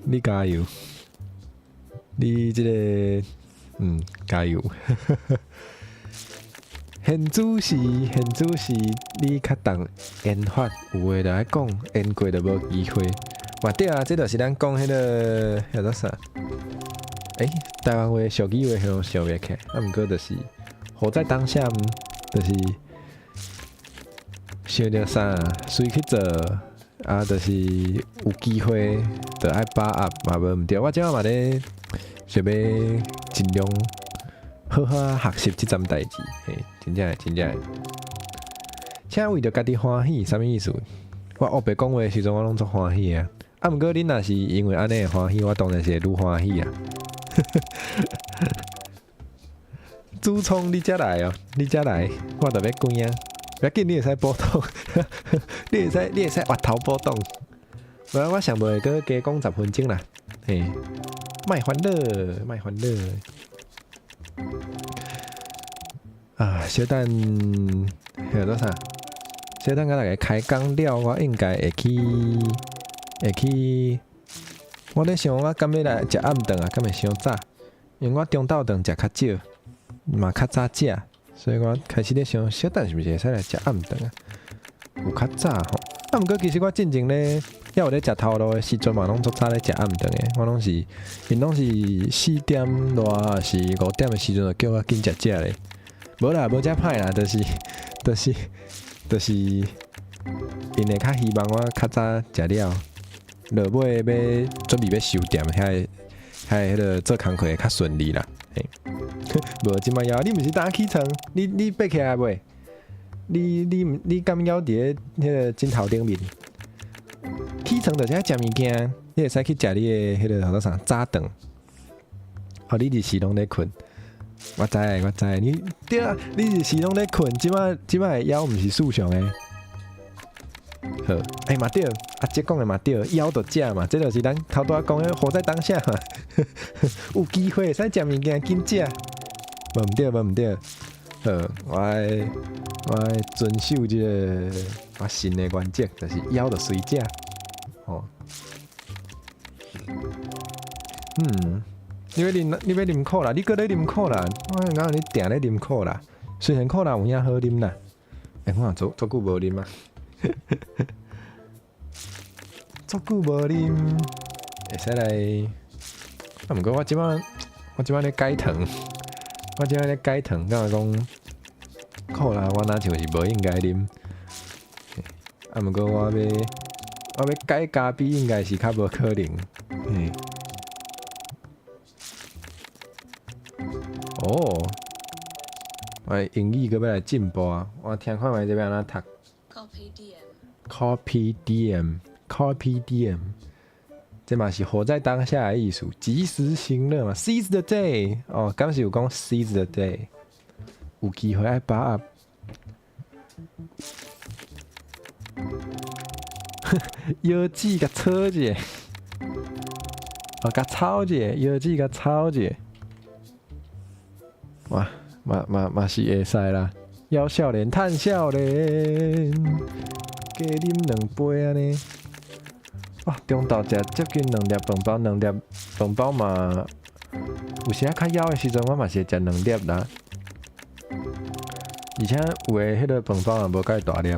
你加油，你這個加油。現主時，現主時，你較重研發，有話就愛講，延過就無機會。嘛對啊，這就是咱講彼個彼個啥？欸，台灣話、俗語話，彼種想袂起來。啊，毋過就是活在當下，就是想著啥，隨去做，啊，就是有機會就愛把握，嘛無毋對。我這擺嘛咧想欲盡量好好學習這層代誌，嘿，真正的，真正的。請為著家己歡喜，啥物意思？我烏白講話的時陣，我攏足歡喜啊。啊，毋過恁若是因為按呢會歡喜，我當然是會愈歡喜啊。主創你才來哦，你才來，我著欲關啊。欲緊，你會使補檔，你會使越頭補檔。無，我上無會閣加講10分鐘啦。嘿，莫煩惱，莫煩惱。啊，小等，彼個做啥？小等佮大家開講了，我應該會去，會去。我咧想，我敢欲來食暗頓啊？敢會傷早？因為我中晝頓食較少，嘛較早食，所以我開始咧想，小等是毋是會使來食暗頓啊？有較早吼。啊，毋過其實我進前咧，猶有咧食頭路的時陣嘛，攏足早咧食暗頓的。我攏是，𪜶攏是4點賴，抑是5點的時陣就叫我緊食食咧。無啦，無遮歹啦，就是，就是，就是，𪜶會較希望我較早食了，落尾欲準備欲收店，遐遐彼個做工課會較順利啦。嘿，無這擺枵，你毋是早起床？你爬起來未？你敢猶佇咧彼個枕頭頂面？起床就是愛食物件，你會使去食你的彼個叫做啥早頓。哦，你日時攏咧睏。我知，我知，你對啊，你日時攏咧睏，這擺的枵毋是事常的。好，欸嘛對，阿杰講的嘛對，枵就食嘛，這就是咱頭拄仔講的活在當下嘛。有機會會使食物件，緊食。無毋對，無毋對。好，我愛遵守這個我新的原則，就是枵就隨食。吼。你欲啉可樂，你閣咧啉可樂？我感覺你定咧啉可樂。雖然可樂有影好啉啦，欸，我足足久無啉啊，足久無啉，會使來。啊，毋過我這擺，我這擺咧改糖，我這擺咧改糖，感覺講可樂我若像是無應該啉。啊，毋過我欲改咖啡應該是較無可能。嘿。哦，我的英語閣欲來進步啊！我聽看覓這欲按怎讀。
Copy DM。
Carpe diem，Carpe diem，這嘛是活在當下的意思，及時行樂嘛，Seize the day。哦，敢是有講 Seize the day，有機會愛把握。腰子共操者，哦，共操者，腰子共操者。哇，嘛嘛嘛是會使啦，枵少年趁少年，加啉兩杯按呢。哇，中晝食接近兩粒飯包，兩粒飯包嘛，有時仔較枵的時陣，我嘛是會食兩粒啦。而且有的彼个飯包也無蓋大粒。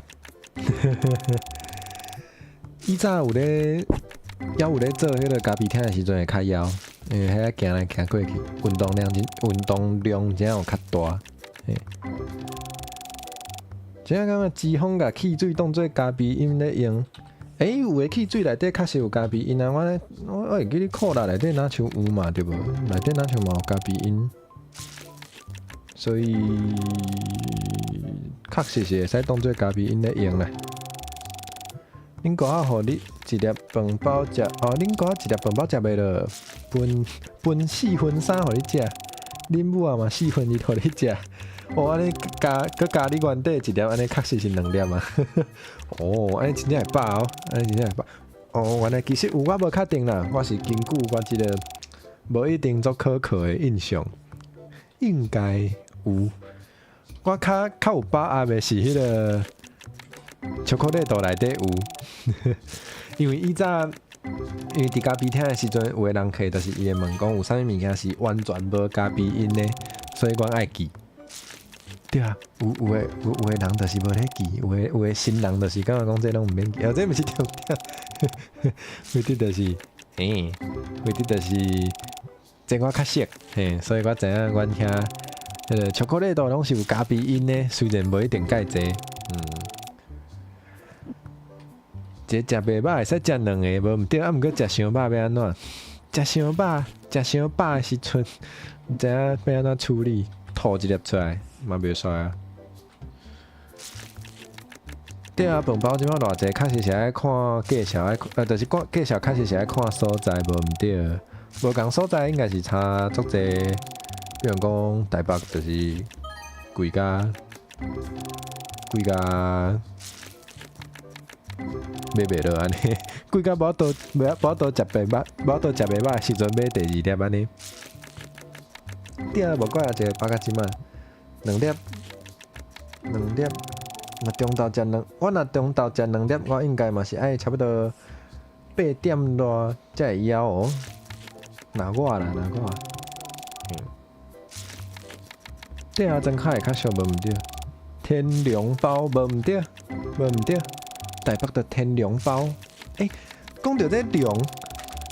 以早有咧，猶有咧做彼个咖啡廳的時陣會較枵，因為彼個行來行過去，運動量真有較大。嘿，真正感覺脂肪共汽水當做咖啡因咧用。欸，有的汽水內底確實有咖啡因啊！我會記得可樂內底若像有嘛，對無？內底若像嘛有咖啡因，所以確實是會使當做咖啡因咧用啦。恁哥仔予你一粒飯包食，哦，恁哥仔一粒飯包食袂落，分分四分三予你食，恁母仔嘛四分一予你食。哦，按呢加閣加你原底一粒，按呢確實是兩粒啊。哦，按呢真正會飽哦，按呢真正會飽。哦，原來其實有我無確定啦，我是根據我這個無一定足可靠的印象，應該有。我較較有把握的是彼个巧克力豆內底有，因為以早因為佇咖啡廳的時陣，有的人客就是伊會問講有啥物物件是完全無咖啡因的，所以阮愛記。對啊，有的人就是無咧記，有的新人就是感覺講這攏毋免記，哦，這毋是重點，為的就是，嘿，為的就是這我較熟，嘿，所以我知影阮遐彼个巧克力豆攏是有咖啡因的，雖然無一定蓋濟，嗯。一个食袂飽會使食兩个，無毋對，啊，毋過食傷飽欲按怎？食傷飽，食傷飽的時陣，毋知影欲按怎處理，吐一粒出來嘛袂使啊。對啊，飯包這擺偌濟，確實是愛看介紹，愛就是看介紹，確實是愛看所在，無毋對。無仝所在應該是差足濟，比如講台北就是貴甲貴甲買袂落按呢，貴甲無法度無法度食袂飽，無法度食袂飽的時陣買第二粒按呢。對啊，無怪啊，一个飽甲這擺，兩粒，兩粒。若中晝食兩，我若中晝食兩粒，我應該嘛是愛差不多8點賴才會枵哦。若我啦，若我，嗯。對啊，莊較會較俗無毋對。天龍包無毋對，無毋對。台北的天龍包，欸，講著這龍，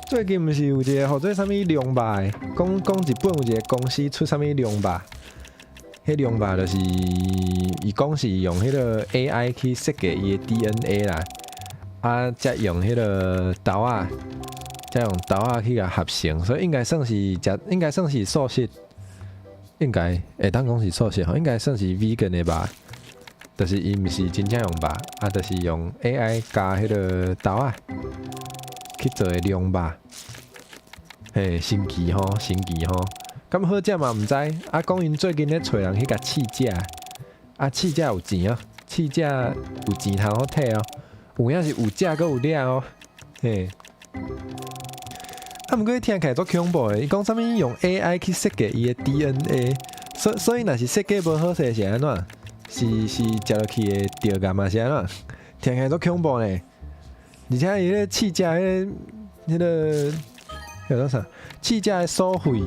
最近毋是有一个號做啥物龍肉的？講講日本有一個公司出啥物龍肉？彼龍肉就是伊講是用彼个 AI 去設計伊的 DNA 啦，啊，才用彼个豆仔，才用豆仔去共合成，所以應該算是食，應該算是素食，應該會當講是素食吼，應該算是 vegan 的吧？就是伊毋是真正用肉，啊，就是用 AI 加彼个豆仔去做的龍肉，嘿，神奇吼，神奇吼！敢好食嘛毋知，啊，講𪜶最近咧揣人去共試食，啊，試食有錢哦，試食有錢通好摕哦，有影是有食閣有領哦，嘿。啊，毋過聽起來足恐怖的，伊講啥物用 AI 去設計伊的 DNA，所以若是設計無好勢是按怎？是食落去會著癌嘛是按怎？聽起來足恐怖呢。而且伊咧試食彼个叫做啥？試食的所費，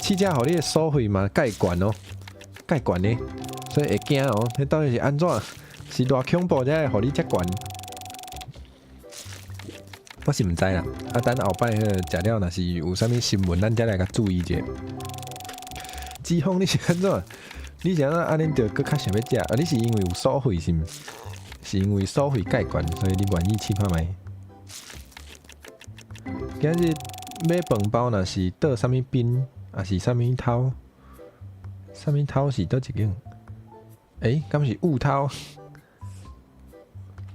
試食予你的所費嘛蓋懸哦，蓋懸呢，所以會驚哦。彼到底是按怎？是偌恐怖才會予你遮懸？我是毋知啦。啊，等後擺彼个食了，若是有啥物新聞，咱才來共注意者。脂肪你是按怎？你是按怎按呢就閣較想欲食？啊，你是因為有所費是毋？是因為所費蓋懸，所以你願意試看覓？今日買飯包若是倒啥物邊，抑是啥物頭？啥物頭是佗一間？欸，敢是芋頭？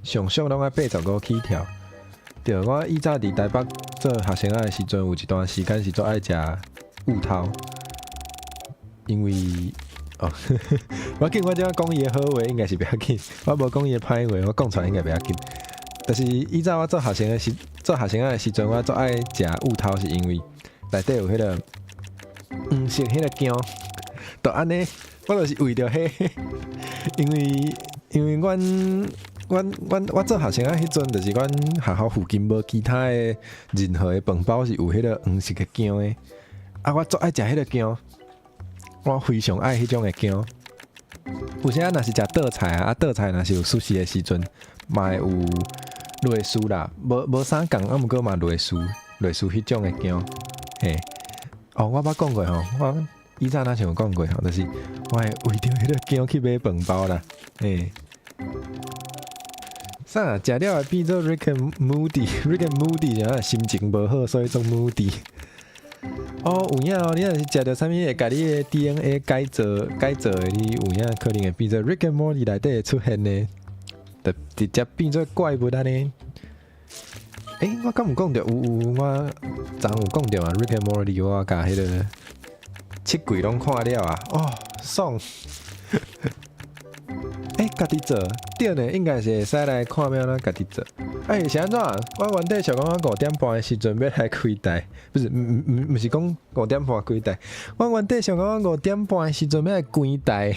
上俗攏愛85起跳。對，我以前佇台北做學生仔的時陣，有一段時間是足愛食芋頭，因為哦，無要緊，我這講伊的好話應該是袂要緊，我無講伊的歹話，我講出來應該袂要緊。但是以前我做學生仔的時陣，我足愛食芋頭，是因為內底有彼個黃色彼個薑，就按呢，我就是為著彼，因為阮我做學生仔彼陣，就是阮學校附近無其他的任何的飯包是有彼個黃色的薑的，啊，我足愛食彼個薑，我非常愛彼種的薑。有時仔若是食桌菜啊，啊桌菜若是有壽司的時陣，嘛會有類似啦，無啥仝，啊毋過嘛類似彼種的薑，嘿。哦，我捌講過吼，我以前若像有講過吼，就是我會為著彼個薑去買飯包啦，嘿。啥？食了會變做 Rick and Morty，Rick and Morty 啥？心情無好，所以做 Moody。哦，有影哦，你若是食著啥物會共你的 DNA 改造改造的，你有影可能會變做 Rick and Morty 內底會出現的，就直接變做怪物按呢。欸，我敢有講著？有有，我昨有講著啊，Rick and Morty 我共彼个七季攏看了啊，哦，爽！欸，家己做對呢，應該是會使來看欲按怎家己做。欸，是按怎？我原底想講我5點半的時陣欲來開台，不是，毋是講五點半開台。我原底想講我五點半的時陣欲來關台，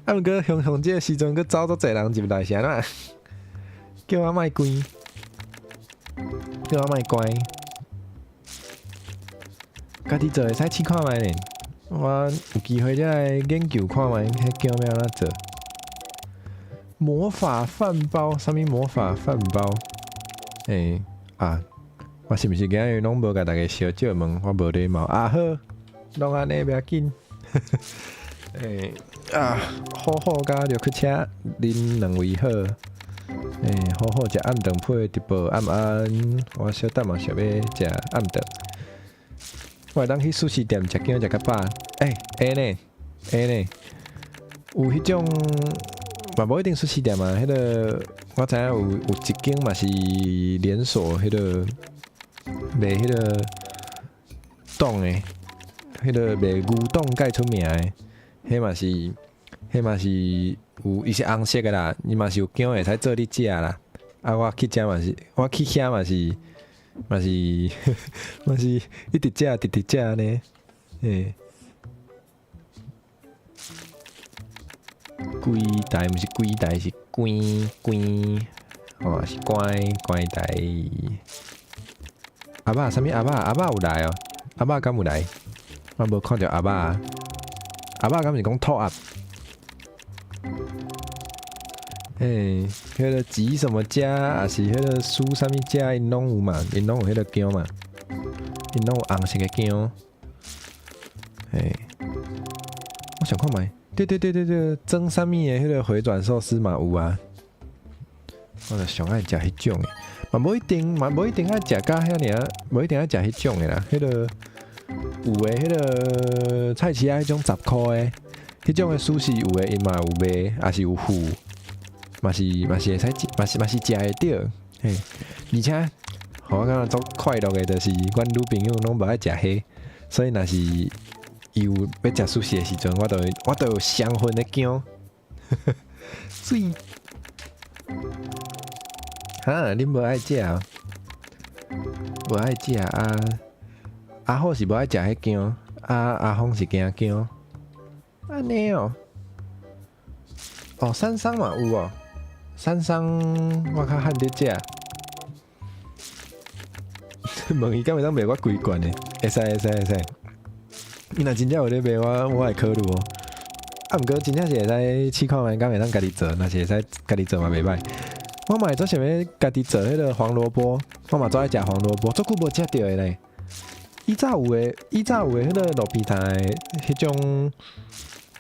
啊，毋過雄雄這个時陣閣走足濟人入來，是按怎？叫我莫關，叫我莫關。家己做會使試看覓呢？我有機會再來研究看覓，彼薑欲按怎做。魔法飯包，啥物魔法飯包？欸啊！我是毋是今日攏無共大家相借問？我無禮貌啊！好，攏按呢袂要緊。欸啊，好好佮尿去車，恁兩位好。欸，好好食暗頓配直播暗暗，我小等嘛想欲食暗頓。我會當去壽司店食薑食較飽。欸，會呢，會呢，有彼種。嘛無一定壽司店嘛，彼个我知影有一間嘛是連鎖，彼个賣彼个丼的，彼个賣牛丼蓋出名的，彼嘛是有伊是紅色的啦，伊嘛是有薑會使做你食啦。啊，我去食嘛是，我去遐嘛是一直食，直直食按呢，嘿。規台毋是規台，是關關，哦，是關關台。阿爸，啥物阿爸？阿爸有來哦，阿爸敢有來？我無看著阿爸。阿爸敢是講吐壓？欸，彼个吉什麼家，抑是彼个蘇啥物家，𪜶攏有嘛？𪜶攏有彼个薑嘛？𪜶攏有紅色的薑。欸，我想看覓。對對對對對，蒸啥物的彼个迴轉壽司嘛有啊。我就上愛食彼種的，嘛無一定，嘛無一定愛食甲遐爾，無一定愛食彼種的啦。彼个有的彼个菜市仔彼種10箍的，彼種的壽司有的伊嘛有賣，抑是有附，嘛是會使食，嘛是食會著。嘿，而且，予我感覺足快樂的，就是阮女朋友攏無愛食蝦，所以若是伊有欲食壽司的時陣，我就有雙份的薑。媠。哈，恁無愛食？無愛食啊？阿虎是無愛食彼薑，啊阿峰是驚薑。按呢哦。哦，三桑嘛有哦。三桑我較罕佇食。問伊敢會當賣我規罐的？會使會使會使。伊若真正有咧賣，我會考慮哦。啊，毋過真正是會使試看覓，敢會當家己做，若是會使家己做嘛袂䆀。我嘛會足想欲家己做彼个黃蘿蔔，我嘛足愛食黃蘿蔔，足久無食著的咧。以早有的，以早有的彼個路邊攤的彼種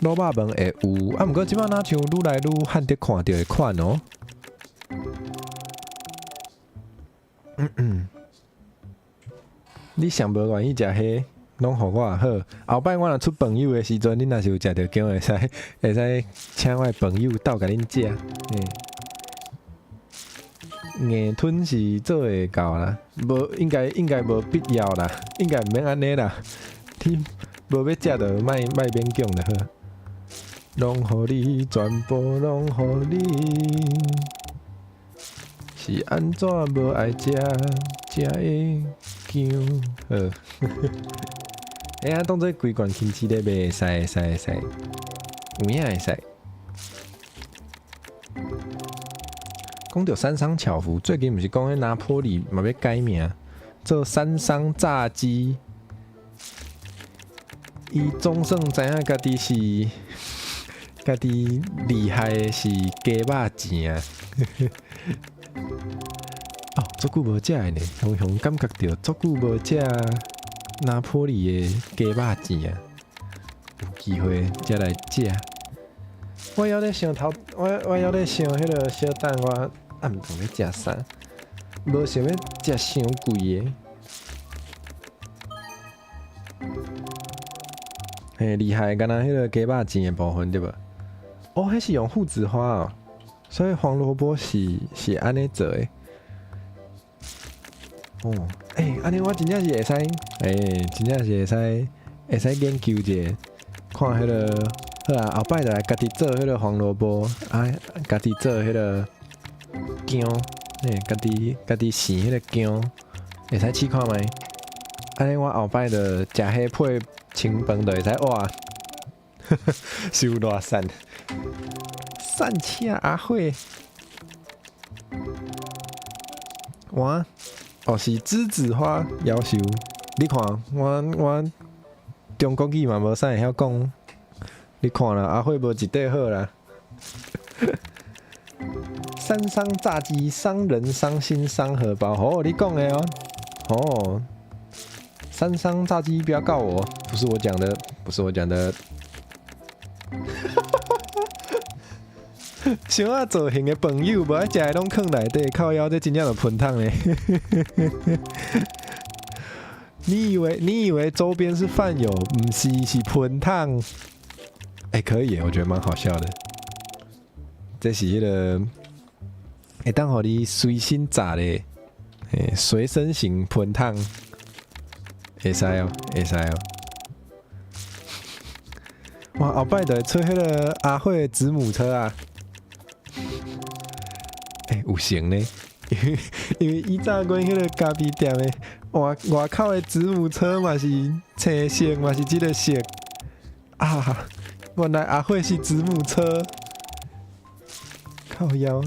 滷肉飯會有，啊，毋過這擺若像愈來愈罕得看著的款哦。嗯嗯，你上無願意食彼，攏予我好。後擺我若出朋友的時陣，恁若是有食著薑，會使請我的朋友鬥共恁食。嘿，硬吞是做會到啦，無應該無必要啦，應該毋免按呢啦。你無欲食就莫莫勉強就好。攏予你，全部攏予你，是按怎無愛食才會薑？好，欸啊，當做規罐芹菜咧賣，會使會使會使，有影會使。講著三商巧福，最近毋是講彼拿坡里嘛欲改名，做三商炸雞。伊總算知影家己是家己厲害的是雞肉錢啊！哦，足久無食的呢，雄雄感覺著足久無食拿坡里的雞肉錢啊！有機會才來食。我猶咧想頭，我猶咧想彼個小等我暗頓欲食啥，無想欲食傷貴的。嘿，厲害，敢若彼個雞肉錢的部分對無？哦，彼是用附子花哦，所以黃蘿蔔是按呢做的。哦，欸，按呢我真正是會使，欸，真正是會使研究者，看彼個好啊，後擺就來家己做彼個黃蘿蔔，啊，家己做彼個薑，嘿，家己生彼個薑，會使試看覓？按呢我後擺就食彼配清飯就會使哇，是有偌散，散車阿火，哇，哦是梔子花夭壽，你看我中國語嘛無啥會曉講，你看啦，阿火無一塊好啦。三商炸雞，傷人傷心傷荷包。哦，你講的哦，哦。三商炸雞，不要告我，不是我講的，不是我講的。想啊造型的朋友，無愛食的攏囥內底，靠腰這真正就噴桶咧。你以為周邊是飯友，毋是，是噴桶。欸，可以，我覺得蠻好笑的。這是彼個會當予你隨身炸的，欸，隨身型噴桶。會使哦，會使哦。哇，後擺就會出彼個阿火的子母車啊！欸，有成呢，因為以前阮彼個咖啡店的外口的子母車嘛是青色，嘛是這個色啊！原來阿火是子母車，靠腰，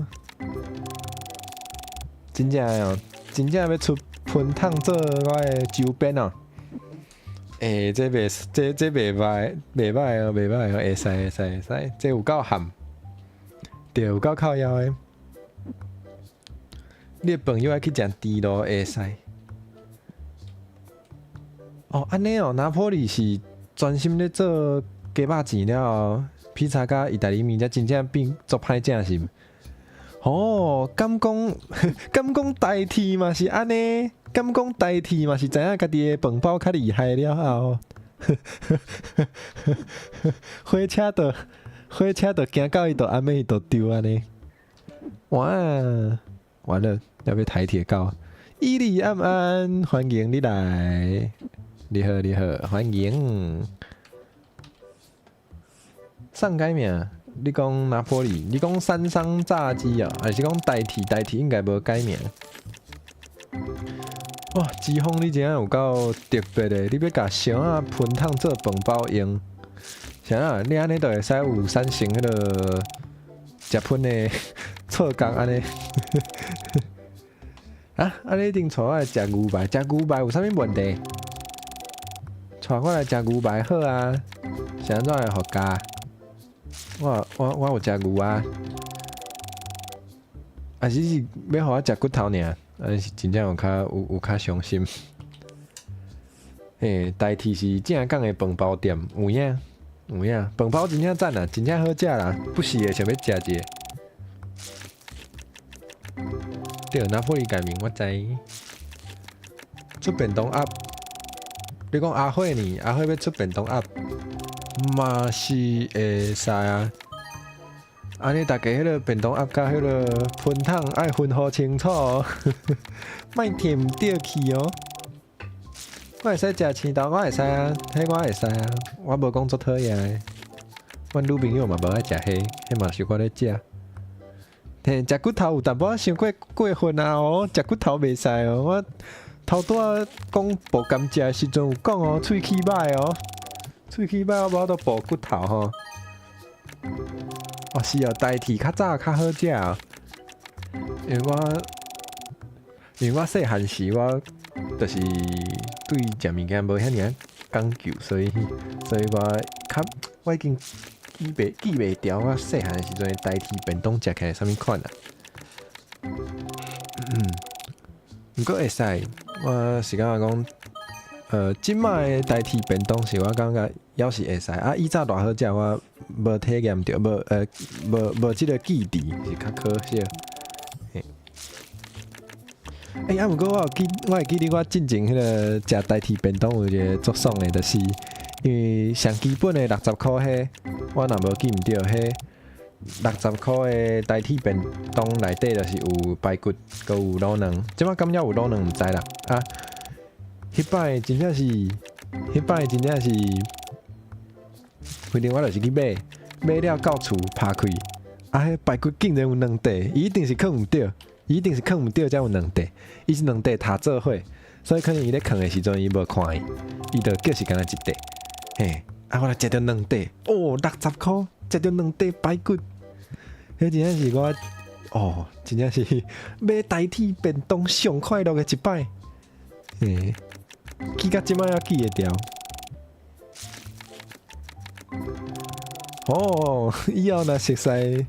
真正哦，真正欲出噴桶做我的周邊哦！欸，這袂䆀，袂䆀哦，袂䆀哦，會使會使會使，這有夠譀，對，有夠靠腰的。你的朋友愛去食豬路會使。哦，按呢哦，拿坡里是專心咧做雞肉錢了後，披薩佮意大利麵才真正變足歹食是毋？哦，敢講台鐵嘛是按呢？敢講台鐵嘛是知影家己的飯包較厲害了後，火車就行到伊就暗暝伊就丟按呢。哇，完了，要被台鐵告。伊利安安，歡迎你來。你好，你好，歡迎。啥改名？你講拿坡里？你講三商炸雞啊？還是講台鐵？台鐵應該無改名。哇，志峰，你真正有夠特別的，你欲共箱仔噴桶做飯包用？啥啊？你按呢就會使有產生彼個食噴的錯覺按呢？啊？啊！你一定帶我來食牛排，食牛排有啥物問題？帶我來食牛排好啊，是按怎會予教？我有食牛啊，啊只是欲予我食骨頭爾，按呢是真正有較有有較傷心。嘿，台鐵是正港的飯包店，有影有影，飯包真正讚啊，真正好食啦，不時會想欲食一下。對，拿破里改名我知。出便當盒，你講阿慧呢？阿慧欲出便當盒，嘛是會使啊。按呢，大家彼个便當盒佮彼个噴桶愛分好清楚哦，莫摕毋著去哦。我會使食青豆，我會使啊，彼我會使啊，我無講足討厭的。阮女朋友嘛無愛食彼，彼嘛是我咧食。嘿，食骨頭有淡薄仔傷過過分啊！哦，食骨頭袂使哦。我頭拄仔講補甘蔗的時陣有講哦，喙齒歹哦，喙齒歹我無法度補骨頭吼。哦，是哦，台鐵較早較好食哦。因為我細漢時我就是對食物件無遐爾仔講究，所以我較我已經記袂牢我細漢時陣台鐵便當食起來啥物款啊。毋過會使，我是感覺講，這擺的台鐵便當是我感覺猶是會使啊。以早偌好食，我無體驗著，無這个記憶，是較可惜。嘿，欸，啊，毋過我會記得我進前彼个食台鐵便當有一个足爽的，就是因為上基本的60箍彼，我若無記毋著，彼60箍的台鐵便當內底就是有排骨，閣有滷卵。這擺敢猶有滷卵毋知啦。啊，彼擺真正是，反正我就是去買，買了到厝拍開，啊，彼排骨竟然有兩塊，伊一定是囥毋著，伊一定是囥毋著才有兩塊，伊是兩塊疊做伙，所以可能伊咧囥的時陣伊無看伊，伊就叫是干焦一塊，嘿，啊，我來食著兩塊，哦，60箍食著兩塊排骨，彼真正是我，哦，真正是買台鐵便當上快樂的一擺，嘿，記到這擺猶記會牢。哦，以後若熟似，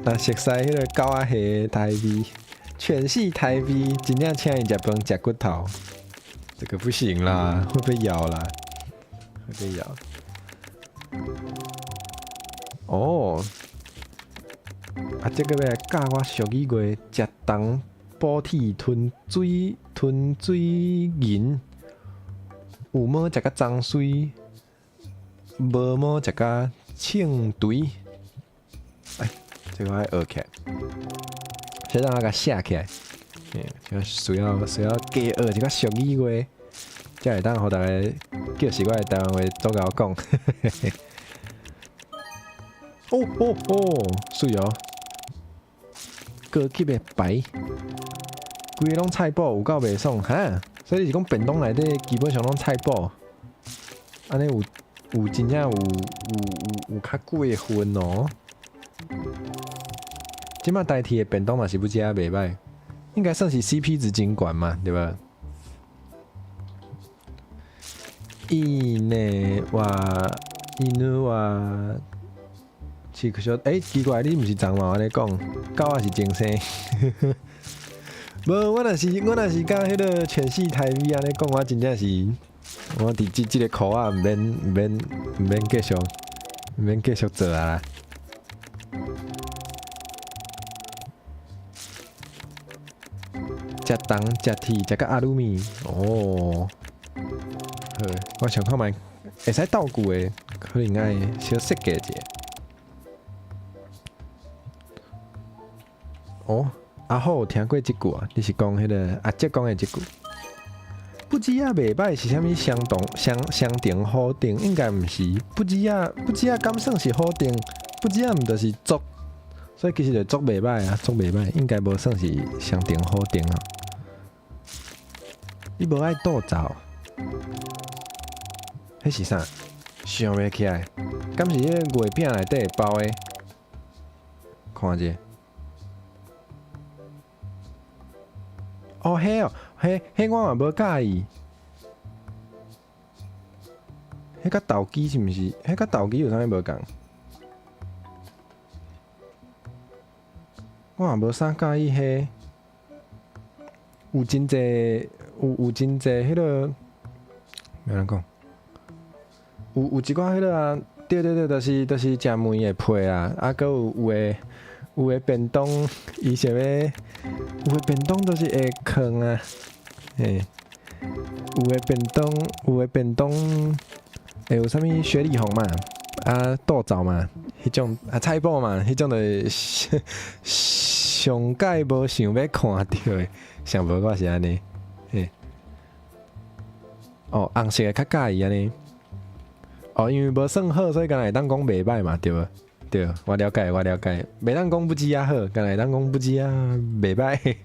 若熟似彼个狗仔戲台味，犬系台味，真正請伊食飯食骨頭，這個不行啦，會被咬啦，會被咬。哦，啊，這个欲來教我俗語話，食銅補鐵吞水銀，有毛食甲髒水，無毛食甲銃槌。哎，這個愛學起來，先讓我共寫起來。這個需要加學一個俗語話，才會當予逐家叫習慣台灣話做𠢕講。哦哦哦，媠哦！高級的排，規个攏菜脯，有夠袂爽哈！所以你是講便當內底基本上攏菜脯，按呢有真正有較過分哦。這擺台鐵的便當嘛是不食袂䆀，應該算是 CP 值真懸嘛，對吧？伊呢話，犬は飼育欸，奇怪，你毋是昨嘛按呢講，狗仔是精生。無，我若是佮彼个犬系台語按呢講，我真正是，我佇這個箍仔毋免毋免毋免繼續，毋免繼續做啊啦。食銅、食鐵、食佮阿魯米，哦，好，我想看覓會使鬥句的，可能愛小設計一下。哦，阿虎有聽過這句啊？你是講彼个阿叔講的這句？不知仔袂䆀是啥物相同相相定好定？應該毋是。不知仔敢算是好定？不知仔毋就是俗，所以其實就足袂䆀啊，足袂䆀，應該無算是相定好定啊。你無愛倒走？彼是啥？想袂起來，敢是彼个月餅內底會包的？看者。哦，彼哦，彼我嘛無佮意。彼佮豆枝是毋是？彼佮豆枝有啥物無仝？我嘛無啥佮意彼。有真濟有真濟彼個，欲按怎講？有一寡彼個啊，對對對，就是食糜會配啊，啊，閣有的便當，伊想欲有的便當就是會囥啊，嘿，有的便當會有啥物雪裡紅嘛，啊豆棗嘛，彼種啊菜脯嘛，彼種就是上蓋無想欲看著的，上無我是按呢，嘿，哦，紅色的較佮意按呢，哦，因為無算好，所以敢若會當講袂䆀嘛，對無？對，我了解，我了解，袂當講不止仔好，敢若會當講不止仔袂䆀。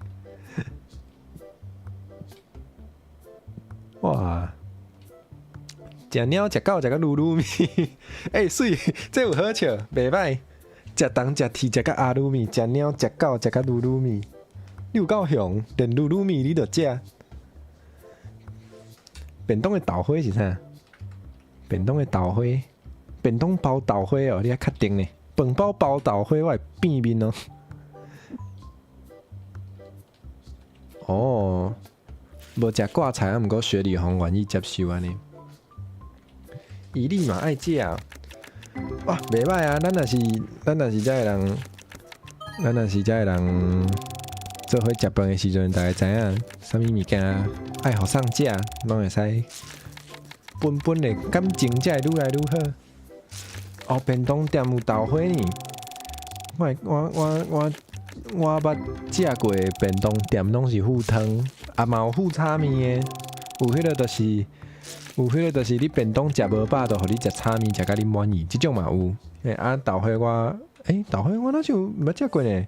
哇！食貓食狗食甲嚕嚕麵，欸媠，這有好笑，袂䆀。食蟲食鐵食甲阿魯麵，食貓食狗食甲嚕嚕麵，你有夠雄，連嚕嚕麵你都食。便當的豆花是啥？便當的豆花，便當包豆花哦，你愛確定呢？飯包包豆花，我會變面哦。哦，無食掛菜啊，毋過雪裡紅願意接受按呢。伊你嘛愛食，哇，袂䆀啊！咱若是遮的人做伙食飯的時陣，大家知影啥物物件愛予送食，攏會使本本的感情才會愈來愈好。哦，便當店有豆花呢。我捌食過的便當店攏是附湯，啊嘛有附炒麵的，有彼個就是你便當食無飽，就予你食炒麵，食甲你滿意，這種嘛有。欸啊豆花我，欸豆花我哪像毋捌食過呢？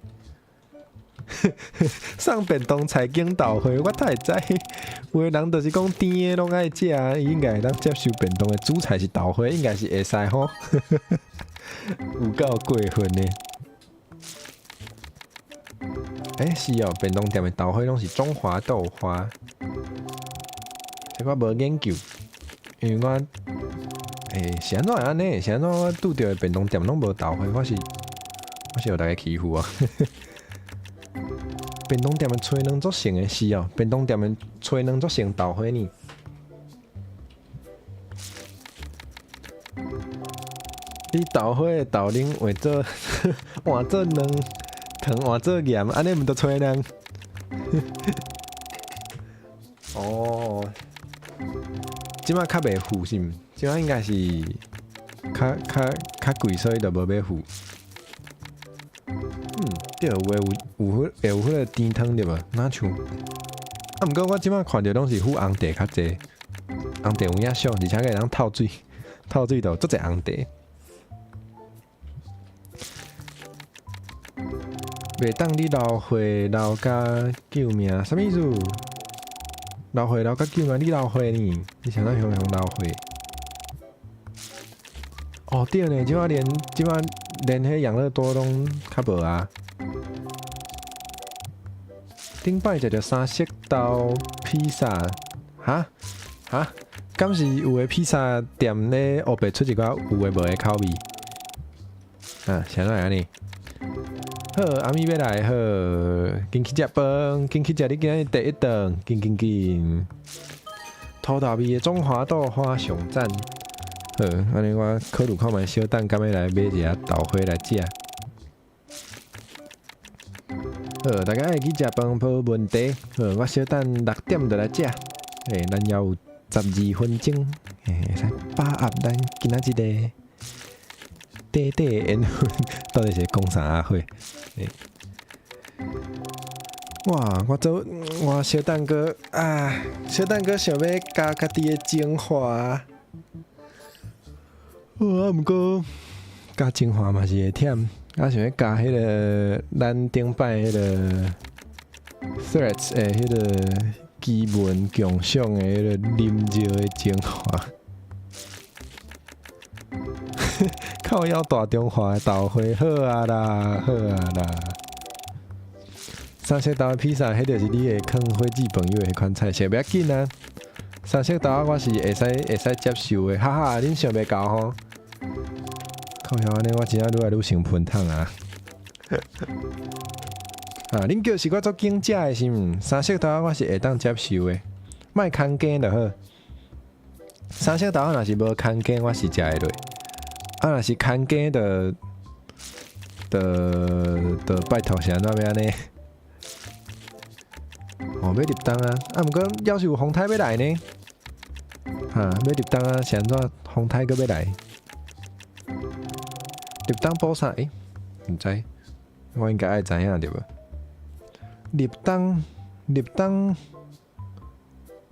送便當菜間豆花，我哪會知？有的人就是講甜的攏愛食，伊應該會當接受便當的主菜是豆花，應該是會使吼。有夠過分的。欸是哦，便當店的豆花攏是中華豆花。這我無研究，因為我，欸是按怎會按呢？是按怎我拄著的便當店攏無豆花？我是予大家欺負啊！便當店的炊卵足成的是哦，便當店的炊卵足成豆花呢。你豆花的豆奶換做卵，糖換做鹽，按呢毋就炊卵？哦，這擺較袂附是毋？這擺應該是較貴，所以就無欲附。嗯，對，有的有會有彼個甜湯對無？若像啊，毋過我這擺看著攏是附紅茶較濟，紅茶有影俗，而且閣會當透水，透水就有足濟紅茶。袂當你流血流甲救命，啥物意思？流血流甲救命，你流血呢？你啥怎雄雄流血？哦對呢，這擺連彼養樂多攏較無啊。頂擺食著三色豆披薩，哈哈，敢是有的披薩店咧烏白出一寡有的無的口味？啊，啥怎會按呢？好，阿咪欲來好，緊去食飯，緊去食你今日第一頓，緊緊緊。土豆味的中華豆花上讚。好，按呢我考慮看覓，小等敢欲來買一下豆花來食。好，大家愛去食飯無問題。好，我小等6點就來食。欸，咱猶有12分鐘，欸，會使把握咱今仔日的短短的緣分，到底是講啥啊貨？欸，哇！我做我小等閣啊，小等閣想欲加家己的精華。啊，毋過加精華嘛是會忝，啊想欲加彼個咱頂擺彼個 Threads 的彼個基文共享的彼個啉尿的精華。靠腰大中華的豆花好啊啦，好啊啦。三色豆的披薩，彼就是你會囥火箭朋友的彼款菜色，袂要緊啊。三色豆我是會使接受的，哈哈，恁想袂到吼。靠腰按呢，我真正愈來愈成噴桶啊！啊，恁叫是我足緊食的是毋？三色豆仔我是會當接受的，莫牽羹就好。三色豆仔若是無牽羹，我是食會落。啊，若是牽羹就就就拜託是按怎欲按呢？哦，欲入冬啊！啊，毋過猶是有風颱欲來呢。哈，欲入冬啊，是按怎風颱閣欲來？入冬補啥？欸，毋知，我應該愛知影對無？入冬，入冬，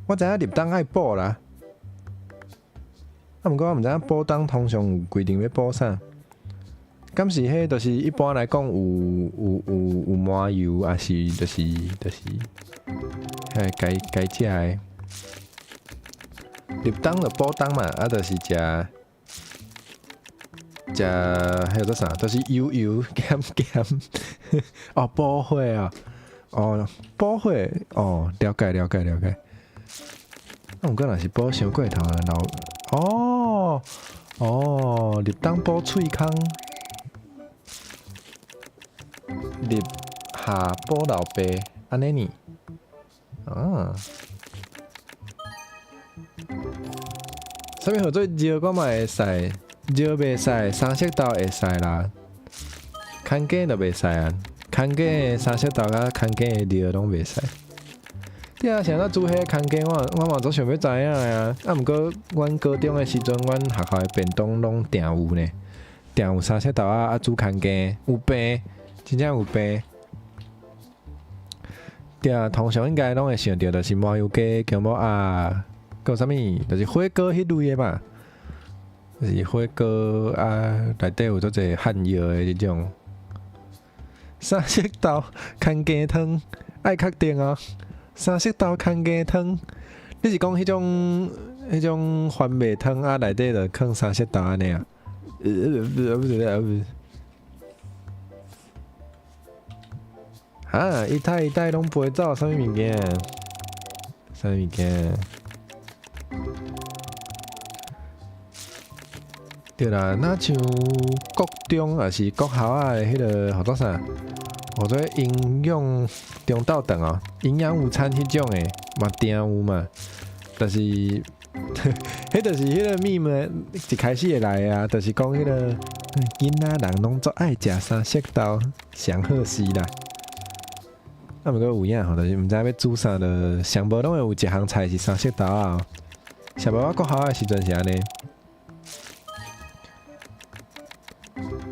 我知影入冬愛補啦。啊，毋過我毋知影補冬通常有規定欲補啥。敢是彼就是一般來講有麻油，抑是就是彼該該食的。入冬就補冬嘛，啊，就是食食彼叫做啥？就是油油鹹鹹。哦，補火啊！哦，補火哦，了解了解了解。啊，毋過若是補傷過頭啊，老哦哦，入冬補喙空，入夏補老爸，按呢呢？啊？啥物號做尿我嘛會使，尿袂使，三色豆會使啦。牽羹就袂使啊，牽羹的三色豆佮牽羹的尿攏袂使。對啊，是按怎煮彼個牽羹，我嘛足想欲知影的啊。啊，毋過阮高中的時陣，阮學校的便當攏定有呢，定有三色豆仔啊煮牽羹，有病，真正有病。對啊，通常應該攏會想著就是麻油雞、薑母鴨，閣有啥物？就是火鍋彼類的嘛，就是火鍋啊，內底有足濟漢藥的彼種。三色豆牽羹湯，愛確定哦。三色豆牽羹湯，你是講彼種番麥湯啊？內底就囥三色豆按呢啊？不是，啊！一代一代攏飛走，啥物物件？啥物物件？對啦，若像國中抑是國校仔的彼个號做啥？號做營養中晝頓哦，營養午餐彼種的嘛定有嘛。但是，彼就是彼个秘密一開始會來啊，就是講彼个囡仔人攏足愛食三色豆，上好食啦。啊，毋過有影吼，就是毋知影欲煮啥，就上無攏會有一項菜是三色豆仔。上無我國校的時陣是按呢。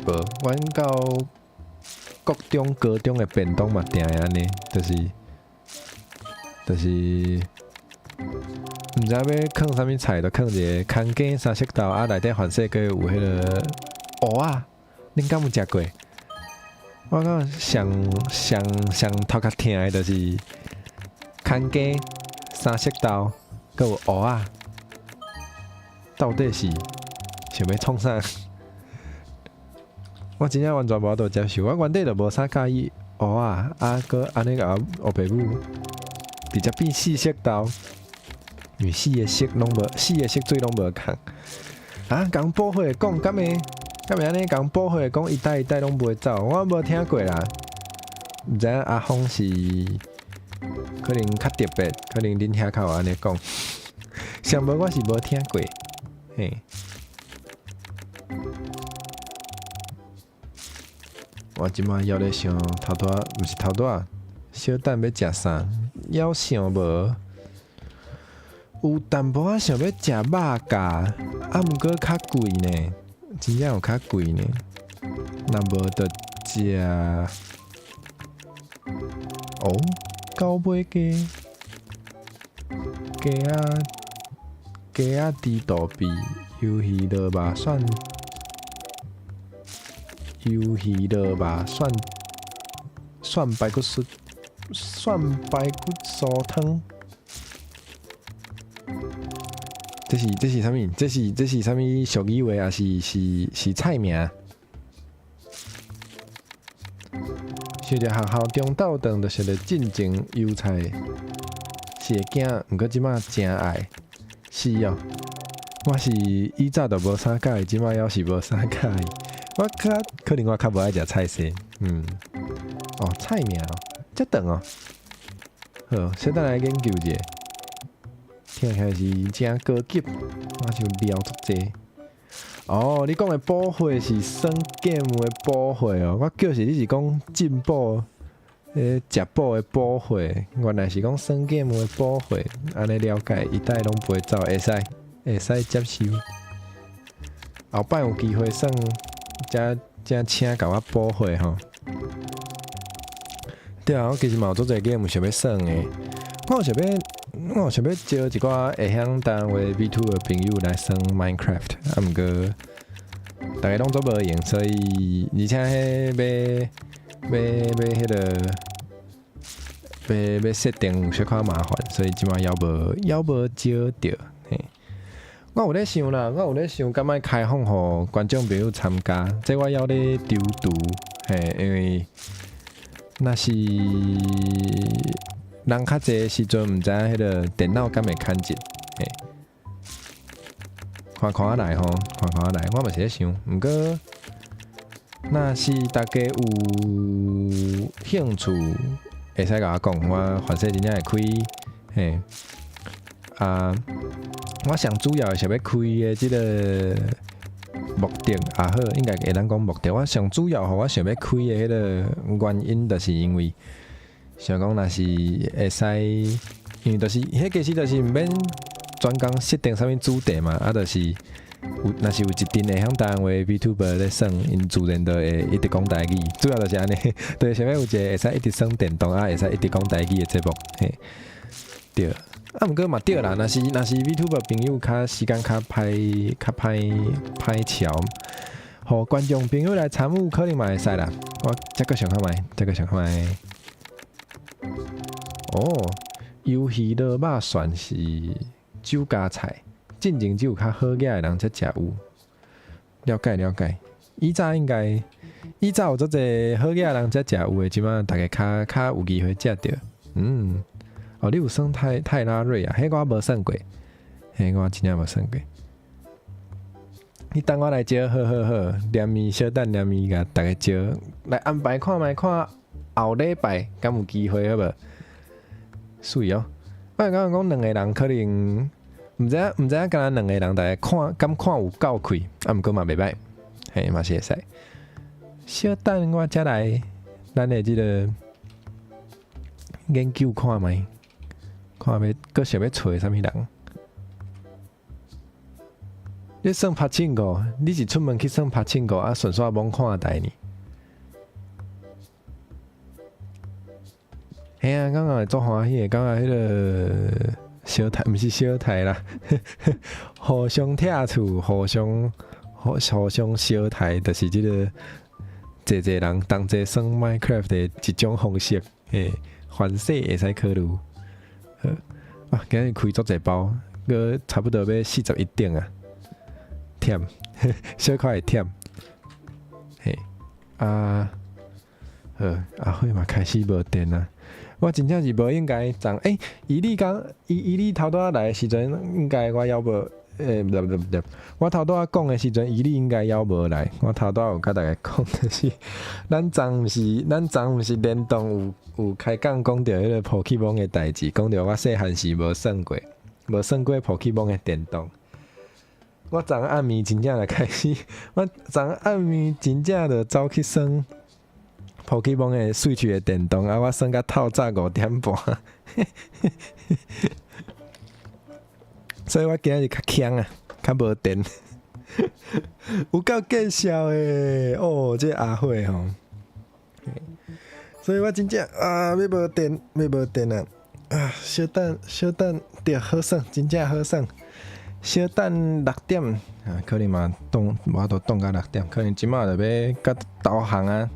無，阮到國中、高中的便當嘛，定會按呢，就是毋知影欲囥啥物菜，就囥一个牽羹三色豆啊，內底凡勢閣有彼个芋仔，恁敢有食過？我感覺上上上頭殼疼的就是牽羹三色豆，閣有芋仔，到底是想欲創啥？我真正完全無法度接受，我原底就無啥佮意芋仔，啊，閣按呢共我烏白母，直接變四色豆，因為四个色攏無，四个色水攏無仝。啊，共補火講，敢會敢會按呢共補火講，一代一代攏袂走，我無聽過啦。毋知影阿峰是可能較特別，可能恁遐較有按呢講。上無我是無聽過，嘿。我這擺猶咧想頭拄仔，毋是頭拄仔，小等欲食啥？猶想無？有淡薄仔想欲食肉餃，啊，毋過較貴呢，真正有較貴呢。若無就食哦，九尾雞，雞仔雞仔豬肚皮，魷魚螺肉蒜。魷魚螺肉蒜蒜排骨酥，蒜排骨酥湯。這是啥物？這是啥物俗語話？抑是是菜名？想著學校中晝頓就是咧進前油菜是會驚，毋過這擺誠愛。是哦，我是以早就無啥佮意，這擺猶是無啥佮意。我較可能我較無愛食菜踅，哦，菜名哦，遮長哦。好，小等來研究者，聽起來是誠高級，我像料足濟。哦，你講的補血是耍 game 的補血哦，我叫是你是講進補，食補的補血，原來是講耍 game 的補血，按呢了解，一代攏袂走，會使會使接受。後擺有機會耍，才才請共我補血吼。對啊，我其實嘛有足濟 game 想欲耍的，我有想欲招一寡會曉台灣話 VTuber 的朋友來耍 Minecraft，啊，毋過逐家攏足無閒，所以而且彼欲欲欲彼個欲欲設定有小可麻煩，所以這擺猶無猶無招著。嘿，我有咧想啦，我有咧想，敢愛開放予觀眾朋友參加，這我猶咧躊躇，嘿，因為若是人較濟的時陣，毋知影彼個電腦敢會牽制，嘿，看看仔來吼，看看仔來，我嘛是咧想，毋過若是大家有興趣，會使共我講，我反正真正會開，嘿，啊，我上主要是欲開的這個目的也好，應該會當講目的。我上主要予我想欲開的彼個原因，就是因為想講，若是會使，因為就是彼其實就是毋免專工設定啥物主題嘛，啊，就是有若是有一陣會曉台灣話 VTuber 咧耍，𪜶自然就會一直講台語，主要就是按呢，對，想欲有一個會使一直耍電動啊，會使一直講台語的節目，嘿，對。啊，毋過嘛對啦，若是 VTuber 朋友較時間較歹較歹歹喬，予觀眾朋友來參與可能嘛會使啦。我再閣想看覓，再閣想看覓。哦，魷魚滷肉算是酒家菜，進前只有較好額的人才食有。了解了解，以早應該以早有足濟好額的人才食有的，這擺逐家較較有機會食著。哦，你有耍泰泰拉瑞啊？彼我無耍過，彼我真正無耍過。你等我來招，好好好，連麵小等連麵共逐家招來安排看覓，看後禮拜敢有機會好無？媠哦！我感覺講兩個人可能毋知影毋知影，敢若兩個人逐家看敢看有夠氣，啊，毋過嘛袂䆀，嘿嘛是會使。小等我才來咱的這个研究看覓。看欲閣想欲揣啥物人？你耍柏青哥，你是出門去耍柏青哥，啊，順紲罔看台呢？嘿啊，感覺會足歡喜的，感覺彼个相刣，毋是相刣啦，互相拆厝，互相互互相相刣，就是這个濟濟人同齊耍 Minecraft 的一種方式，嘿，凡勢會使考慮。好，啊，今日開足濟包，閣差不多欲41點啊，忝，小可會忝，嘿，啊，好，阿輝嘛開始無電啊，我真正是無應該昨，欸，伊你講，伊伊你頭拄仔來的時陣，應該我猶無，欸，毋對毋對毋對，我頭拄仔講的時陣，伊你應該猶無來，我頭拄仔有共大家講，就是咱昨毋是，咱昨毋是連動有有開講講著彼個寶可夢的代誌，講著我細漢時無耍過，無耍過寶可夢的電動。我昨暗暝真正就開始，我昨暗暝真正就走去耍寶可夢的 Switch 的電動，啊，我耍甲透早5點半，所以我今日較锵啊，較無電，有夠見笑的哦，這個阿火吼，所以我真正啊，欲無電，欲無電啊！啊，小等，小等，對，好耍，真正好耍。小等6點啊，可能嘛凍，無法度凍到六點，可能這馬就欲閣導航啊。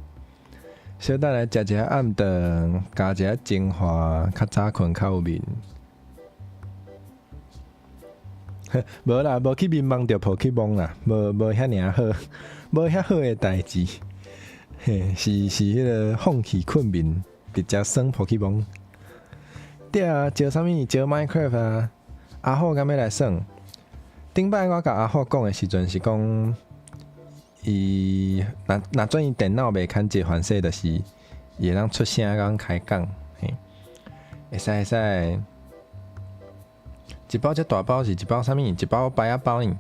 小等來食一下暗頓，加一下精華，較早睏較有面。無啦，無去眠夢著寶可夢啦，無無遐爾好，無遐好的代誌。嘿，是是彼个放棄睏眠，直接耍寶可夢。對啊，招啥物？招 Minecraft 啊！阿虎敢欲來耍？頂擺我共阿虎講的時陣是講，伊若若轉伊電腦袂牽制，凡勢就是伊會當出聲共阮開講，嘿，會使會使。一包遮大包是一包啥物？一包白仔包呢？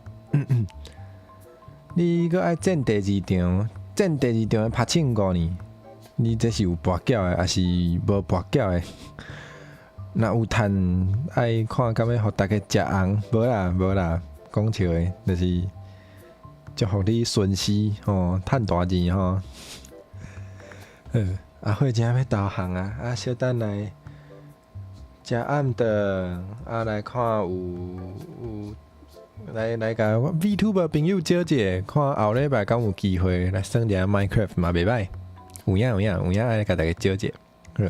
你閣愛戰第二場，戰第二場的拍唱歌呢？你這是有跋筊的，抑是無跋筊的？若有趁，愛看敢欲予大家食紅？無啦無啦，講笑的，就是祝福你順時吼，趁大錢吼。好，阿慧真欲投降啊！啊，小等來食暗頓，啊來看有有來來共 VTuber 朋友招一下，看後禮拜敢有機會來耍一下 Minecraft 嘛袂䆀，有影有影有影，愛共大家招一下。好，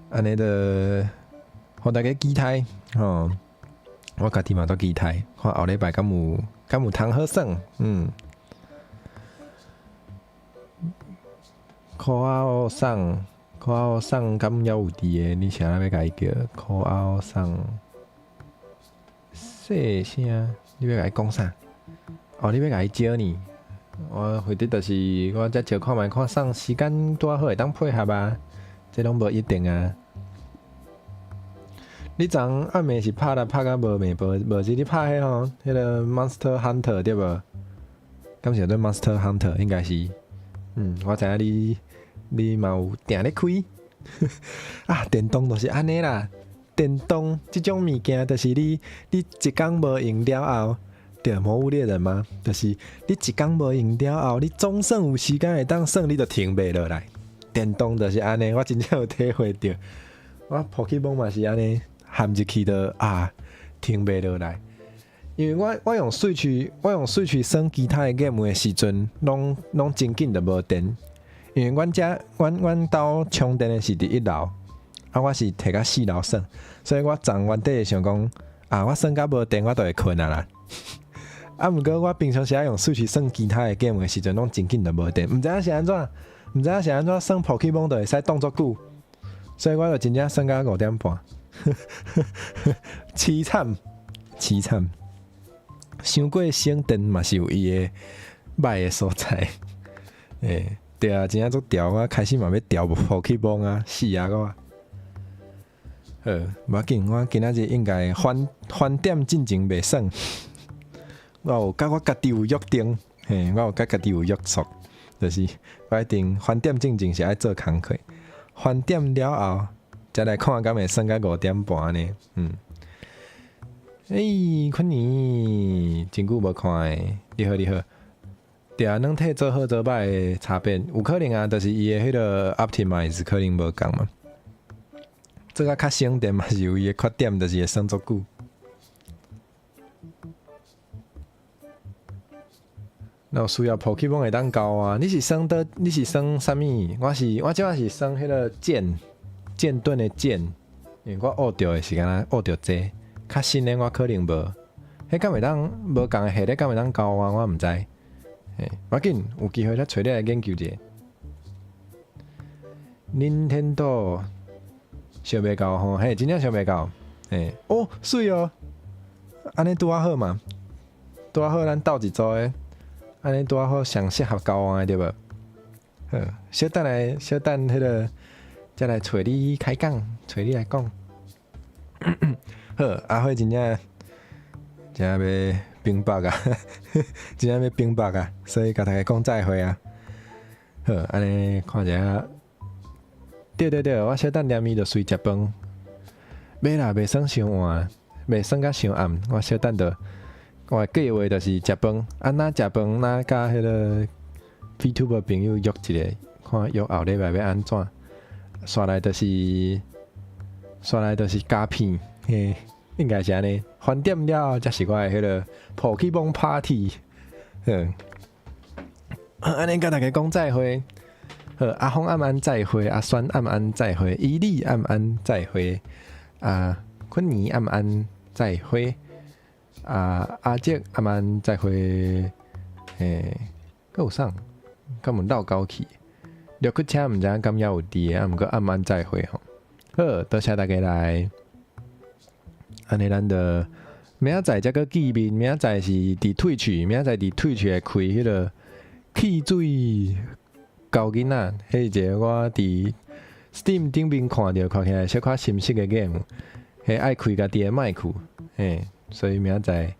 按呢就予大家期待吼，我家己嘛足期待，看後禮拜敢有通好耍，嗯。可愛送，可愛送，敢猶有佇的？你啥欲共伊叫？可愛送，細聲，你欲共伊講啥？哦，你欲共伊招呢？我或者就是我才笑看覓，看送時間拄仔好會當配合啊，這攏無一定啊。你昨暗暝是拍來拍甲無命，無無是你拍彼吼，彼个 Monster Hunter 對無？敢是叫做 Monster Hunter？應該是。嗯，我知影你你嘛有定咧開。啊，電動就是按呢啦。電動這種物件，就是你你一工無用了後，對，魔物獵人嗎？就是你一工無用了後，你總算有時間會當耍，你就停袂落來。電動就是按呢，我真正有體會著。我 Pokemon 嘛是按呢，陷入去就啊，停袂落來。因為我我用 Switch，我用 Switch 耍其他的 game 的時陣，攏攏真緊就無電。因為阮遮阮阮兜充電的是佇一樓，啊，我是提到四樓耍，所以我昨原底會想講，啊，我耍甲無電，我就會睏啊啦。啊，毋過我平常時愛用 Switch 耍其他的 game 的時陣，攏真緊就無電，毋知影是按怎，毋知影是按怎耍 Pokemon 就會使擋足久，所以我就真正耍到5點半，淒慘，淒慘。傷過省電嘛是有伊的䆀的所在，欸，對啊，真正足調，我開始嘛欲調 Pokemon 啊，死啊我。好，無要緊，我今仔日應該翻翻點進前袂耍。我有佮我家己有約定，嘿，我有佮家己有約束，就是我一定翻點進前是愛做工課，翻點了後，才來看敢會耍到5點半呢，嗯。欸，坤妮，真久無看的，你好你好。對啊，軟體做好做歹的差別，有可能啊，就是伊的彼个 optimize 可能無仝嘛。做甲較省電嘛是有伊的缺點，就是會耍足久。若有需要 Pokemon 會當交啊？你是耍佗？你是耍啥物？我是我這擺是耍彼个劍，劍盾的劍，因為我學著的是敢若學著這個。較新的我可能無，彼敢會當無仝的系列敢會當交換，我毋知。嘿，無要緊，有機會再揣你來研究者。Nintendo 想袂到吼，嘿，真正想袂到，嘿，哦，媠哦，按呢拄仔好嘛，拄仔好咱鬥一組的，按呢拄仔好上適合交換的對無？好，小等來，小等彼个，才來揣你開講，揣你來講。好，阿輝真正真正欲冰北啊，真正欲冰北啊，所以共大家講再會啊。好，按呢看一下，對對對，我小等連伊就隨食飯。袂啦，袂耍傷晚，袂耍甲傷暗。我小等就我的計劃就是食飯，啊，若食飯，若佮彼个 VTuber 朋友約一下，看約後禮拜欲按怎。煞來就是，煞來就是加片，嘿。應該是按呢，翻點了後，才是我的彼个 Pokemon Party。好，按呢共大家講再會。好，阿峰暗安再會，阿酸暗安再會，伊利暗安再會，啊，坤妮暗安再會，啊，阿杰暗安再會。欸，閣有啥？敢有落狗去？綠骨車毋知影敢猶有佇的，啊，毋過暗安再會吼。好，多謝大家來。按呢，咱就明仔載才閣見面。明仔載是佇 Twitch，明仔載佇 Twitch 會開彼个汽水猴囡仔，彼是一个我佇 Steam 頂面看著，看起來小可心適的 game，彼愛開家己的麥克，嘿，所以明仔載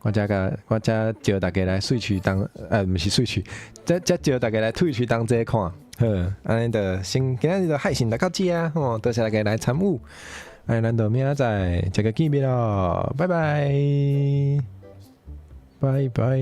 我才共我才招大家來喙喙當，毋是喙喙，才招大家來喙喙同齊看，好，按呢就先今仔日就配信就到遮吼，多謝大家來參與，按呢咱就明仔載再閣見面囉，拜拜，拜拜。